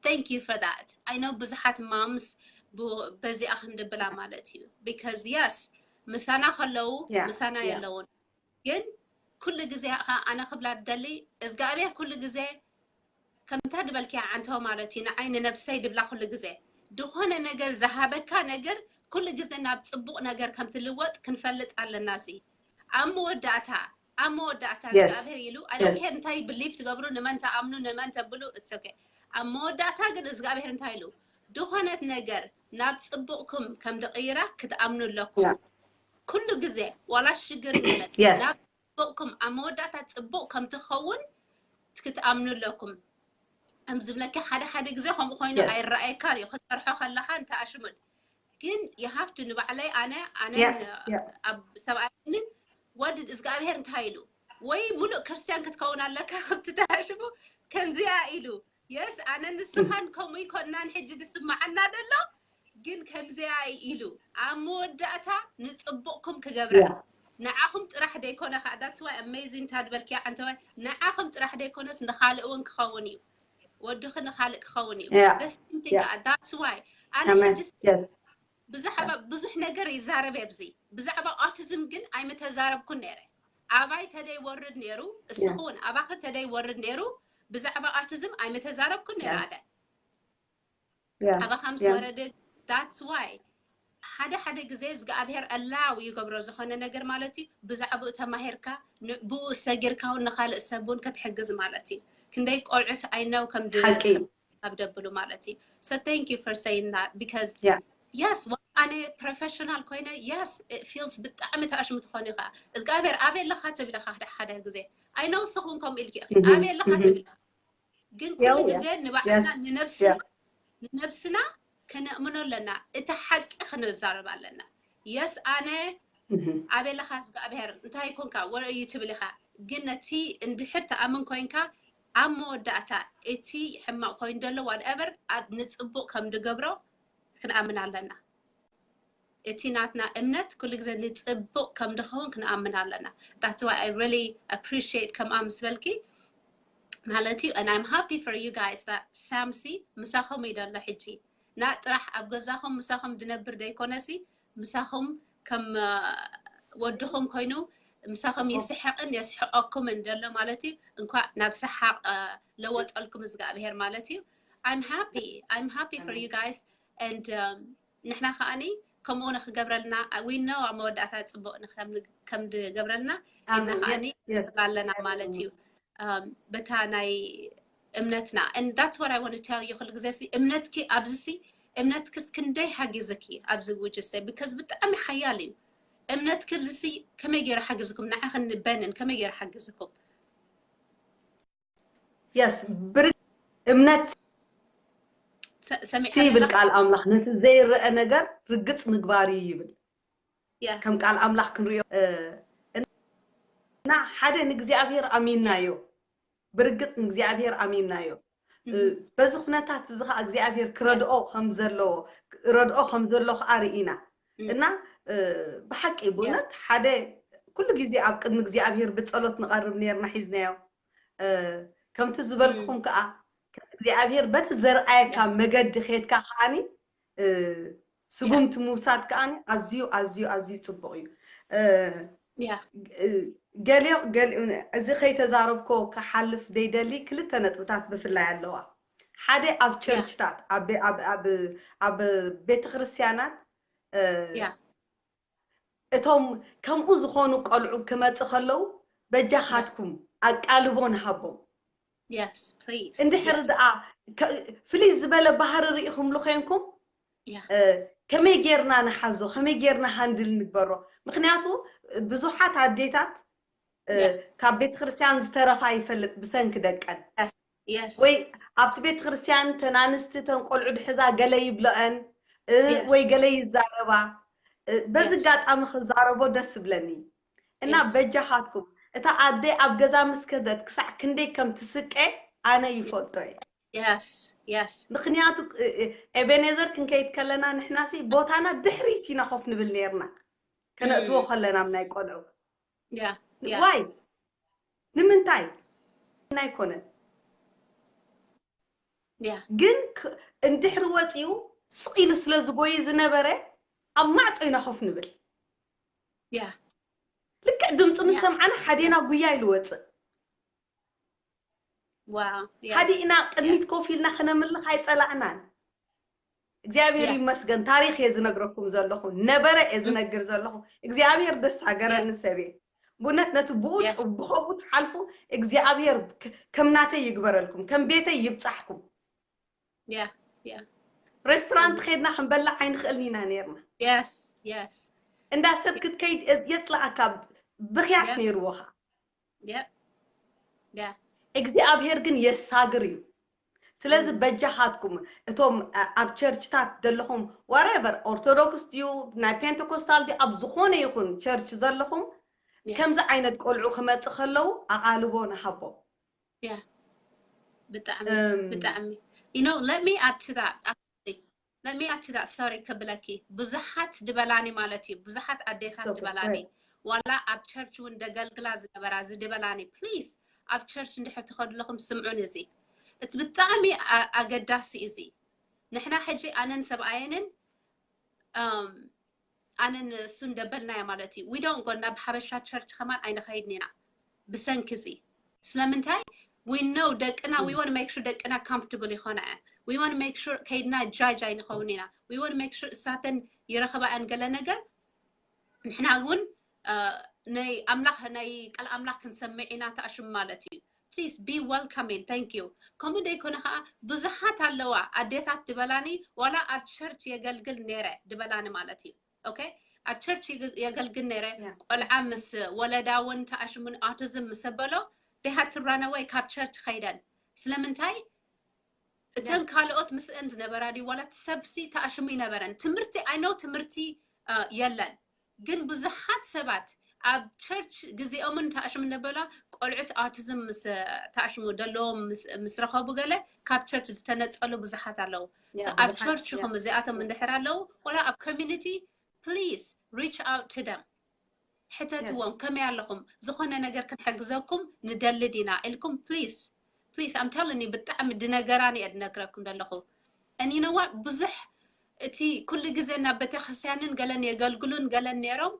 thank you for that. I know ብዙሓት moms በዚኣ ከም ድብላ ማለት እዩ። Because yes ምሳና ከለዉ ምሳና የለውን። ግን ኩሉ ግዜ ኣነ ክብላ ደሊ እግዚኣብሔር ኩሉ ግዜ ከምታ ድበልኪያ ዓንተው ማለት እዩ። ንዓይ ንነብሰይ ድብላ ኩሉ ግዜ ዝኾነ ነገር ዝሃበካ ነገር ኩሉ ግዜ ናብ ጽቡቕ ነገር ከም ትልወጥ ክንፈልጥ ኣለና። እዚ ኣብ መወዳእታ ኣብ መወዳእታ እግዚኣብሔር ኢሉ ኣዶሔር እንታይ ብሊፍ ትገብሩ ንመን ተኣምኑ ንመን ተብሉ እትሰከ ኣብ መወዳእታ ግን እግዚኣብሔር እንታይ ኢሉ ዝኾነት ነገር ናብ ጽቡቕኩም ከም ድቕይራ ክትኣምኑ ኣለኩም። ኩሉ ግዜ ዋላ ሽግር ይመል ናብ ጽቡቕኩም ኣብ መወዳእታ ጽቡቕ ከም ትኸውን ክትኣምኑ ኣለኩም። ከም ዝብለኪ ሓደ ሓደ ግዜ ከምኡ ኮይኑ ኣይረኣየካን እዩ ክትሰርሖ ከለኻ እንተኣሽሙል ግን you have to ንባዕለይ ኣነ ኣነ ኣብ ሰብኣይንን ወድድ እግዚኣብሔር እንታይ ኢሉ ወይ ሙሉእ ክርስትያን ክትከውን ኣለካ። ከምቲ ተኣሽሙ ከምዚኣ ኢሉ የስ ኣነ ንስኻን ከምኡ ይኮናን ሕጂ ዝስማዓና ደሎ ግን ከምዚኣ ኢሉ ኣብ መወዳእታ ንጽቡቕኩም ክገብራ ንዓኹም ጥራሕ ደይኮነ ከዓ that's why amazing ታድበልኪያ ዓንተዋይ ንዓኹም ጥራሕ ደይኮነስ ንኻልእ እውን ክኸውን እዩ። ወድኺ ንኻልእ ክኸውን እዩ። That's why ኣነ ሕጂ ብዛዕባ ብዙሕ ነገር ይዛረብ ኣብዚ ብዛዕባ autism ግን ኣይምተዛረብኩን ነይረ። ኣባይ ተደይ ወርድ ነይሩ እስኺ እውን ኣባኺ ተደይ ወርድ ነይሩ ብዛዕባ autism ኣይምተዛረብኩን ነይረ ኣደ ኣባኻ ምስ ወረደ that's why ሓደ ሓደ ግዜ እግዚኣብሔር ኣላው ይገብሮ ዝኾነ ነገር ማለት እዩ። ብዛዕባኡ ተማሂርካ ብኡ ሰጊርካ እውን ንኻልእ ሰብ እውን ክትሕግዝ ማለት እዩ። ክንደይ ቆልዑት I know ከም ካብ ደብሉ ማለት እዩ። So thank you for saying that because yes ኣነ professional ኮይነ yes it feels ብጣዕሚ ተኣሽሙ ትኾን ኢኻ እግዚኣብሔር ኣበይ ኣለኻ ትብል ኢኻ ሓደ ሓደ ግዜ I know እስኹም ከምኡ ኢልኪ ኢኺ ኣበይ ኣለኻ ትብል ኢኻ ግን ኩሉ ግዜ ንባዕልና ንነብስና ንነብስና ከነእምኖ ኣለና። እቲ ሓቂ ክንዛረብ ኣለና። የስ ኣነ ኣበይ ኣለኻ እግዚኣብሔር እንታይ ኮንካ ወረ እዩ ትብል ኢኻ ግን ነቲ እንድሕር ተኣምን ኮይንካ ኣብ መወዳእታ እቲ ሕማቕ ኮይኑ ዘሎ whatever ኣብ ንፅቡቕ ከም ድገብሮ ክንኣምን ኣለና። እቲ ናትና እምነት ኩሉ ግዜ ንፅቡቕ ከም ድኸውን ክንኣምን ኣለና። That's why I really appreciate ከምኣ ምስ በልኪ ማለት እዩ and I'm happy for you guys that ሳምሲ ምሳኹም እዩ ዘሎ ሕጂ እና ጥራሕ ኣብ ገዛኹም ምሳኹም ድነብር ደይኮነሲ ምሳኹም ከም ወድኹም ኮይኑ ምሳኹም የስሕቕን የስሕቐኩምን ዘሎ ማለት እዩ። እንኳዕ ናብ ሰሓቕ ለወጠልኩም እግዚኣብሔር ማለት እዩ። I'm happy I'm happy for you guys and ንሕና ከዓኒ ከምኡ ንክገብረልና we know ኣብ መወዳእታ ፅቡቕ ከም ድገብረልና እና ከዓኒ ኣለና ማለት እዩ። በታ ናይ እምነትና and that's what I want to tell you ኩሉ ግዜ እምነትኪ ኣብዚ እምነትክስ ክንደይ ሓጊዝኪ ኣብዚ ውጅሰ because ብጣዕሚ ሓያል እዩ እምነትኪ ኣብዚ ከመይ ገይሩ ሓጊዝኩም ንዓኽን ንበንን ከመይ ገይሩ ሓጊዝኩም የስ ብር እምነት ይብል ቃል ኣምላኽ ነቲ ዘይረአ ነገር ርግፅ ምግባር እዩ ይብል ከም ቃል ኣምላኽ ክንሪኦ እና ሓደ ንእግዚኣብሔር ኣሚንናዮ ብርግፅ ንእግዚኣብሔር ኣሚንናዮ በዚ ኩነታት እዚ ከዓ እግዚኣብሔር ክረድኦ ከምዘለዎ ረድኦ ከምዘሎ ከዓ ርኢና እና ብሓቂ ብእውነት ሓደ ኩሉ ግዜ ኣብ ቅድሚ እግዚኣብሔር ብፀሎት ንቐርብ ነርና ሒዝናዮ ከምቲ ዝበልኩኹም ከዓ እግዚኣብሔር በቲ ዘርኣየካ መገዲ ከድካ ከዓኒ ስጉምቲ ምውሳድ ከዓኒ ኣዝዩ ኣዝዩ ኣዝዩ ፅቡቕ እዩ ገሊኦ እዚ ከይተዛረብኮ ክሓልፍ ደይደሊ ክልተ ነጥብታት ብፍላይ ኣለዋ ሓደ ኣብ ቸርችታት ኣብ ቤተክርስትያናት እቶም ከምኡ ዝኾኑ ቆልዑ ክመጽእ ከለዉ በጃኻትኩም ኣቃልቦ ንሃቦም። እንድሕር ደኣ ፍልይ ዝበለ ባህሪ ርኢኹምሉ ኮንኩም ከመይ ጌርና ንሓዞ፣ ከመይ ጌርና ሃንድል ንግበሮ? ምኽንያቱ ብዙሓት ኣዴታት ካብ ቤተ ክርስቲያን ዝተረፋ ይፈልጥ ብሰንኪ ደቀን ወይ ኣብቲ ቤተ ክርስቲያን ተን ኣንስቲ ተን ቆልዑ ድሕዛ ገለ ይብለአን ወይ ገለ ይዛረባ በዚ ጋጣሚ ክዛረቦ ደስ ይብለኒ እና በጃኻትኩም እታ ኣደ ኣብ ገዛ ምስ ከደት ክሳዕ ክንደይ ከም ትስቀ ኣነ ይፈልጦ እየ ምክንያቱ ኤቤኔዘር ክንከይድ ከለና ንሕናሲ ቦታና ድሕሪት ኢና ኮፍ ንብል ነርና ከነእትዎ ከለና ናይ ቆልዑ ዋይ ንምንታይ ኣይኮነን። ግን እንድሕሪ ወፂኡ ስቕ ኢሉ ስለ ዝጎይ ዝነበረ ኣብ ማዕፆ ኢና ኮፍ ንብል። ልክዕ ድምፂ ምስ ሰምዓና ሓዴና ጉያ ኢሉ ወፅእ። ሓዲእና ቅድሚት ኮፍ ኢልና ክነምልኽ ኣይፀላእናን። እግዚኣብሔር ይመስገን። ታሪኽ እየ ዝነግረኩም ዘለኹ፣ ነበረ እየ ዝነግር ዘለኹ። እግዚኣብሔር ደስ ሃገረኒ ሰብየ። ብእውነት ነቲ ብኡ ብኸምኡ ትሓልፉ እግዚኣብሔር ከም ናተይ ይግበረልኩም፣ ከም ቤተይ ይብፃሕኩም። ሬስቶራንት ከይድና ክንበልዕ ኣይንኽእልን ኢና ነርና። እንዳ ሰብ ክትከይድ የፅላኣካ፣ ብኽያት ነይርዎ ኸዓ። እግዚኣብሔር ግን የሳግር እዩ። ስለዚ በጃኻትኩም እቶም ኣብ ቸርችታት ዘለኹም ዋሬቨር ኦርቶዶክስ ድዩ ናይ ፔንቴኮስታል ድዩ ኣብ ዝኾነ ይኹን ቸርች ዘለኹም ከምዚ ዓይነት ቆልዑ ክመፅ ከለዉ ኣቓልቦ ንሃቦም። ብጣዕሚ ብጣዕሚ you know let me add to that let me add to that sorry ክብለኪ ብዙሓት ድበላኒ ማለት እዩ ብዙሓት ኣዴታት ድበላኒ ዋላ ኣብ ቸርች እውን ደገልግላ ዝነበራ ዝድበላኒ please ኣብ ቸርች እንድሕር ትኸዱ ኣለኹም ስምዑን እዚ እቲ ብጣዕሚ ኣገዳሲ እዚ ንሕና ሕጂ ኣነን ሰብኣየንን ኣነን እሱን ደበልናዮ ማለት እዩ we don't go ናብ ሓበሻ ቸርች ከማን ኣይንኸይድን ኢና ብሰንኪ እዚ ስለምንታይ we know ደቅና we want make sure ደቅና comfortable ይኾና we want make sure ከይድና judge ኣይንኸውን ኢና we want make sure እሳተን ይረኽባኣን ገለ ነገር ንሕና እውን ናይ ኣምላኽ ናይ ቃል ኣምላኽ ክንሰምዕ ኢና ተኣሽሙ ማለት እዩ please be welcoming thank you ከምኡ ደይኮነ ከዓ ብዙሓት ኣለዋ ኣዴታት ድበላኒ ዋላ ኣብ ቸርች የገልግል ነይረ ድበላኒ ማለት እዩ okay ኣብ ቸርች የገልግል ነይረ ቆልዓ ምስ ወለዳ እውን ተኣሽሙን autism ምስ ኣበሎ they had to run away ካብ ቸርች ከይደን ስለምንታይ እተን ካልኦት ምስአን ዝነበራ ድዩ ዋላ እቲ ሰብሲ ተኣሽሙ ይነበረን ትምህርቲ I know ትምህርቲ የለን ግን ብዙሓት ሰባት ኣብ ቸርች ግዜኦምን ተኣሽሙ ነበላ ቆልዑት autism ምስ ተኣሽሙ ደለዎም ምስ ረኸቡ ገለ ካብ ቸርች ዝተነፀሉ ብዙሓት ኣለዉ ኣብ ቸርችኹም እዚኣቶም እንድሕር ኣለዉ ወላ ኣብ community please reach out to them ሕተትዎም ከመይ ኣለኹም ዝኾነ ነገር ክንሕግዘኩም ንደሊ ዲና ኢልኩም please please I'm telling you ብጣዕሚ ድነገራን እየ ድነግረኩም ዘለኹ and you know what ብዙሕ እቲ ኩሉ ግዜ ናብ ቤተክርስትያንን ገለን የገልግሉን ገለን ነይሮም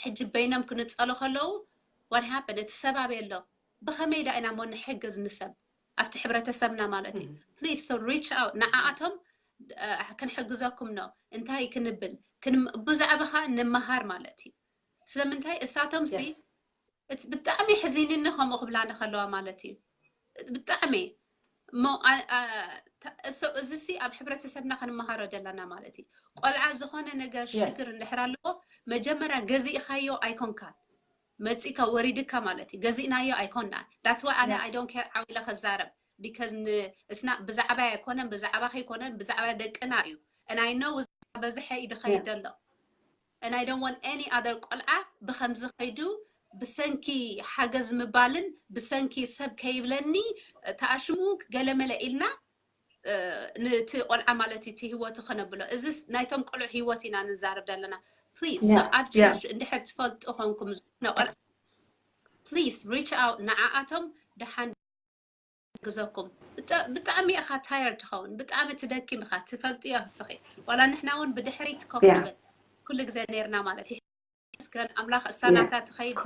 ሕጂ በይኖም ክንፀሉ ከለዉ what happened እቲ ሰብ ኣበይ ኣሎ ብኸመይ ዳ ኢና ሞ ንሕግዝ ንሰብ ኣብቲ ሕብረተሰብና ማለት እዩ please so reach out ንዓኣቶም ክንሕግዘኩም ነው እንታይ ክንብል ብዛዕባ ከዓ ንምሃር ማለት እዩ ስለምንታይ እሳቶም ሲ ብጣዕሚ ሕዚንኒ ከምኡ ክብላ ንከለዋ ማለት እዩ ብጣዕሚ እዚ ሲ ኣብ ሕብረተሰብና ክንመሃሮ ዘለና ማለት እዩ ቆልዓ ዝኾነ ነገር ሽግር እንድሕር ኣለዎ መጀመርያ ገዚእካዮ ኣይኮንካን መፂካ ወሪድካ ማለት እዩ ገዚእናዮ ኣይኮንና that's why ኣነ I don't care ዓው ኢለ ከዛረብ because it's not ብዛዕባ ኣይኮነን ብዛዕባ ከይኮነን ብዛዕባ ደቅና እዩ and I know በዝሐ እዩ ድኸይድ ዘሎ and I don't want any other ቆልዓ ብከምዚ ከይዱ ብሰንኪ ሓገዝ ምባልን ብሰንኪ ሰብ ከይብለኒ ተኣሽሙ ገለመለ ኢልና ነቲ ቆልዓ ማለት እቲ ህይወቱ ከነብሎ እዚ ናይቶም ቆልዑ ህይወት ኢና ንዛረብ ዘለና please ኣብ ቸርች እንድሕር ትፈልጡ ኮንኩም ዝኾነ ቆልዓ please reach out ንዓኣቶም ደሓን ግዘኩም ብጣዕሚ ኢኻ tired ትኸውን ብጣዕሚ ትደክም ኢኻ ትፈልጥዮ እስኺ ዋላ ንሕና እውን ብድሕሪት ኮፍ ንብል ኩሉ ግዜ ነርና ማለት እዩ መስገን ኣምላኽ እሳ ናታ ትኸይድ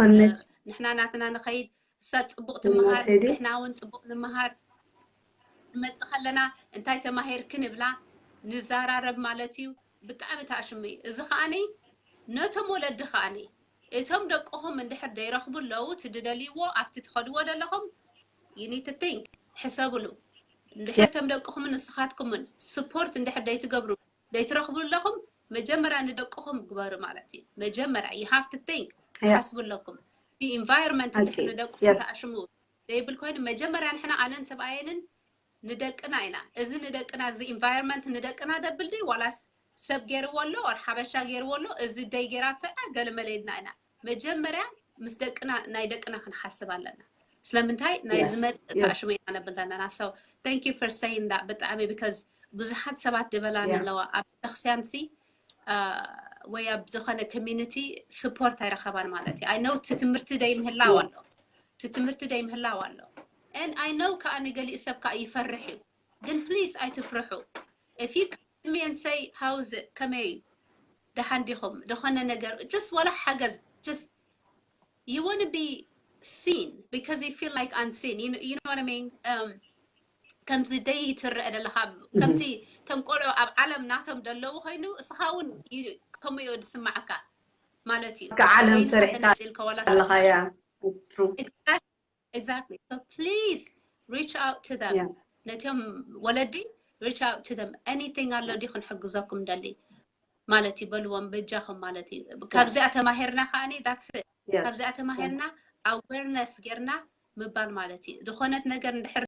ንሕና ናትና ንኸይድ እሳ ፅቡቅ ትመሃር ንሕና እውን ፅቡቅ ንምሃር ንመፅእ ከለና እንታይ ተማሂርኪ ንብላ ንዘራረብ ማለት እዩ ብጣዕሚ ተኣሽሙ እዩ እዚ ከዓኒ ነቶም ወለዲ ከዓኒ እቶም ደቅኹም እንድሕር ደይረኽቡ ኣለዉ እቲ ድደልይዎ ኣብቲ ትኸድዎ ዘለኹም you need to think ሕሰብሉ እንድሕር እቶም ደቅኹምን ንስኻትኩምን support እንድሕር ደይትገብሩ ደይትረኽቡ ኣለኹም መጀመርያ ንደቅኹም ግበሩ ማለት እዩ መጀመርያ you have to think ሓስቡ ኣለኩም እቲ environment እንድሕር ንደቅኹም ተኣሽሙ ዘይብል ኮይኑ መጀመርያ ንሕና ኣነን ሰብኣየንን ንደቅና ኢና እዚ ንደቅና እዚ environment ንደቅና ደብል ድዩ ዋላስ ሰብ ገይርዎ ኣሎ or ሓበሻ ገይርዎ ኣሎ እዚ ደይ ገይራቶ እያ ገለመለ ኢልና ኢና መጀመርያ ምስ ደቅና ናይ ደቅና ክንሓስብ ኣለና ስለምንታይ ናይ ዝመፅእ ተኣሽሙ ኢና ነብል ዘለና so thank you for saying that ብጣዕሚ because ብዙሓት ሰባት ድበላን ኣለዋ ኣብ ቤተክርስትያን ሲ ወይ ኣብ ዝኾነ community support ኣይረኸባን ማለት እዩ። I know እቲ ትምህርቲ ደይ ምህላው ኣሎ፣ እቲ ትምህርቲ ደይ ምህላው ኣሎ። And I know ከዓ ንገሊኡ ሰብ ከዓ ይፈርሕ እዩ። ግን please ኣይትፍርሑ። If you come to me and say how's it፣ ከመይ እዩ፣ ደሓን ዲኹም፣ ዝኾነ ነገር just ወላ ሓገዝ just you want to be seen because you feel like unseen. You know, you know what I mean? Um, ከምዚ ደይ ትረአ ዘለኻ ከምቲ ከም ቆልዑ ኣብ ዓለም ናቶም ደለዉ ኮይኑ እስኻ እውን ከምኡ እዩ ዝስማዓካ ማለት እዩ። ከዓለም ሰሪሕካ ኣለኻያ። Exactly. So please reach out to them. ነቲኦም ወለዲ reach out to them. Anything ኣሎ ዲ ክንሕግዘኩም ደሊ ማለት እዩ በልዎም በጃኹም ማለት እዩ። ካብዚኣ ተማሂርና ከዓኒ that's it። ካብዚኣ ተማሂርና awareness ጌርና ምባል ማለት እዩ። ዝኾነት ነገር እንድሕር